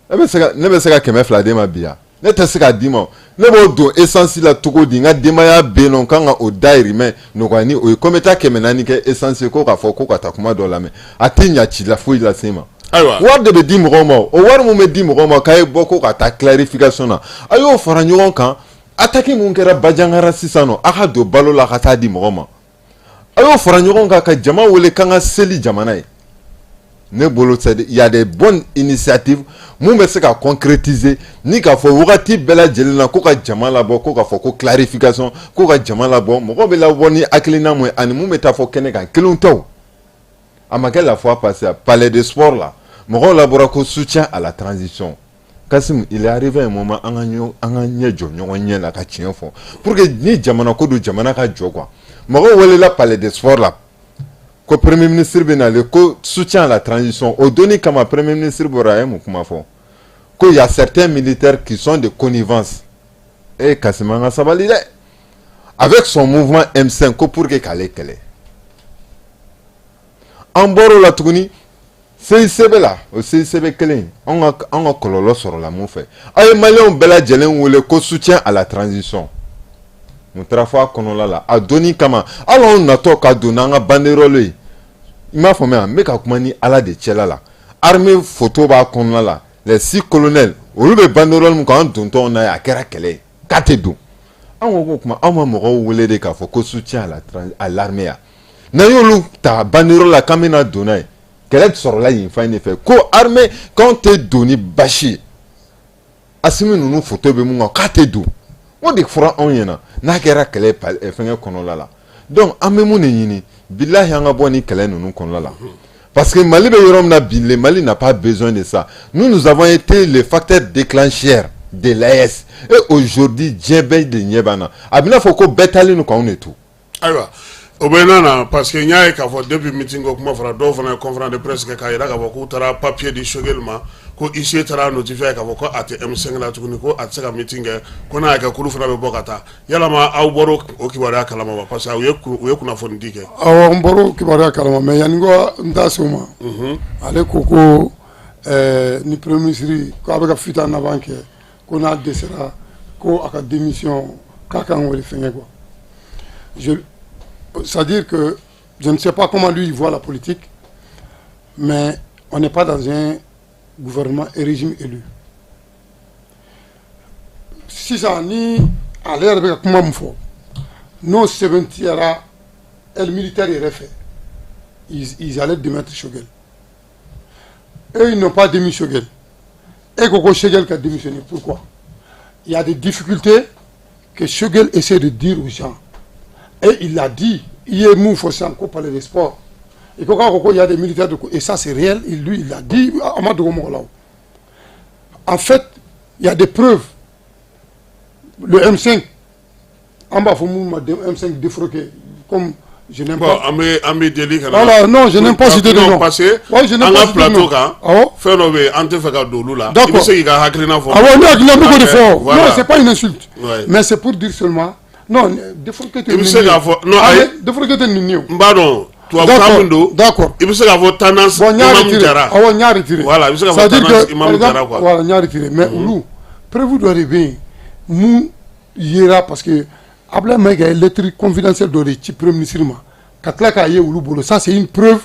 E bɛ se ka, ne bɛ se ka 200 d'e ma bi yan? Ne tɛ se k'a d'i ma. Ne b'o don essence la cogo di? N ka denbaya bɛ yen nɔ, n kan ka o dahirimɛ nɔgɔya ni o ye. Ko n bɛ taa 400 kɛ essence ye ko k'a fɔ ko ka taa kuma dɔ lamɛn, a tɛ ɲa ci la foyi lase n ma. Ayiwa, wari de bɛ di mɔgɔw ma. O wari mun bɛ di mɔgɔw ma k'a ye bɔ ko ka taa clarification na, a y'o fara ɲɔgɔn kan. Attaque mun kɛra Bandiagara sisan nɔ, a ka don balo la ka taa di mɔgɔw ma. A y'o fara ɲɔgɔn kan ka jama wele k'an ka seli jamana ye. Ne bolo, c'est il y a des bonnes initiatives mun bɛ se ka concrétiser ni k'a fɔ wagati bɛɛ lajɛlen na ko ka jama labɔ, ko k'a fɔ ko clarification, ko ka jama labɔ. Mɔgɔw bɛ labɔ ni hakilina mun ye ani mun bɛ taa fɔ kɛnɛ kan, kelenw tɛ o. A ma kɛ la fois passée, palais de sport la, mɔgɔw labɔra ko soutien à la transition. Kasim, il est arrivé un moment, an ka ɲɛ jɔ ɲɔgɔn ɲɛ la ka tiɲɛ fɔ pour que ni jamana ko don, jamana ka jɔ quoi. Mɔgɔw welela palais de sport la ko premier ministre bɛ nalen, ko soutien à la transition. O donni kama, premier ministre bɔra, a ye mun kuma fɔ? Ko y a certains militaires qui sont de connivence. Eh Kasim, an ka sabali dɛ. Avec son mouvement M5, ko pour que k'ale kɛlɛ. An bɔr'o la tuguni, CICB la, o CICB kelen, an ka kɔlɔlɔ sɔrɔla mun fɛ? A ye maliyɛnw bɛɛ lajɛlen wele ko soutien à la transition. Mun taara fɔ a kɔnɔla la a donni kama? Hali anw natɔ ka don n'an ka banderole ye, i m'a faamuya, n bɛ ka kuma ni Ala de cɛla la. Armée photo b'a kɔnɔna la, les six colonels, olu bɛ banderole mun kan, an dontɔ n'a ye, a kɛra kɛlɛ ye k'a tɛ don. An ko k'o kuma, aw ma mɔgɔw wele de k'a fɔ ko soutien à l'armée ya? N'an y'olu ta banderole la k'an bɛna don n'a ye, kɛlɛ sɔrɔla yen fan de fɛ ko armée k'anw tɛ don ni basi ye. Asimi ninnu photo bɛ mun kan, k'a tɛ don. O de fɔra anw ɲɛna n'a kɛra kɛlɛ fɛngɛ kɔnɔla la. Donc an bɛ mun de ɲini? Bilahi, an ka bɔ ni kɛlɛ ninnu kɔnɔla la, parce que Mali bɛ yɔrɔ min na bi, le Mali n'a pas besoin de ça. Nous, nous avons été les facteurs déclencheurs de l'AES et aujourd'hui diɲɛ bɛɛ de ɲɛ b'an na. A bɛ n'a fɔ ko bɛɛ taalen don k'anw de to. Ayiwa, o bɛ na na parce que n y'a ye k'a fɔ depuis meeting ko kuma fɔra, dɔw fana ye conférence de presse kɛ k'a jira k'a fɔ k'u taara papier di Choguel ma, ko huissier taara notifier k'a fɔ ko a tɛ M5 la tuguni, ko a tɛ se ka meeting kɛ, ko n'a y'a kɛ k'olu fana bɛ bɔ ka taa. Yalama aw bɔra o kibaruya kalama wa? Parce que u ye kunnafoni di kɛ. Awɔ, n bɔra o kibaruya kalama, mais yanni ko n da se o ma, ale ko ko ni premier ministre ko a bɛ ka fuite en avant kɛ, ko n'a dɛsɛra, ko a ka démission, k'a kan k'o de fɛngɛ quoi. Je c'est-à-dire que je ne sais pas comment lui il voit la politique, mais on n'est pas dans un gouvernement et régime élu. Sisan ni ale yɛrɛ bɛ ka kuma min fɔ, n'o sɛbɛntiyara aile militaire yɛrɛ fɛ, ils allaient démettre Choguel. Eux, ils n'ont pas démis Choguel. E ko ko Choguel ka démissionner, pourquoi? Il y a des difficultés que Choguel essaie de dire aux gens et il l'a dit. I ye mun fɔ sisan ko palais des sports, i ko k'a ko ko il y a des militaires de, et ça c'est réel. Lui, il l'a dit, a ma dogo mɔgɔ la o. En fait, il y a des preuves. Le M5, an b'a fɔ mun ma M5 défroqué, comme je n'aime Bon, pas. an bɛ deli ka na. Voilà, non, je n'aime pas citer de Non, nom. parce que Ouais, je n'aime an pas ka citer de plateau nom. kan, Awɔ. fɛn dɔ bɛ yen, an tɛ fɛ ka don olu la. I D'accord. bɛ se k'i ka hakilina fɔ. Awɔ, ne hakilina bɛ k'o de fɔ. Voilà. Non, c'est pas une insulte. Ouais. Mais c'est pour dire seulement, non, défroqué tɛ I bɛ se nin ye. k'a fɔ non, Ah, ayi. mais défroqué tɛ nin ye o. N b'a dɔn tubabukan min don. D'accord. I bɛ se k'a fɔ tendance Bon, n y'a Imam retiré. Jara. Awɔ, n y'a retiré. Voilà, i bɛ se k'a fɔ C'est-à-dire tendance que, Imam par exemple, Jara quoi. voilà, n y'a retiré. Mais olu, preuve dɔ de bɛ yen mun yera, parce que Abdoulaye Maïga ye lettre confidentielle dɔ de ci premier ministre ma ka tila k'a ye olu bolo. Ça, c'est une preuve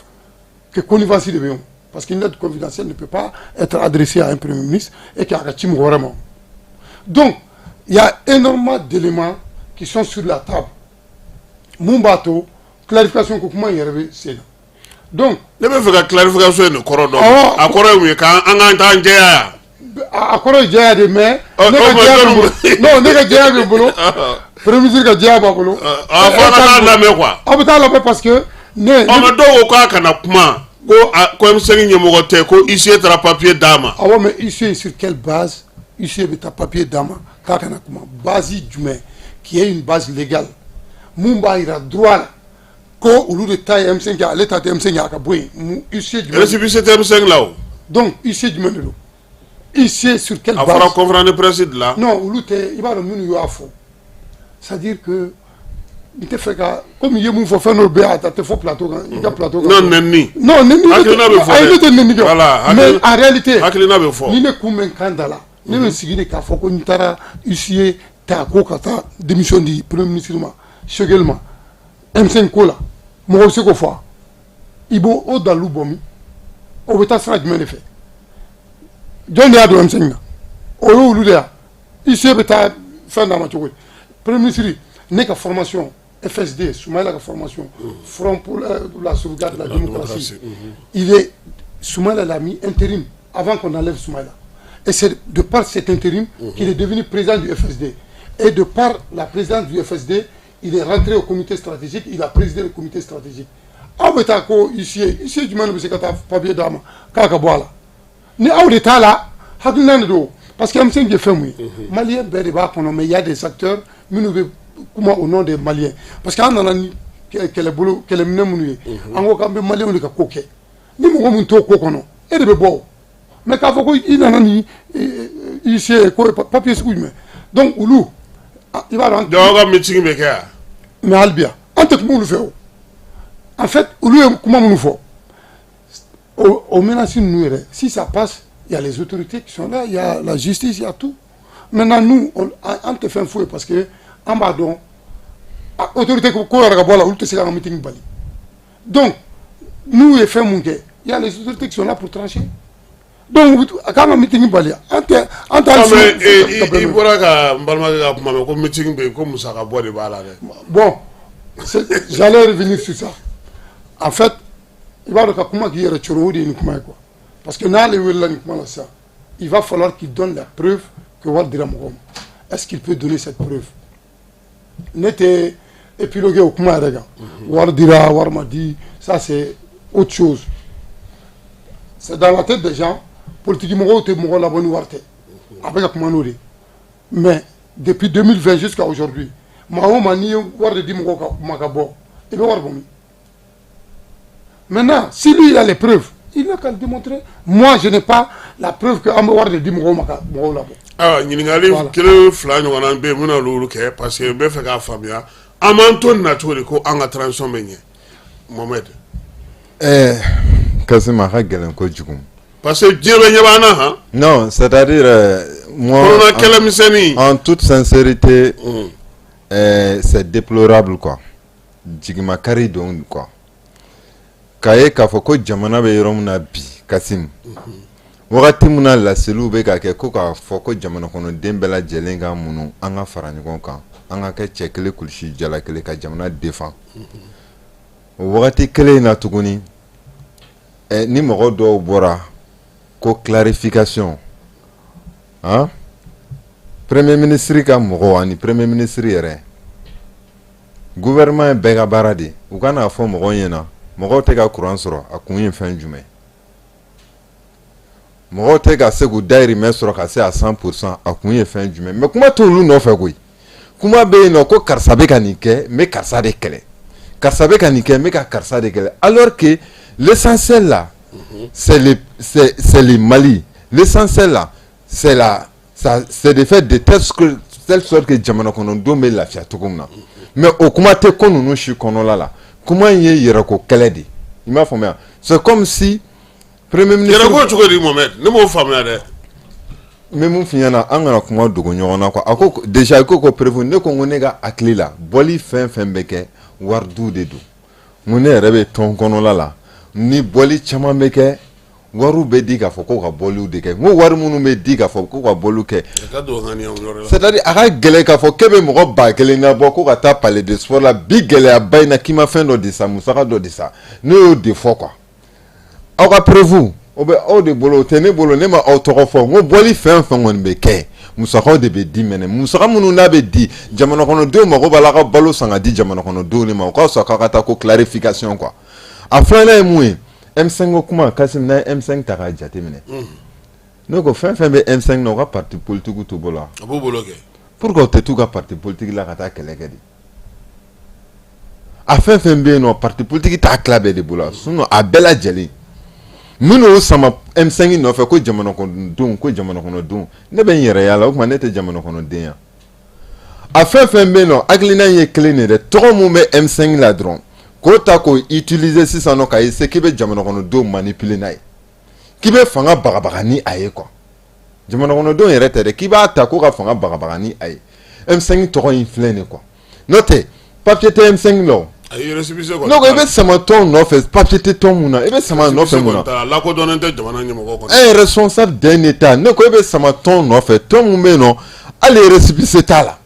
que connivence de bɛ yen, parce qu'une lettre confidentielle ne peut pas être adressée à un premier ministre et k'a ka ci mɔgɔ wɛrɛ ma. Donc il y a énormément d'éléments qui sont sur la table mun b'a to clarification ko kuma in yɛrɛ bɛ sen na. Donc Ne bɛ fɛ ka clarification in de kɔrɔ dɔn. Awɔ. A kɔrɔ ye mun ye? K'an an k'an t'an jɛya yan. A kɔrɔ ye jɛya de, mais ne ka o ma jɛya bɛ n jɔn bolo. Non, ne ka jɛya bɛ n bolo, premier ministre ka jɛya b'a bolo. A fɔ an ka taa lamɛn quoi. Aw bɛ taa lamɛn parce que ne Ɔ, mais dɔw ko k'a kana kuma, ko a ko M5 ɲɛmɔgɔ tɛ, ko huissier taara papier d'a ma. Awɔ, mais huissier, sur quelle base? Huissier bɛ taa papier d'a ma k'a kana kuma? Base jumɛn qui est une base légale, mun b'a jira droit la ko olu de ta ye M5 ye, ale ta tɛ M5 ye, a ka bɔ yen? Mun huissier jumɛn? Récépissé tɛ M5 la o. Donc huissier jumɛn de don? Huissier sur quelle A base? fɔra conférence de presse de la. Non, olu tɛ. I b'a dɔn minnu y'a fɔ, c'est à dire que n tɛ fɛ ka, komi i ye mun fɔ, fɛn dɔw bɛ yen, a tɛ fɔ plateau kan, i ka plateau kan. Non, nɛni. Non, nɛni. Hakilina bɛ fɔ. Ayi, ne tɛ nɛni kɛ. Voilà. Mais en réalité, Hakilina bɛ fɔ. ni ne kun bɛ n kan da la, ne bɛ sigi de k'a fɔ ko n taara huissier ta ko ka taa démission di premier ministre ma, Choguel ma, M5 ko la, mɔgɔ bɛ se k'o fɔ? I b'o o dalilu bɔ min? O bɛ taa sira jumɛn de fɛ? Jɔn de y'a don M5 na? O y'olu de ya. Huissier bɛ taa fɛn d'a ma cogo di? Premier ministre, ne ka formation FSD, Soumaïla ka formation Front pour la sauvegarde de la démocratie, il est Soumaïla l'a mis intérim avant qu'on enlève Soumaïla, et c'est de par cet intérim qu'il est devenu président du FSD, et de par la présidence du FSD, il est rentré au comité stratégique, il a présidé le comité stratégique. Aw bɛ taa ko huissier, huissier jumɛn de bɛ se ka taa papier d'a ma k'a ka bɔ a la ni aw de t'a la? Hakilina de don, parce que M5 ye fɛn mun ye, malien bɛɛ de b'a kɔnɔ, mais il y a des acteurs minnu bɛ kuma au nom des Maliens, parce que an nana ni kɛlɛbolo, kɛlɛminɛ minnu ye, an ko k'an bɛ Malienw de ka ko kɛ. Ni mɔgɔ min t'o ko kɔnɔ, e de bɛ bɔ o. Mais k'a fɔ ko i nana ni huissier ko papier sugu jumɛn? Donc olu, i b'a dɔn. Donc aw ka meeting bɛ kɛ yan? Mais hali bi yan, an tɛ kuma olu fɛ o. En fait, olu ye kuma minnu fɔ, o menaces ninnu yɛrɛ, si ça passe, il y a les autorités qui sont là, il y a la justice, il y a tout. Maintenant, nous, an tɛ fɛn foyi, parce que an b'a dɔn autorité ko yɛrɛ ka bɔ a la, olu tɛ se k'an ka meeting bali. Donc n'u ye fɛn mun kɛ, il y a les autorités qui sont là pour trancher. Donc a k'an ka meeting bali, an tɛ an tɛ. Mais i bɔra ka n balimakɛ ka kuma mɛn ko meeting bɛ yen, ko musaka bɔ de b'a la dɛ. Bon, j'allais revenir sur ça. En fait, i b'a dɔn ka kuma k'i yɛrɛ coro, o de ye nin kuma ye quoi, parce que n'ale welela nin kuma la sisan, il va falloir qu'il donne la preuve que wari dira mɔgɔw ma. Est-ce qu'il peut donner cette preuve? Ne tɛ épiloguer o kuma yɛrɛ kan. Wari dira, wari ma di, ça c'est autre chose, c'est dans la tête des gens. Politique mɔgɔw tɛ mɔgɔ labɔ ni wari tɛ, a bɛ ka kuma n'o de ye. Mais depuis 2020 jusqu'à aujourd'hui, maa o maa n'i ye wari de di mɔgɔw ka ma ka bɔ, i bɛ wari bɔ min? Maintenant, si lui il a les preuves, il n'a qu'à le démontrer. Moi, je n'ai pas la preuve que an bɛ wari de di mɔgɔw ma ka mɔgɔw labɔ. Ayiwa, ɲininkali kelen fila ɲɔgɔnna bɛ yen, n bɛna olu kɛ, parce que n bɛ fɛ k'a faamuya, an b'an to nin na cogo di ko an ka transition bɛ ɲɛ, Mohamed? Kassim, a ka gɛlɛn kojugu. Parce que diɲɛ bɛ ɲɛ b'an na han. Non, c'est-à-dire moi, Kɔnɔna kɛlɛmisɛnnin. en toute sincérité, c'est déplorable quoi. Jigimakari don quoi. K'a ye k'a fɔ ko jamana bɛ yɔrɔ min na bi, Kassim, wagati min na laseliw bɛ ka kɛ ko k'a fɔ ko jamana kɔnɔden bɛɛ lajɛlen ka munu, an ka fara ɲɔgɔn kan, an ka kɛ cɛ kelen, kulusi jala kelen, ka jamana défend, o wagati kelen in na tuguni, ni mɔgɔ dɔw bɔra ko clarification, han, premier ministre ka mɔgɔw ani premier ministre yɛrɛ, gouvernement ye bɛɛ ka baara de ye, u ka n'a fɔ mɔgɔw ɲɛna mɔgɔw tɛ ka courant sɔrɔ, a kun ye fɛn jumɛn? Mɔgɔw tɛ ka se k'u dahirimɛ sɔrɔ ka se à 100%, a kun ye fɛn jumɛn? Mais kuma t'olu nɔfɛ koyi. Kuma bɛ yen nɔ ko karisa bɛ ka nin kɛ, n bɛ karisa de kɛlɛ, karisa bɛ ka nin kɛ, n bɛ ka karisa de kɛlɛ, alors que l'essentiel là, c'est le Mali. L'essentiel là, c'est la ça, c'est de faire de telle sorte que jamana kɔnɔdenw bɛ lafiya cogo min na. Mais o kuma tɛ ko ninnu si kɔnɔla la. Kuma in ye yɛrɛko kɛlɛ de ye, i m'a faamuya? C'est comme si premier ministre. Yɛrɛko cogo di, Mohamed? Ne m'o faamuya dɛ. N bɛ mun f'i ɲɛna, an kana kuma dogo ɲɔgɔn na quoi. A ko déjà i ko preuve, ne ko n ko ne ka hakili la, bɔli fɛn fɛn bɛ kɛ, wari du de don. N ko ne yɛrɛ bɛ tɔn kɔnɔla la, ni bɔli caman bɛ kɛ, wariw bɛ di k'a fɔ ko ka bɔliw de kɛ. N ko wari minnu bɛ di k'a fɔ ko ka bɔliw kɛ, c'est à dire a ka gɛlɛn k'a fɔ k'e bɛ mɔgɔ 1000 labɔ ko ka taa palais de sport la bi, gɛlɛyaba in na, k'i ma fɛn dɔ di sa, musaka dɔ di sa. Ne y'o de fɔ quoi. Aw ka preuve, o bɛ aw de bolo, o tɛ ne bolo. Ne ma aw tɔgɔ fɔ. N ko bɔli fɛn fɛn kɔni bɛ kɛ, musakaw de bɛ di. Mɛnɛ musaka minnu n'a bɛ di, jamana kɔnɔdenw mago b'a la ka balo san ka di jamana kɔnɔdenw de ma. O ka fisa k'aw ka taa ko clarification quoi. A filanan ye mun ye? M5 ko kuma, Kassim, n'a ye M5 ta k'a jateminɛ, Ne ko fɛn fɛn bɛ M5 na, u ka parti politique t'u bolo wa? A b'u bolo kɛ. Pourquoi u tɛ t'u ka parti politique la ka taa kɛlɛ kɛ de? A fɛn fɛn bɛ yen nɔ, parti politique t'a tila bɛɛ de bolo, sinon a bɛɛ lajɛlen minnu y'o sama M5 nɔfɛ ko jamana kɔnɔdenw, ko jamana kɔnɔdenw, ne bɛ n yɛrɛ y'a la, o tuma ne tɛ jamana kɔnɔden ya? A fɛn fɛn bɛ yen nɔ, hakilina in ye kelen de dɛ. Tɔgɔ mun bɛ M5 la dɔrɔn, k'o ta k'o utiliser sisan nɔ, ka essayer k'i bɛ jamana kɔnɔdenw manipuler n'a ye, k'i bɛ fanga bagabaga ni a ye quoi. Jamana kɔnɔdenw yɛrɛ tɛ dɛ, k'i b'a ta ko ka fanga bagabaga ni a ye. M5 tɔgɔ in filɛ nin quoi, n'o tɛ papier tɛ M5 la o. Ayi, récépissé kɔni. Ne ko i bɛ sama tɔn nɔfɛ, papier tɛ tɔn mun na, i bɛ sama nɔfɛ mun na? A lakodɔnnen tɛ jamana ɲɛmɔgɔ kɔnɔ. Un responsable d'un état, ne ko e bɛ sama tɔn nɔfɛ, tɔn mun bɛ yen nɔ, hali récépissé t'a la,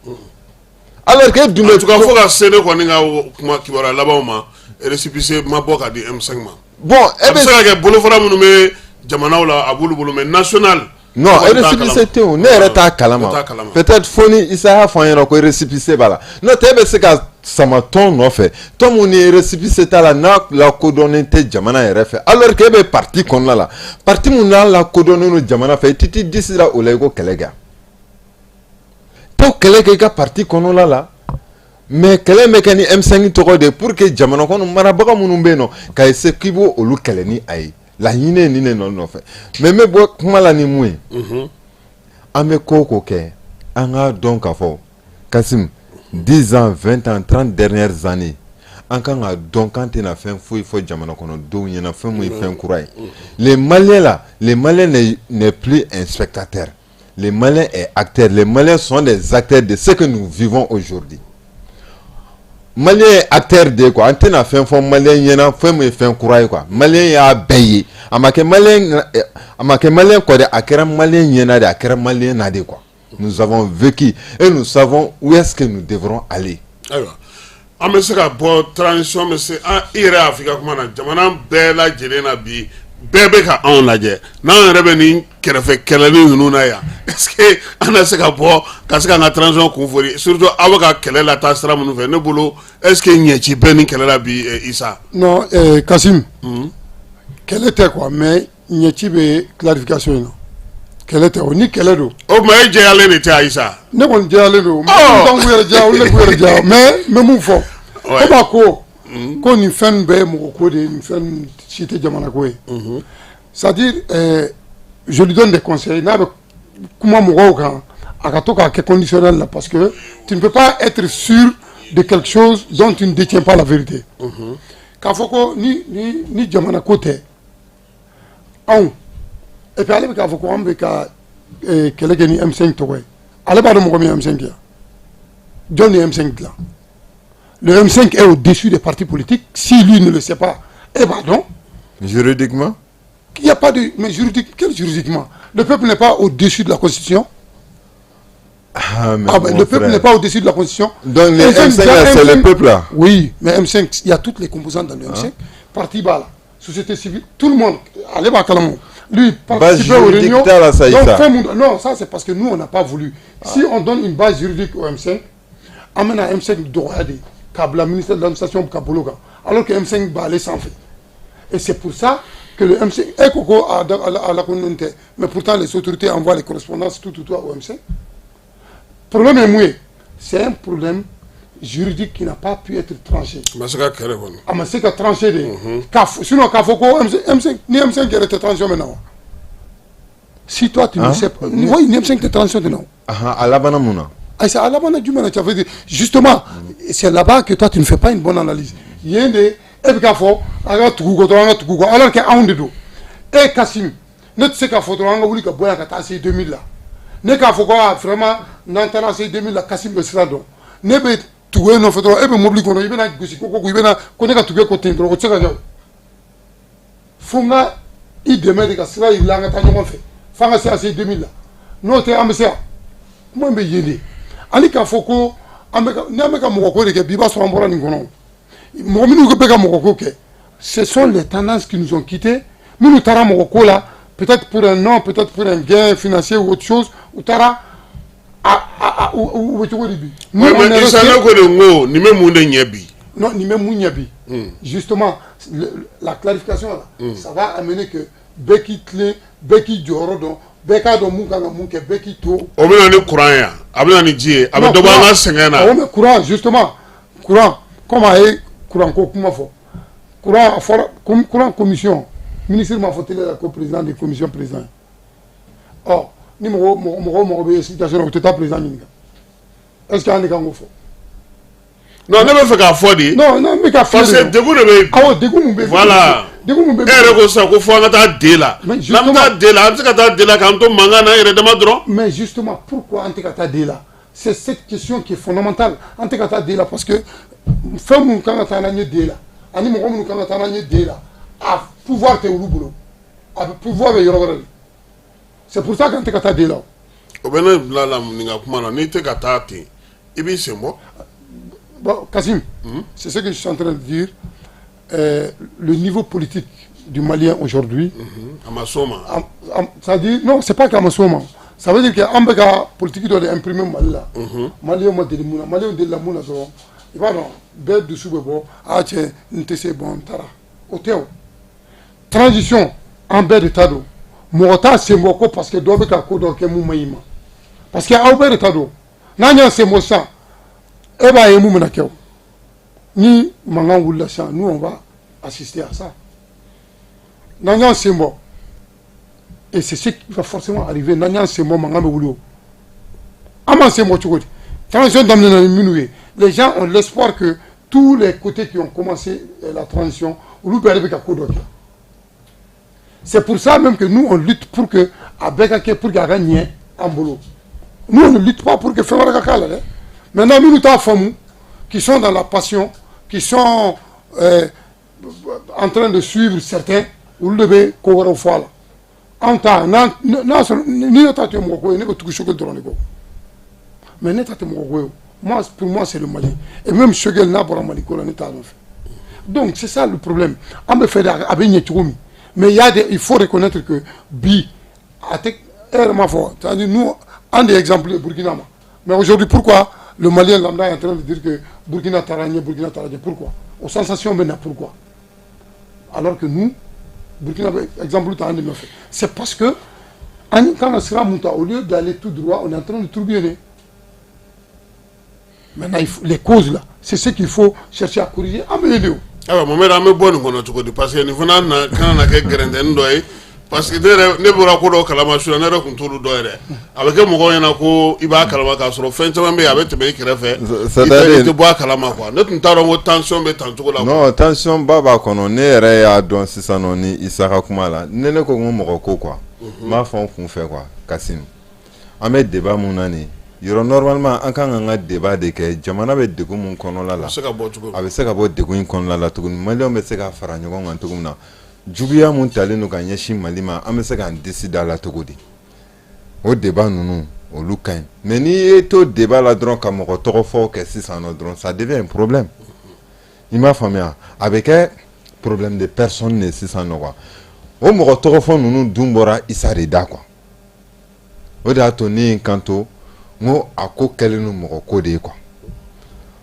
alors que e dun bɛ. En tout cas, fo ka se ne kɔni ka kuma kibaruya labanw ma, récépissé ma bɔ ka di M5 ma. Bon, e a bɛ se ka kɛ bolofara minnu bɛ jamanaw la, a b'olu bolo, mais national. Non, récépissé tɛ yen, ne yɛrɛ t'a kalama. Peut-être fo ni Isa y'a fɔ an ɲɛna ko récépissé b'a la. N'o tɛ, e bɛ se ka sama tɔn nɔfɛ, tɔn mun ni récépissé t'a la, n'a lakodɔnnen tɛ jamana yɛrɛ fɛ, alors que e bɛ parti kɔnɔna la, parti mun n'a lakodɔnnen don jamana fɛ, i tɛ t'i disi da o la i ko kɛlɛ kɛ. T'o kɛlɛ kɛ i ka parti kɔnɔna la, mais kɛlɛ bɛ kɛ ni M5 tɔgɔ de pour que jamana kɔnɔ marabaga minnu bɛ yen nɔ, ka essayer k'i b'o olu kɛlɛ ni a ye. Laɲini ye nin de nɔ nɔfɛ. Mais n bɛ bɔ kuma la ni mun ye? An bɛ ko o ko kɛ, an k'a dɔn k'a fɔ Kasim, 10 ans, 20 ans, 30 dernières années, an kan ka dɔn k'an tɛna fɛn foyi fɔ jamana kɔnɔdenw ɲɛna, fɛn mun ye fɛn kura ye. Les Maliens là, les Maliens n'est plus un spectateur, les Maliens est acteur, les Maliens sont des acteurs de ce que nous vivons aujourd'hui. Malien ye acteur de ye quoi. An tɛna fɛn fɔ malien ɲɛna, fɛn min ye fɛn kura ye quoi. Malien y'a bɛɛ ye, a ma kɛ malien, a ma kɛ malien kɔ dɛ, a kɛra malien ɲɛna de, a kɛra malien na de quoi. Nous avons vécu et nous savons où est-ce que nous devrons aller. Ayiwa, an bɛ se ka bɔ transition bɛ se an i yɛrɛ y'a fɔ i ka kuma na, jamana bɛɛ lajɛlen na bi, bɛɛ bɛ ka anw lajɛ, n'an yɛrɛ bɛ nin kɛrɛfɛ kɛlɛli ninnu na yan, est-ce que an na se ka bɔ ka se k'an ka transition kun fori, surtout aw bɛ ka kɛlɛ lataa sira minnu fɛ? Ne bolo, est-ce que ɲɛci bɛ nin kɛlɛ la bi, Isa? Non, Kasim, kɛlɛ tɛ quoi, mais ɲɛci bɛ clarification in na. Kɛlɛ tɛ o, ni kɛlɛ don. O tuma e jɛyalen de tɛ, Isa? Ne kɔni jɛyalen don. Mɔgɔ kan k'u yɛrɛ jɛya, olu de k'u yɛrɛ jɛya, mais n bɛ mun fɔ? Ko ba ko ko nin fɛn bɛɛ ye mɔgɔ ko de ye, nin fɛn si tɛ jamana ko ye. C'est-à-dire, je lui donne des conseils, n'a bɛ kuma mɔgɔw kan, a ka to k'a kɛ conditionnel la, parce que tu ne peux pas être sûr de quelque chose dont tu ne détiens pas la vérité. K'a fɔ ko ni jamana ko tɛ anw, et puis ale bɛ k'a fɔ ko an bɛ ka kɛlɛ kɛ ni M5 tɔgɔ ye, ale b'a dɔn mɔgɔ min ye M5 kɛ, jɔn ni M5 dilan. Le M5 est au-dessus des partis politiques. Si lui ne le sait pas, eh pardon. Juridiquement? Il n'y a pas de... Mais juridique, quel juridiquement? Le peuple n'est pas au-dessus de la Constitution. Ah, mais ah ben, le peuple n'est pas au-dessus de la Constitution. Donc les M5, là, c'est le peuple là? Oui, mais M5, il y a toutes les composantes dans le M5. Parti bas, là, société civile, tout le monde. Allez, bah, lui, participer aux réunions. Là, ça, donc, non, ça c'est parce que nous, on n'a pas voulu. Ah. Si on donne une base juridique au M5, amène à M5 droit k'a bila ministère de l'administration ka bolo kan, alors que M5 b'ale sanfɛ. Et c'est pour ça que le M5 e ko ko a lakodɔnnen tɛ, mais pourtant les autorités envoient les correspondances tout tout tout au M5. Problème ye mun ye? C'est un problème juridique qui n'a pas pu être tranché. A ma se ka kɛlɛ kɔni. A ma se ka tranché de. K'a fɔ, sinon k'a fɔ ko M5 ni M5 yɛrɛ tɛ, transition bɛ na wa? Si toi tu ne sais pas, oui, ni M5 tɛ, transition tɛ na o. A labanna mun na? Ayi, a labanna jumɛn na? Ça veut dire justement, c'est là-bas que toi tu ne fais pas une bonne analyse. Yen de e bɛ k'a fɔ an ka tugu kɔ dɔrɔn, an ka tugu kɔ, alors que anw de don. E Kasim, ne tɛ se k'a fɔ dɔrɔn an ka wuli ka bɔ yan ka taa se 2000 la. Ne k'a fɔ ko ah vraiment, n'an taara se 2000 la, Kasim bɛ sira dɔn. Ne bɛ tugu e nɔfɛ dɔrɔn, e bɛ mobili kɔnɔ, i bɛna gosi ko ko i bɛna ko ne ka tugu e kɔ ten dɔrɔn, o tɛ se ka kɛ o. Fo n ka i dɛmɛ de ka sira yir'i la, an ka taa ɲɔgɔn fɛ f'an ka se a se 2000 la. N'o tɛ, an bɛ se yan. Kuma in bɛ yen de. Ani k'a fɔ ko an bɛ ka, n'an bɛ ka mɔgɔ ko de kɛ bi, i b'a sɔrɔ an bɔra nin kɔnɔ. Mɔgɔ minnu bɛ ka mɔgɔ ko kɛ, ce sont les tendances qui nous ont quittés. Minnu taara mɔgɔ ko la, peut-être pour un nom, peut-être pour un gain financier ou autre chose, u taara a u bɛ cogo di bi? Nous, mais Isa, ne ko de n ko nin bɛ mun de ɲɛ bi? Non, nin bɛ mun ɲɛ bi? Justement, la clarification là, ça va amener que bɛɛ k'i tilen, bɛɛ k'i jɔyɔrɔ dɔn, Bɛɛ k'a dɔn mun kan ka mun kɛ, bɛɛ k'i to. O bɛ na ni courant ye, a bɛ na ni ji ye, a bɛ dɔ bɔ an ka sɛgɛn na. Awɔ, mais courant, justement, courant, comme a ye courant ko kuma fɔ, courant a fɔra courant commission, ministre m'a fɔ télé la ko président de commission président ye. Ɔ ni mɔgɔ mɔgɔ mɔgɔ bɛ explication na, u tɛ taa président ɲininka. Est ce que an de kan k'o fɔ? Non, ne bɛ fɛ k'a fɔ de. Non non, n bɛ ka fɔ. Parce que degun de bɛ yen. Awɔ, degun mun bɛ yen. Voilà. Degun mun bɛ yen. E yɛrɛ ko sisan ko fo an ka taa D la. N'an bɛ taa D la, an bɛ se ka taa D la k'an to mankan na an yɛrɛ dama dɔrɔn. Mais justement, pourquoi an tɛ ka taa D la? C'est cette question qui est fondamentale. An tɛ ka taa D la parce que fɛn minnu kan ka taa n'an ye D la, ani mɔgɔ minnu kan ka taa n'an ye D la, a pouvoir tɛ olu bolo, a bɛ pouvoir bɛ yɔrɔ wɛrɛ de. C'est pour ça qu'an tɛ ka taa D la. O bɛ ne bila la nin ka kuma na, n'i tɛ ka taa ten, i b'i sen bɔ. Bon, Kassim, c'est ce que je suis en train de dire. Le niveau politique du Malien aujourd'hui. A ma s'o ma. C'est-à-dire, non, c'est pas qu'a ma s'o ma. Ça veut dire que an bɛ ka politique dɔ de imprimer Mali la. Maliyɛnw ma deli mun na, Maliyɛnw delila mun na dɔrɔn, i b'a dɔn, bɛɛ dusu bɛ bɔ, a cɛ n tɛ se, bon n taara. O tɛ o. Transition, an bɛɛ de ta don. Mɔgɔ t'a sen bɔ ko parce que dɔ bɛ ka ko dɔ kɛ mun man ɲi ma. Parce que aw bɛɛ de ta don. N'an y'an sen bɔ sisan, e b'a ye mun bɛna kɛ o. Ni mankan wulila sisan, nous on va assister à ça. N'an y'an sen bɔ, et c'est ce qui va forcément arriver, n'an y'an sen bɔ, mankan bɛ wuli o. An b'an sen bɔ cogo di? Transition daminɛna ni minnu ye, les gens ont l'espoir que tous les côtés qui ont commencé la transition, olu bɛɛ de bɛ ka ko dɔ kɛ. C'est pour ça même que nous on lutte pour que a bɛɛ ka kɛ, pour que a ka ɲɛ an bolo. Nous on ne lutte pas pour que fɛn wɛrɛ ka k'a la dɛ. Maintenant minnu t'a faamu, qui sont dans la passion, qui sont en train de suivre certains, olu de bɛ ko wɛrɛw fɔ a la. Anw ta, n'a sɔrɔ ni ne ta tun ye mɔgɔ ko ye, ne bɛ tugu Choguel dɔrɔn de kɔ. Mais ne ta tɛ mɔgɔ ko ye. Moi, pour moi, c'est le Mali. Et même Choguel n'a bɔra Mali ko la, ne t'a nɔfɛ. Donc c'est ça le problème. An bɛ fɛ de a bɛ ɲɛ cogo min. Mais il y a des, il faut reconnaître que bi a tɛ, e yɛrɛ m'a fɔ, c'est-à-dire nous, an de ye exemple ye Burkina ma. Mais aujourd'hui, pourquoi le Malien lambda est en train de dire que Burkina taara ɲɛ, Burkina taara ɲɛ, pourquoi? O sensation bɛ na, pourquoi? Alors que nous, Burkina bɛ exemple ta an de nɔfɛ. C'est parce que an kan ka sira mun ta, au lieu d'aller tout droit, on est en train de tourbillonner. Maintenant, il faut, les causes là, c'est ce qu'il faut chercher à corriger. An bɛ yen de o. Ayiwa Mohamed, an bɛ bɔ nin kɔnɔ cogo di? Parce que nin fana na kana na kɛ gɛrɛntɛni dɔ ye. Parce que ne yɛrɛ, ne bɔra ko dɔ kalama su la, ne yɛrɛ tun t'olu dɔn yɛrɛ. A bɛ kɛ mɔgɔw ɲɛna ko i b'a kalama, k'a sɔrɔ fɛn caman bɛ yen, a bɛ tɛmɛ i kɛrɛfɛ, i tɛ bɔ a kalama quoi. Ne tun t'a dɔn ko tension bɛ tan cogo la. Non, tension ba b'a kɔnɔ. Ne yɛrɛ y'a dɔn sisan nɔ ni Isa ka kuma la. Ne ko n ko mɔgɔ ko quoi. N b'a fɔ n kun fɛ quoi, Kassim. An bɛ débat mun na nin yɔrɔ, normalement an kan k'an ka débat de kɛ jamana bɛ degun mun kɔnɔla la. A bɛ se ka bɔ cogo min. A bɛ se ka bɔ degun in kɔnɔna la cogo min, Maliyɛnw bɛ se ka fara ɲɔgɔn kan cogo min na, juguya mun talen don ka ɲɛsin Mali ma, an bɛ se k'an disi da la cogo di? O débat ninnu, olu ka ɲi. Mais n'i ye to débat la dɔrɔn ka mɔgɔ tɔgɔ fɔ kɛ sisan nɔ dɔrɔn, ça devient un problème. I m'a faamuya, a bɛ kɛ problème de personne de sisan nɔ quoi. O mɔgɔ tɔgɔ fɔ ninnu dun bɔra Isa de da quoi. O de y'a to ne ye n kanto n ko a ko kɛlen don mɔgɔ ko de ye quoi.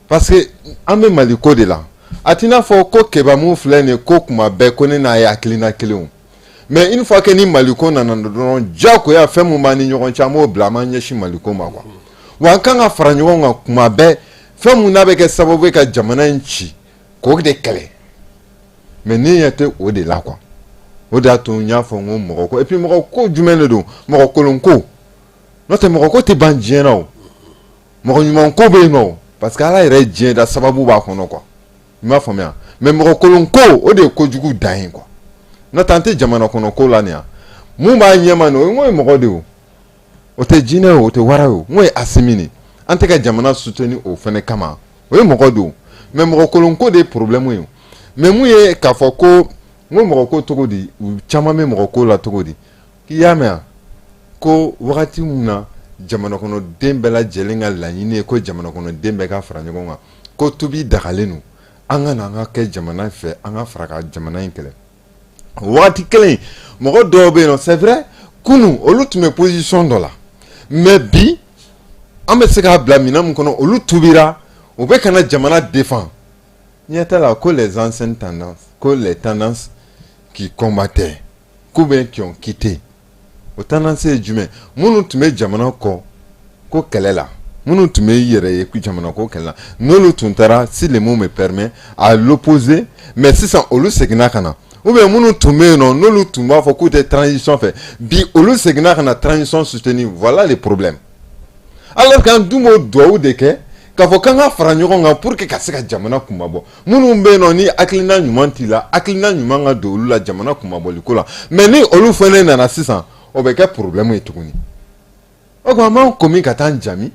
Parce que an bɛ Mali ko de la. A t'i n'a fɔ ko Keba mun filɛ nin ye, ko kuma bɛɛ ko ne n'a ye hakilina kelen o. Mais une fois que ni Mali ko nana dɔrɔn, diyagoya fɛn mun b'an ni ɲɔgɔn cɛ, an b'o bila, an b'an ɲɛsin Mali ko ma quoi. Wa an kan ka fara ɲɔgɔn kan kuma bɛɛ, fɛn mun n'a bɛ kɛ sababu ye ka jamana in ci, k'o de kɛlɛ. Mais ne ɲɛ tɛ o de la quoi. O de y'a to n y'a fɔ n ko mɔgɔ ko. Et puis mɔgɔ ko jumɛn de don? Mɔgɔ kolon ko. N'o tɛ, mɔgɔ ko tɛ ban diɲɛ na o. Mɔgɔ ɲuman ko bɛ yen nɔ, parce que Ala yɛrɛ ye diɲɛ da, sababu b'a kɔnɔ quoi. I m'a faamuya? Mais mɔgɔ kolon ko, o de ye kojugu dan ye quoi. N'o tɛ, an tɛ jamana kɔnɔ ko la nin ya. Mun b'a ɲɛma nin o ye, n ko ye mɔgɔ de ye o. O tɛ jinɛ ye o, o tɛ wara ye o. N ko ye Asimi de. An tɛ ka jamana soutenir o fɛnɛ kama. O ye mɔgɔ de ye o. Mais mɔgɔ kolon ko de ye problème ye o. Mais mun ye k'a fɔ ko n ko mɔgɔ ko cogo di, u caman bɛ mɔgɔ ko la cogo di? K'i y'a mɛn ko wagati min na jamana kɔnɔden bɛɛ lajɛlen ka laɲini ye ko jamana kɔnɔden bɛɛ ka fara ɲɔgɔn kan, ko tubi dagalen don, an ka na an ka kɛ jamana fɛ, an ka fara ka jamana in kɛlɛ. Wagati kelen, mɔgɔ dɔw bɛ yen nɔ, c'est vrai, kunun olu tun bɛ position dɔ la, mais bi an bɛ se k'a bila minɛn min kɔnɔ, olu tubira, u bɛ ka na jamana défend. Ɲɛ t'a la ko les anciennes tendances, ko les tendances qui combattaient ou bien qui ont quitté. O tendance ye jumɛn? Minnu tun bɛ jamana kɔ ko kɛlɛ la, minnu tun bɛ yɛrɛ ye jamana ko kɛlɛ la, n'olu tun taara, si le mot me permet, à l'opposé, mais sisan olu seginna ka na. Ou bien minnu tun bɛ yen nɔ, n'olu tun b'a fɔ k'u tɛ transition fɛ, bi olu seginna ka na transition soutenir. Voilà les problèmes. Alors qu'an dun b'o duwawu de kɛ k'a fɔ k'an ka fara ɲɔgɔn kan pour que ka se ka jamana kunmabɔ. Minnu bɛ yen nɔ ni hakilina ɲuman t'i la, hakilina ɲuman ka don olu la jamana kunmabɔli ko la. Mais ni olu fana nana sisan, o bɛ kɛ problème ye tuguni. O tuma an b'an komi ka taa jami,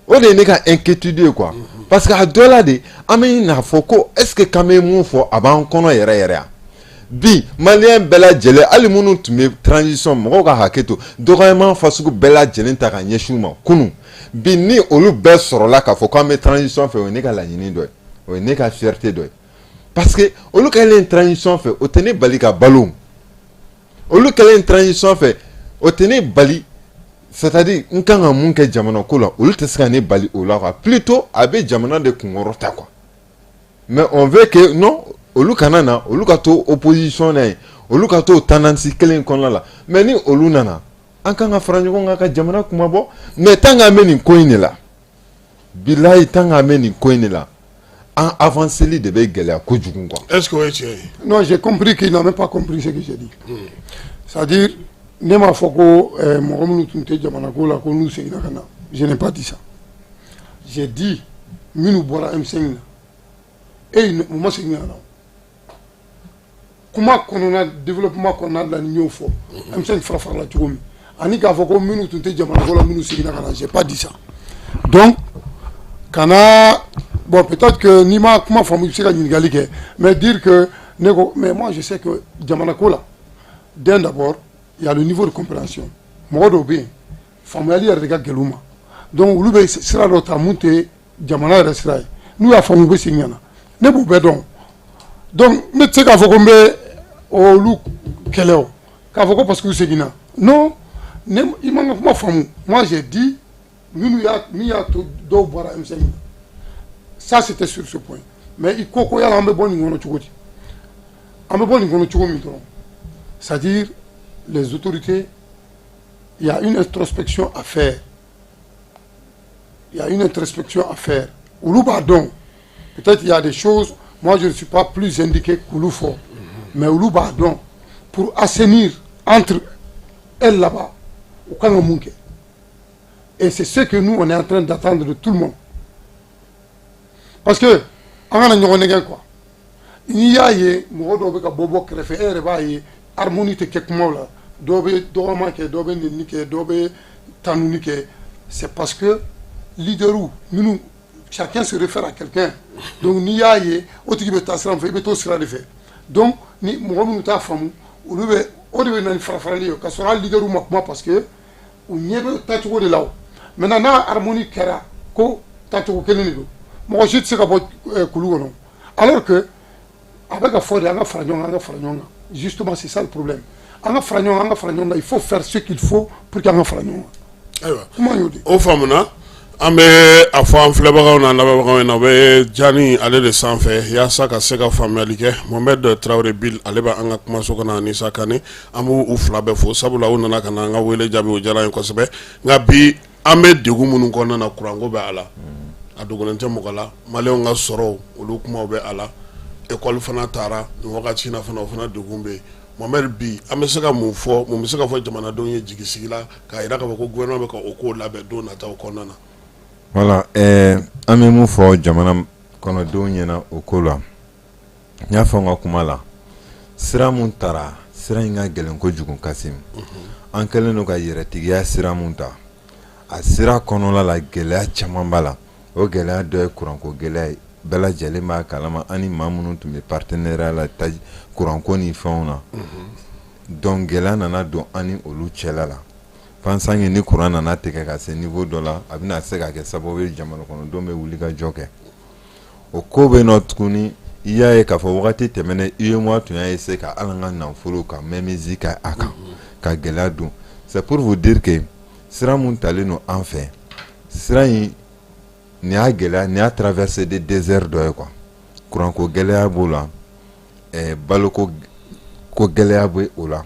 o de ye ne ka inquiétude ye quoi. Parce que a dɔ la de, an bɛ n'a fɔ ko est ce que k'an bɛ mun fɔ, a b'an kɔnɔ yɛrɛ yɛrɛ yan bi. Maliyɛn bɛɛ lajɛlen, hali minnu tun bɛ transition, mɔgɔw ka hakɛ to, dɔgɔyama fasugu bɛɛ lajɛlen ta ka ɲɛsin u ma kunun, bi ni olu bɛɛ sɔrɔla k'a fɔ k'an bɛ transition fɛ, o ye ne ka laɲini dɔ ye, o ye ne ka fierté dɔ ye. Parce que olu kɛlen transition fɛ, o tɛ ne bali ka balo. Olu kɛlen transition fɛ, o tɛ ne bali, c'est-à-dire n kan ka mun kɛ jamana ko la, olu tɛ se ka ne bali o la quoi. Plutôt a bɛ jamana de kunkɔrɔ ta quoi. Mais on veut que non, olu kana na, olu ka to opposition na yen, olu ka to tendance kelen kɔnɔna la. Mais ni olu nana, an kan ka fara ɲɔgɔn kan ka jamana kumabɔ. Mais tant qu'an bɛ nin ko in de la, bilayi, tant qu'an bɛ nin ko in de la, an avanceli de bɛ gɛlɛya kojugu quoi. Est-ce que o ye tiɲɛ ye? Non, j'ai compris qu'il n'a même pas compris ce que j'ai dit. C'est-à-dire, ne m'a fɔ ko mɔgɔ minnu tun tɛ jamana ko la, ko n'u seginna ka na. Je n'ai pas dit ça. J'ai dit minnu bɔra M5 na e, u ma segin ka na. Kuma kɔnɔna, développement kɔnɔna la, ni y'o fɔ, M5 fara farala cogo min, ani k'a fɔ ko minnu tun tɛ jamana ko la, minnu seginna ka na, j'ai pas dit ça. Donc kana, bon, peut-être que n'i ma kuma faamu, i bɛ se ka ɲininkali kɛ, mais dire que ne ko, mais moi je sais que jamana ko la, d'un d'abord, il y a le niveau de compréhension. Mɔgɔ dɔw bɛ yen, faamuyali yɛrɛ de ka gɛlɛn u ma. Donc olu bɛ sira dɔ ta mun tɛ jamana yɛrɛ sira ye. N'u y'a faamu, u bɛ segin ka na. Ne b'u bɛɛ dɔn. Donc ne tɛ se k'a fɔ ko n bɛ olu kɛlɛ o, k'a fɔ ko parce que u seginna. Non, ne, i ma n ka kuma faamu. Moi j'ai dit minnu y'a, min y'a to dɔw bɔra M5 na, ça c'était sur ce point. Mais i ko ko yala an bɛ bɔ nin kɔnɔ cogo di? An bɛ bɔ nin kɔnɔ cogo min dɔrɔn, c'est-à-dire les autorités, il y a une introspection à faire. Il y a une introspection à faire. Olu b'a dɔn. Peut-être il y a des choses, moi je ne suis pas plus indiqué qu'olu fɔ, mais olu b'a dɔn, pour assainir entre elles là-bas, u kan ka mun kɛ. Et c'est ce que nous on est en train d'attendre de tout le monde. Parce que an kana ɲɔgɔn nɛgɛn quoi. N'i y'a ye mɔgɔ dɔw bɛ ka bɔ bɔ kɛrɛfɛ, e yɛrɛ b'a ye harmonie tɛ kɛ kumaw la, dɔw bɛ dɔgɔma kɛ, dɔw bɛ nɛni kɛ, dɔw bɛ tanuni kɛ, c'est parce que leader minnu, chacun se réfère à quelqu'un. Donc n'i y'a ye o tigi bɛ taa sira min fɛ, i bɛ t'o sira de fɛ. Donc ni mɔgɔ minnu t'a faamu, olu bɛ o de bɛ na ni fara farali ye, ka sɔrɔ hali leader ma kuma, parce que u ɲɛ bɛ taacogo de la. O maintenant, n'a harmonie kɛra ko taacogo kelen de don, mɔgɔ si tɛ se ka bɔ kulu kɔnɔ. Alors que a bɛ ka fɔ de an ka fara ɲɔgɔn kan, an ka fara ɲɔgɔn kan. Justement, c'est ça le problème. An ka fara ɲɔgɔn kan, an ka fara ɲɔgɔn kan. Il faut faire ce qu'il faut pour que an ka fara ɲɔgɔn kan. Ayiwa. Kuma y'o de. O faamuna. An bɛ a fɔ an filɛbagaw n'an lamɛnbagaw ɲɛna, o bɛ jani ale de sanfɛ yaasa ka se ka faamuyali kɛ. Mohamed Traoré Bill, ale bɛ an ka kumaso kɔnɔ, ani Isa Kane, an b'u u fila bɛɛ fo, sabula u nana ka na an ka wele jaabi, o diyara an ye kosɛbɛ. Nka bi an bɛ degun minnu kɔnɔna na, kuranko bɛ a la, a dogolen tɛ mɔgɔ la, maliyɛnw ka sɔrɔw, olu kumaw bɛ a la, ekɔli fana taara nin wagati in na fana, o fana degun bɛ yen. Mohamed, bi an bɛ se ka mun fɔ, mun bɛ se ka fɔ jamanadenw ye jigi sigi la, k'a jira k'a fɔ ko gouvernement bɛ ka o kow labɛn don nataw kɔnɔna na? Voilà, an bɛ mun fɔ jamana kɔnɔdenw ɲɛna o ko la? N y'a fɔ n ka kuma la, sira mun taara, sira in ka gɛlɛn kojugu. Kasim, an kɛlen don ka yɛrɛtigiya sira mun ta, a sira kɔnɔna la, gɛlɛya caman b'a la. O gɛlɛya dɔ ye kuranko gɛlɛya ye. Bɛɛ lajɛlen b'a kalama, an ni maa minnu tun bɛ partenariat la taji kuranko ni fɛnw na, donc gɛlɛya nana don an ni olu cɛla la. Pensant que ni kuran nana tigɛ ka se niveau dɔ la, a bɛna se ka kɛ sababu ye jamana kɔnɔdenw bɛ wuli ka jɔ kɛ. O ko bɛ nɔ tuguni. I y'a ye k'a fɔ wagati tɛmɛnen, UEMOA tun y'a essayer ka hali an ka nafolo ka mainmise kɛ a kan ka gɛlɛya don. C'est pour vous dire que sira mun talen don an fɛ, sira in nin y'a gɛlɛya, nin y'a traversée de désert dɔ ye quoi. Kuranko gɛlɛya b'o la, baloko ko gɛlɛya bɛ o la.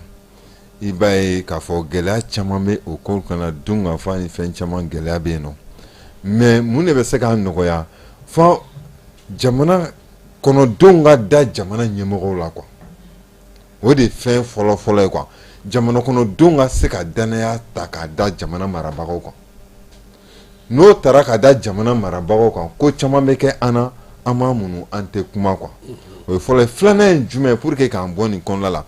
I b'a ye k'a fɔ gɛlɛya caman bɛ o ko kana dun ka fɔ ni fɛn caman gɛlɛya bɛ yen nɔ. Mais mun de bɛ se k'a nɔgɔya? Fo jamana kɔnɔdenw ka da jamana ɲɛmɔgɔw la quoi. O de fɛn fɔlɔ fɔlɔ ye quoi, jamana kɔnɔdenw ka se ka danaya ta k'a da jamana marabagaw kan. N'o taara ka da jamana marabagaw kan, ko caman bɛ kɛ an na, an b'a mun, an tɛ kuma quoi. O ye fɔlɔ ye. Filanan ye jumɛn ye? Pour que k'an bɔ nin kɔnɔna la,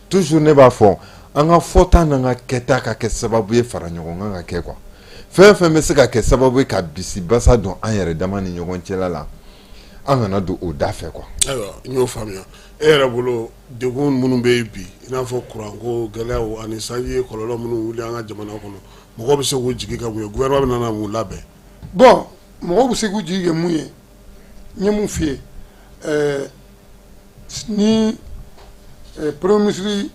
toujours ne b'a fɔ, an ka fɔta n'an ka kɛta ka kɛ sababu ye fara ɲɔgɔn kan ka kɛ quoi. Fɛn fɛn bɛ se ka kɛ sababu ye ka bisi basa don an yɛrɛ dama ni ɲɔgɔn cɛla la, an kana don o da fɛ quoi. Ayiwa, n y'o faamuya. E yɛrɛ bolo, degun minnu bɛ yen bi, i n'a fɔ kuranko gɛlɛyaw ani sanji ye kɔlɔlɔ minnu wuli an ka jamana kɔnɔ, mɔgɔw bɛ se k'u jigi kɛ mun ye? Gouvernement bɛ na mun labɛn? Bon, mɔgɔw bɛ se k'u jigi kɛ mun ye, n ye mun f'i ye, ni premier ministre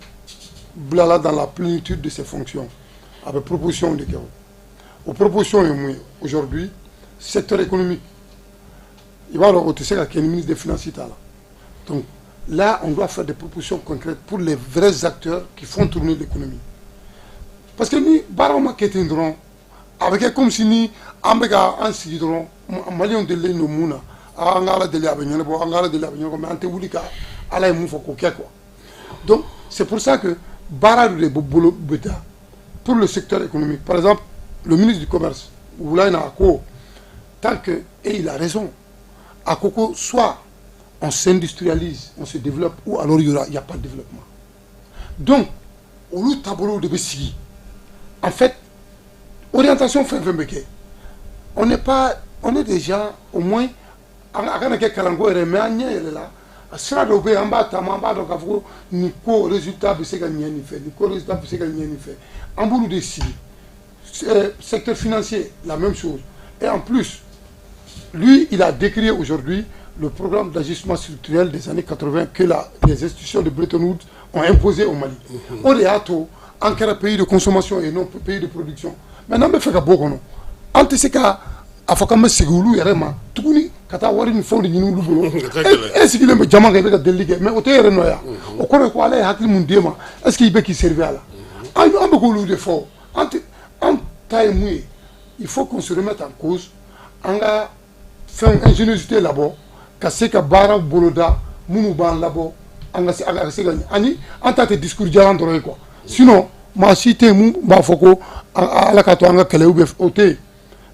bilala dans la plénitude de ses fonctions, a bɛ proposition de kɛ. O proposition ye mun ye? Aujourd'hui, secteur économique, i b'a dɔn, o tɛ se ka kɛ ni ministre des Finances t'a la. Donc là, on doit faire des propositions concrètes pour les vrais acteurs qui font tourner l'économie, parce que ni baaraw ma kɛ ten dɔrɔn, a bɛ kɛ comme si ni an bɛ ka an sigi dɔrɔn. Maliyɛnw delilen don mun na? An ka Ala deli, a bɛ ɲɛnabɔ, an ka Ala deli, a bɛ ɲɛnabɔ, mais an tɛ wuli ka Ala ye mun fɔ k'o kɛ quoi. Donc c'est pour ça que baara de bɛ bolo bɛ taa pour le secteur économique. Par exemple, le ministre du Commerce, wula in na, a ko tant que, et il a raison, a ko ko soit on s'industrialise, on se développe, ou alors il y a pas de développement. Donc olu taabolow de bɛ sigi. En fait, orientation fɛn fɛn bɛ kɛ, on n'est pas, on est déjà au moins, a kana kɛ kalanko yɛrɛ, mais an ɲɛ yɛlɛla sira dɔw bɛ yen, an b'a taama, an b'a dɔn k'a fɔ ko nin ko résultat bɛ se ka ɲɛ nin fɛ, nin ko résultat bɛ se ka ɲɛ nin fɛ, an b'olu de sigi. Secteur financier, la même chose. Et en plus, lui, il a décrit aujourd'hui le programme d'ajustement structurel des années 80 que les institutions de Bretton Woods ont imposé au Mali. O de y'a to an kɛra pays de consommation et non pays de production. Maintenant, an bɛ fɛ ka bɔ o kɔnɔ, an tɛ se ka a fɔ k'an bɛ segin olu yɛrɛ ma tuguni ka taa wari ni fɛnw de ɲini olu bolo. E sigilen bɛ jama kan, i bɛ ka delili kɛ, mais o tɛ e yɛrɛ nɔ ya. O kɔrɔ ye ko Ala ye hakili mun d'e ma, est ce que i bɛ k'i servir a la? An bɛ k'olu de fɔ. An tɛ, an ta ye mun ye? Il faut qu'on se remette en cause, an ka fɛn ingéniosité labɔ ka se ka baara boloda minnu b'an labɔ, an ka se, a ka se ka ɲɛ. Ani an ta tɛ discours jalan dɔrɔn ye quoi. Sinon maa si tɛ yen mun b'a fɔ ko Ala k'a to an ka kɛlɛ ou bien, o tɛ yen.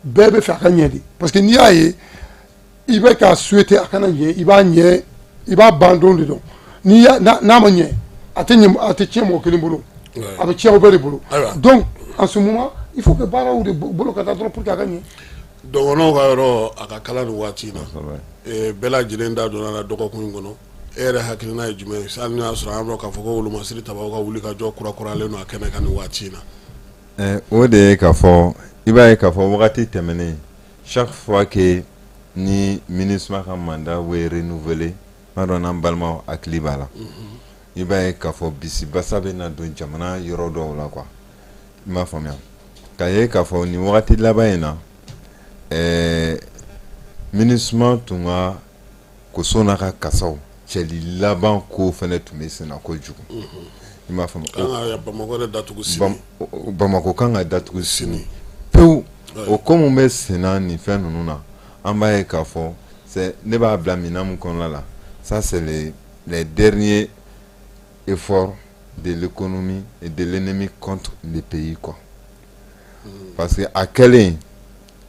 Bɛɛ bɛ fɛ a ka ɲɛ de, parce que n'i y'a ye i bɛ ka souhaiter a kana ɲɛ, i b'a ɲɛ, i b'a ban don de dɔn. N'i y'a n'a ma ɲɛ, a tɛ ɲɛ, a tɛ tiɲɛ mɔgɔ kelen bolo, a bɛ tiɲɛ o bɛɛ de bolo. Donc en ce moment, il faut que baaraw de bolo ka taa dɔrɔn pour que a ka ɲɛ. Dɔgɔnɔw ka yɔrɔ, a ka kala nin waati in na, bɛɛ lajɛlen da donna la dɔgɔkun in kɔnɔ. E yɛrɛ hakilina ye jumɛn ye, hali n'a y'a sɔrɔ an b'a dɔn k'a fɔ ko wolomasiri tabaw ka wuli ka jɔ kurakuralen don a kɛnɛ kan nin waati in na? O de ye k'a fɔ, i b'a ye k'a fɔ wagati tɛmɛnen, chaque fois que ni MINUSMA ka mandat bɛ renouveler, n b'a dɔn n'an balimaw hakili b'a la, i b'a ye k'a fɔ bisibasa bɛ na don jamana yɔrɔ dɔw la quoi. I m'a faamuya k'a ye k'a fɔ nin wagati laban in na, MINUSMA tun ka koso n'a ka kasaw cɛli laban ko fɛnɛ tun bɛ sen na kojugu. I m'a faamu? Kan ka Bamakɔ yɛrɛ datugu sini. Bamakɔ kan ka datugu sini pewu. O ko mun bɛ sen na nin fɛn ninnu na, an b'a ye k'a fɔ c'est, ne b'a bila minɛn mun kɔnɔna la, ça c'est les derniers efforts de l'économie et de l'ennemi contre le pays quoi. Parce que a kɛlen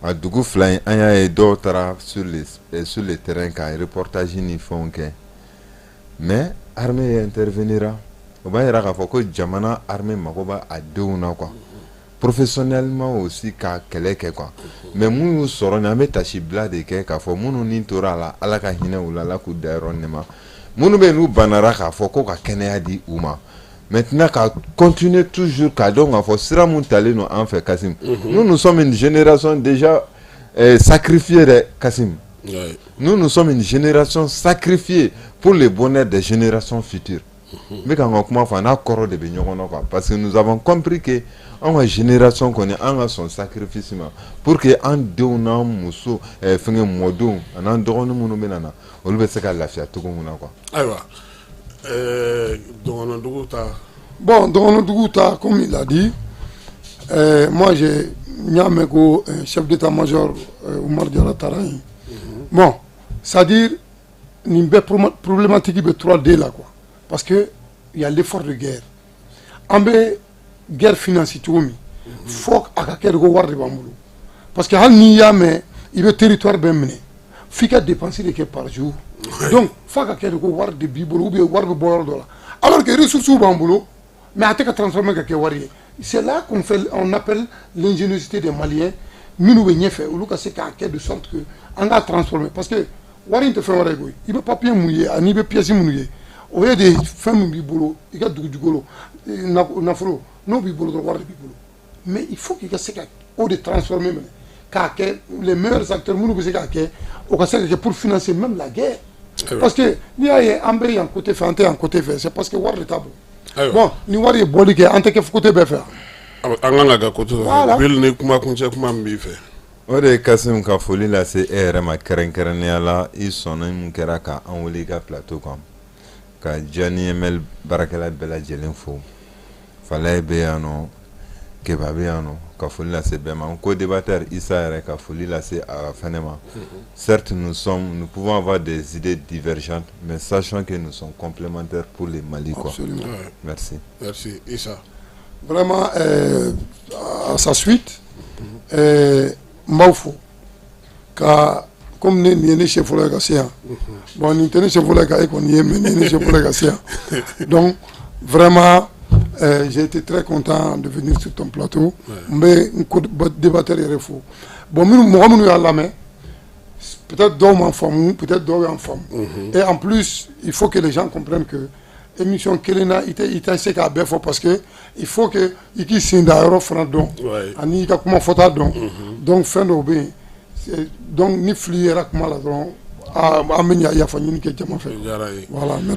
a dugu fila in, an y'a ye dɔw taara sur le terrain ka reportage ni fɛnw kɛ, mais armée intervenira. O b'a yira k'a fɔ ko jamana armée mago b'a a denw na quoi, professionnellement aussi, ka kɛlɛ kɛ quoi. Mais mun y'u sɔrɔ nin, an bɛ tasi bila de kɛ k'a fɔ minnu ni tora a la, Ala ka hinɛ u la, Ala k'u dayɔrɔ nɛma. Minnu bɛ yen n'u banara, k'a fɔ ko ka kɛnɛya di u ma. Maintenant, ka continuer toujours k'a dɔn k'a fɔ sira mun talen don an fɛ, Kassim, nous, nous sommes une génération déjà sacrifiée dɛ, Kassim. Nous, nous sommes une génération sacrifiée pour le bonheur des générations futures. N bɛ ka n ka kuma fɔ, a n'a kɔrɔ de bɛ ɲɔgɔn na quoi, parce que nous avons compris que anw ka génération kɔni, an ka sɔn sacrifice ma pour que an denw n'an muso fɛngɛ mɔdenw an'an dɔgɔnin minnu bɛ na, olu bɛ se ka lafiya cogo min na quoi. Ayiwa, dɔgɔnɔdugu ta. Bon, dɔgɔnɔdugu ta, comme il a dit, moi j'ai n y'a mɛn ko chef d'état-major Oumar Diarra taara yen. Bon, c'est-à-dire nin bɛɛ problématique bɛ 3D la quoi, parce que il y a l'effort de guerre. An bɛ guerre financer cogo min, fo a ka kɛ de ko wari de b'an bolo, parce que hali n'i y'a mɛn i bɛ territoire bɛɛ minɛ, f'i ka dépense de kɛ par jour. Donc f'a ka kɛ de ko wari de b'i bolo ou bien wari bɛ bɔ yɔrɔ dɔ la, alors que ressources b'an bolo, mais a tɛ ka transformer ka kɛ wari ye. C'est là qu'on fait, on appelle l'ingéniosité des Maliens minnu bɛ ɲɛfɛ, olu ka se k'a kɛ de sorte que an k'a transformer, parce que wari in tɛ fɛn wɛrɛ ye koyi. I bɛ papier mun ye ani i bɛ pièce minnu ye, o ye de fɛn min b'i bolo, i ka dugu jukɔrɔ nafolo, n'o b'i bolo dɔrɔn, wari de b'i bolo. Mais il faut k'i ka se ka o de transformer minɛ k'a kɛ les meilleurs acteurs minnu bɛ se k'a kɛ, o ka se ka kɛ pour financer même la guerre, parce que n'i y'a ye an bɛ yan côté fɛ, an tɛ yan côté fɛ, c'est parce que wari de t'a bolo. Bon, ni wari ye bɔli kɛ, an tɛ kɛ côté bɛɛ fɛ. An kan ka kɛ côté fɛ. Bill, ni kuma kuncɛ kuma min b'i fɛ. O de ye Kasim, ka foli lase e yɛrɛ ma kɛrɛnkɛrɛnnenya la, i sɔnna min kɛra ka an wele i ka plateau kan, ka Jani ML baarakɛla bɛɛ lajɛlen fo. Falaye bɛ yan nɔ, Keba bɛ yan nɔ, ka foli lase bɛɛ ma. N co-débatteur Issa yɛrɛ, ka foli lase a fɛnɛ ma. Certes, nous pouvons avoir des idées divergentes, mais sachons que nous sommes complémentaires pour le Mali quoi. Absolument. Merci. Merci Issa. Vraiment, à sa suite, n b'aw fo ka comme ne nin ye ne siɲɛ fɔlɔ ye ka se yan. Bon, nin tɛ ne siɲɛ fɔlɔ ye ka e kɔni ye, mais nin ye ne siɲɛ fɔlɔ ye ka se yan. Donc vraiment, j'ai été très content de venir sur ton plateau. N bɛ n co-débatteur yɛrɛ fo. Bon, minnu mɔgɔ minnu y'a lamɛn, peut-être dɔw m'an faamu, peut-être dɔw y'an faamu. Et en plus, il faut que les gens comprennent que émission kelen na, i tɛ se k'a bɛɛ fɔ, parce que il faut que i k'i sen da yɔrɔ fana dɔn ani i ka kuma fɔta dɔn. Donc fɛn dɔw bɛ yen, donc ni fili yɛrɛ kuma la dɔrɔn, an bɛ yafa ɲini kɛ jama fɛ. Voilà, merci.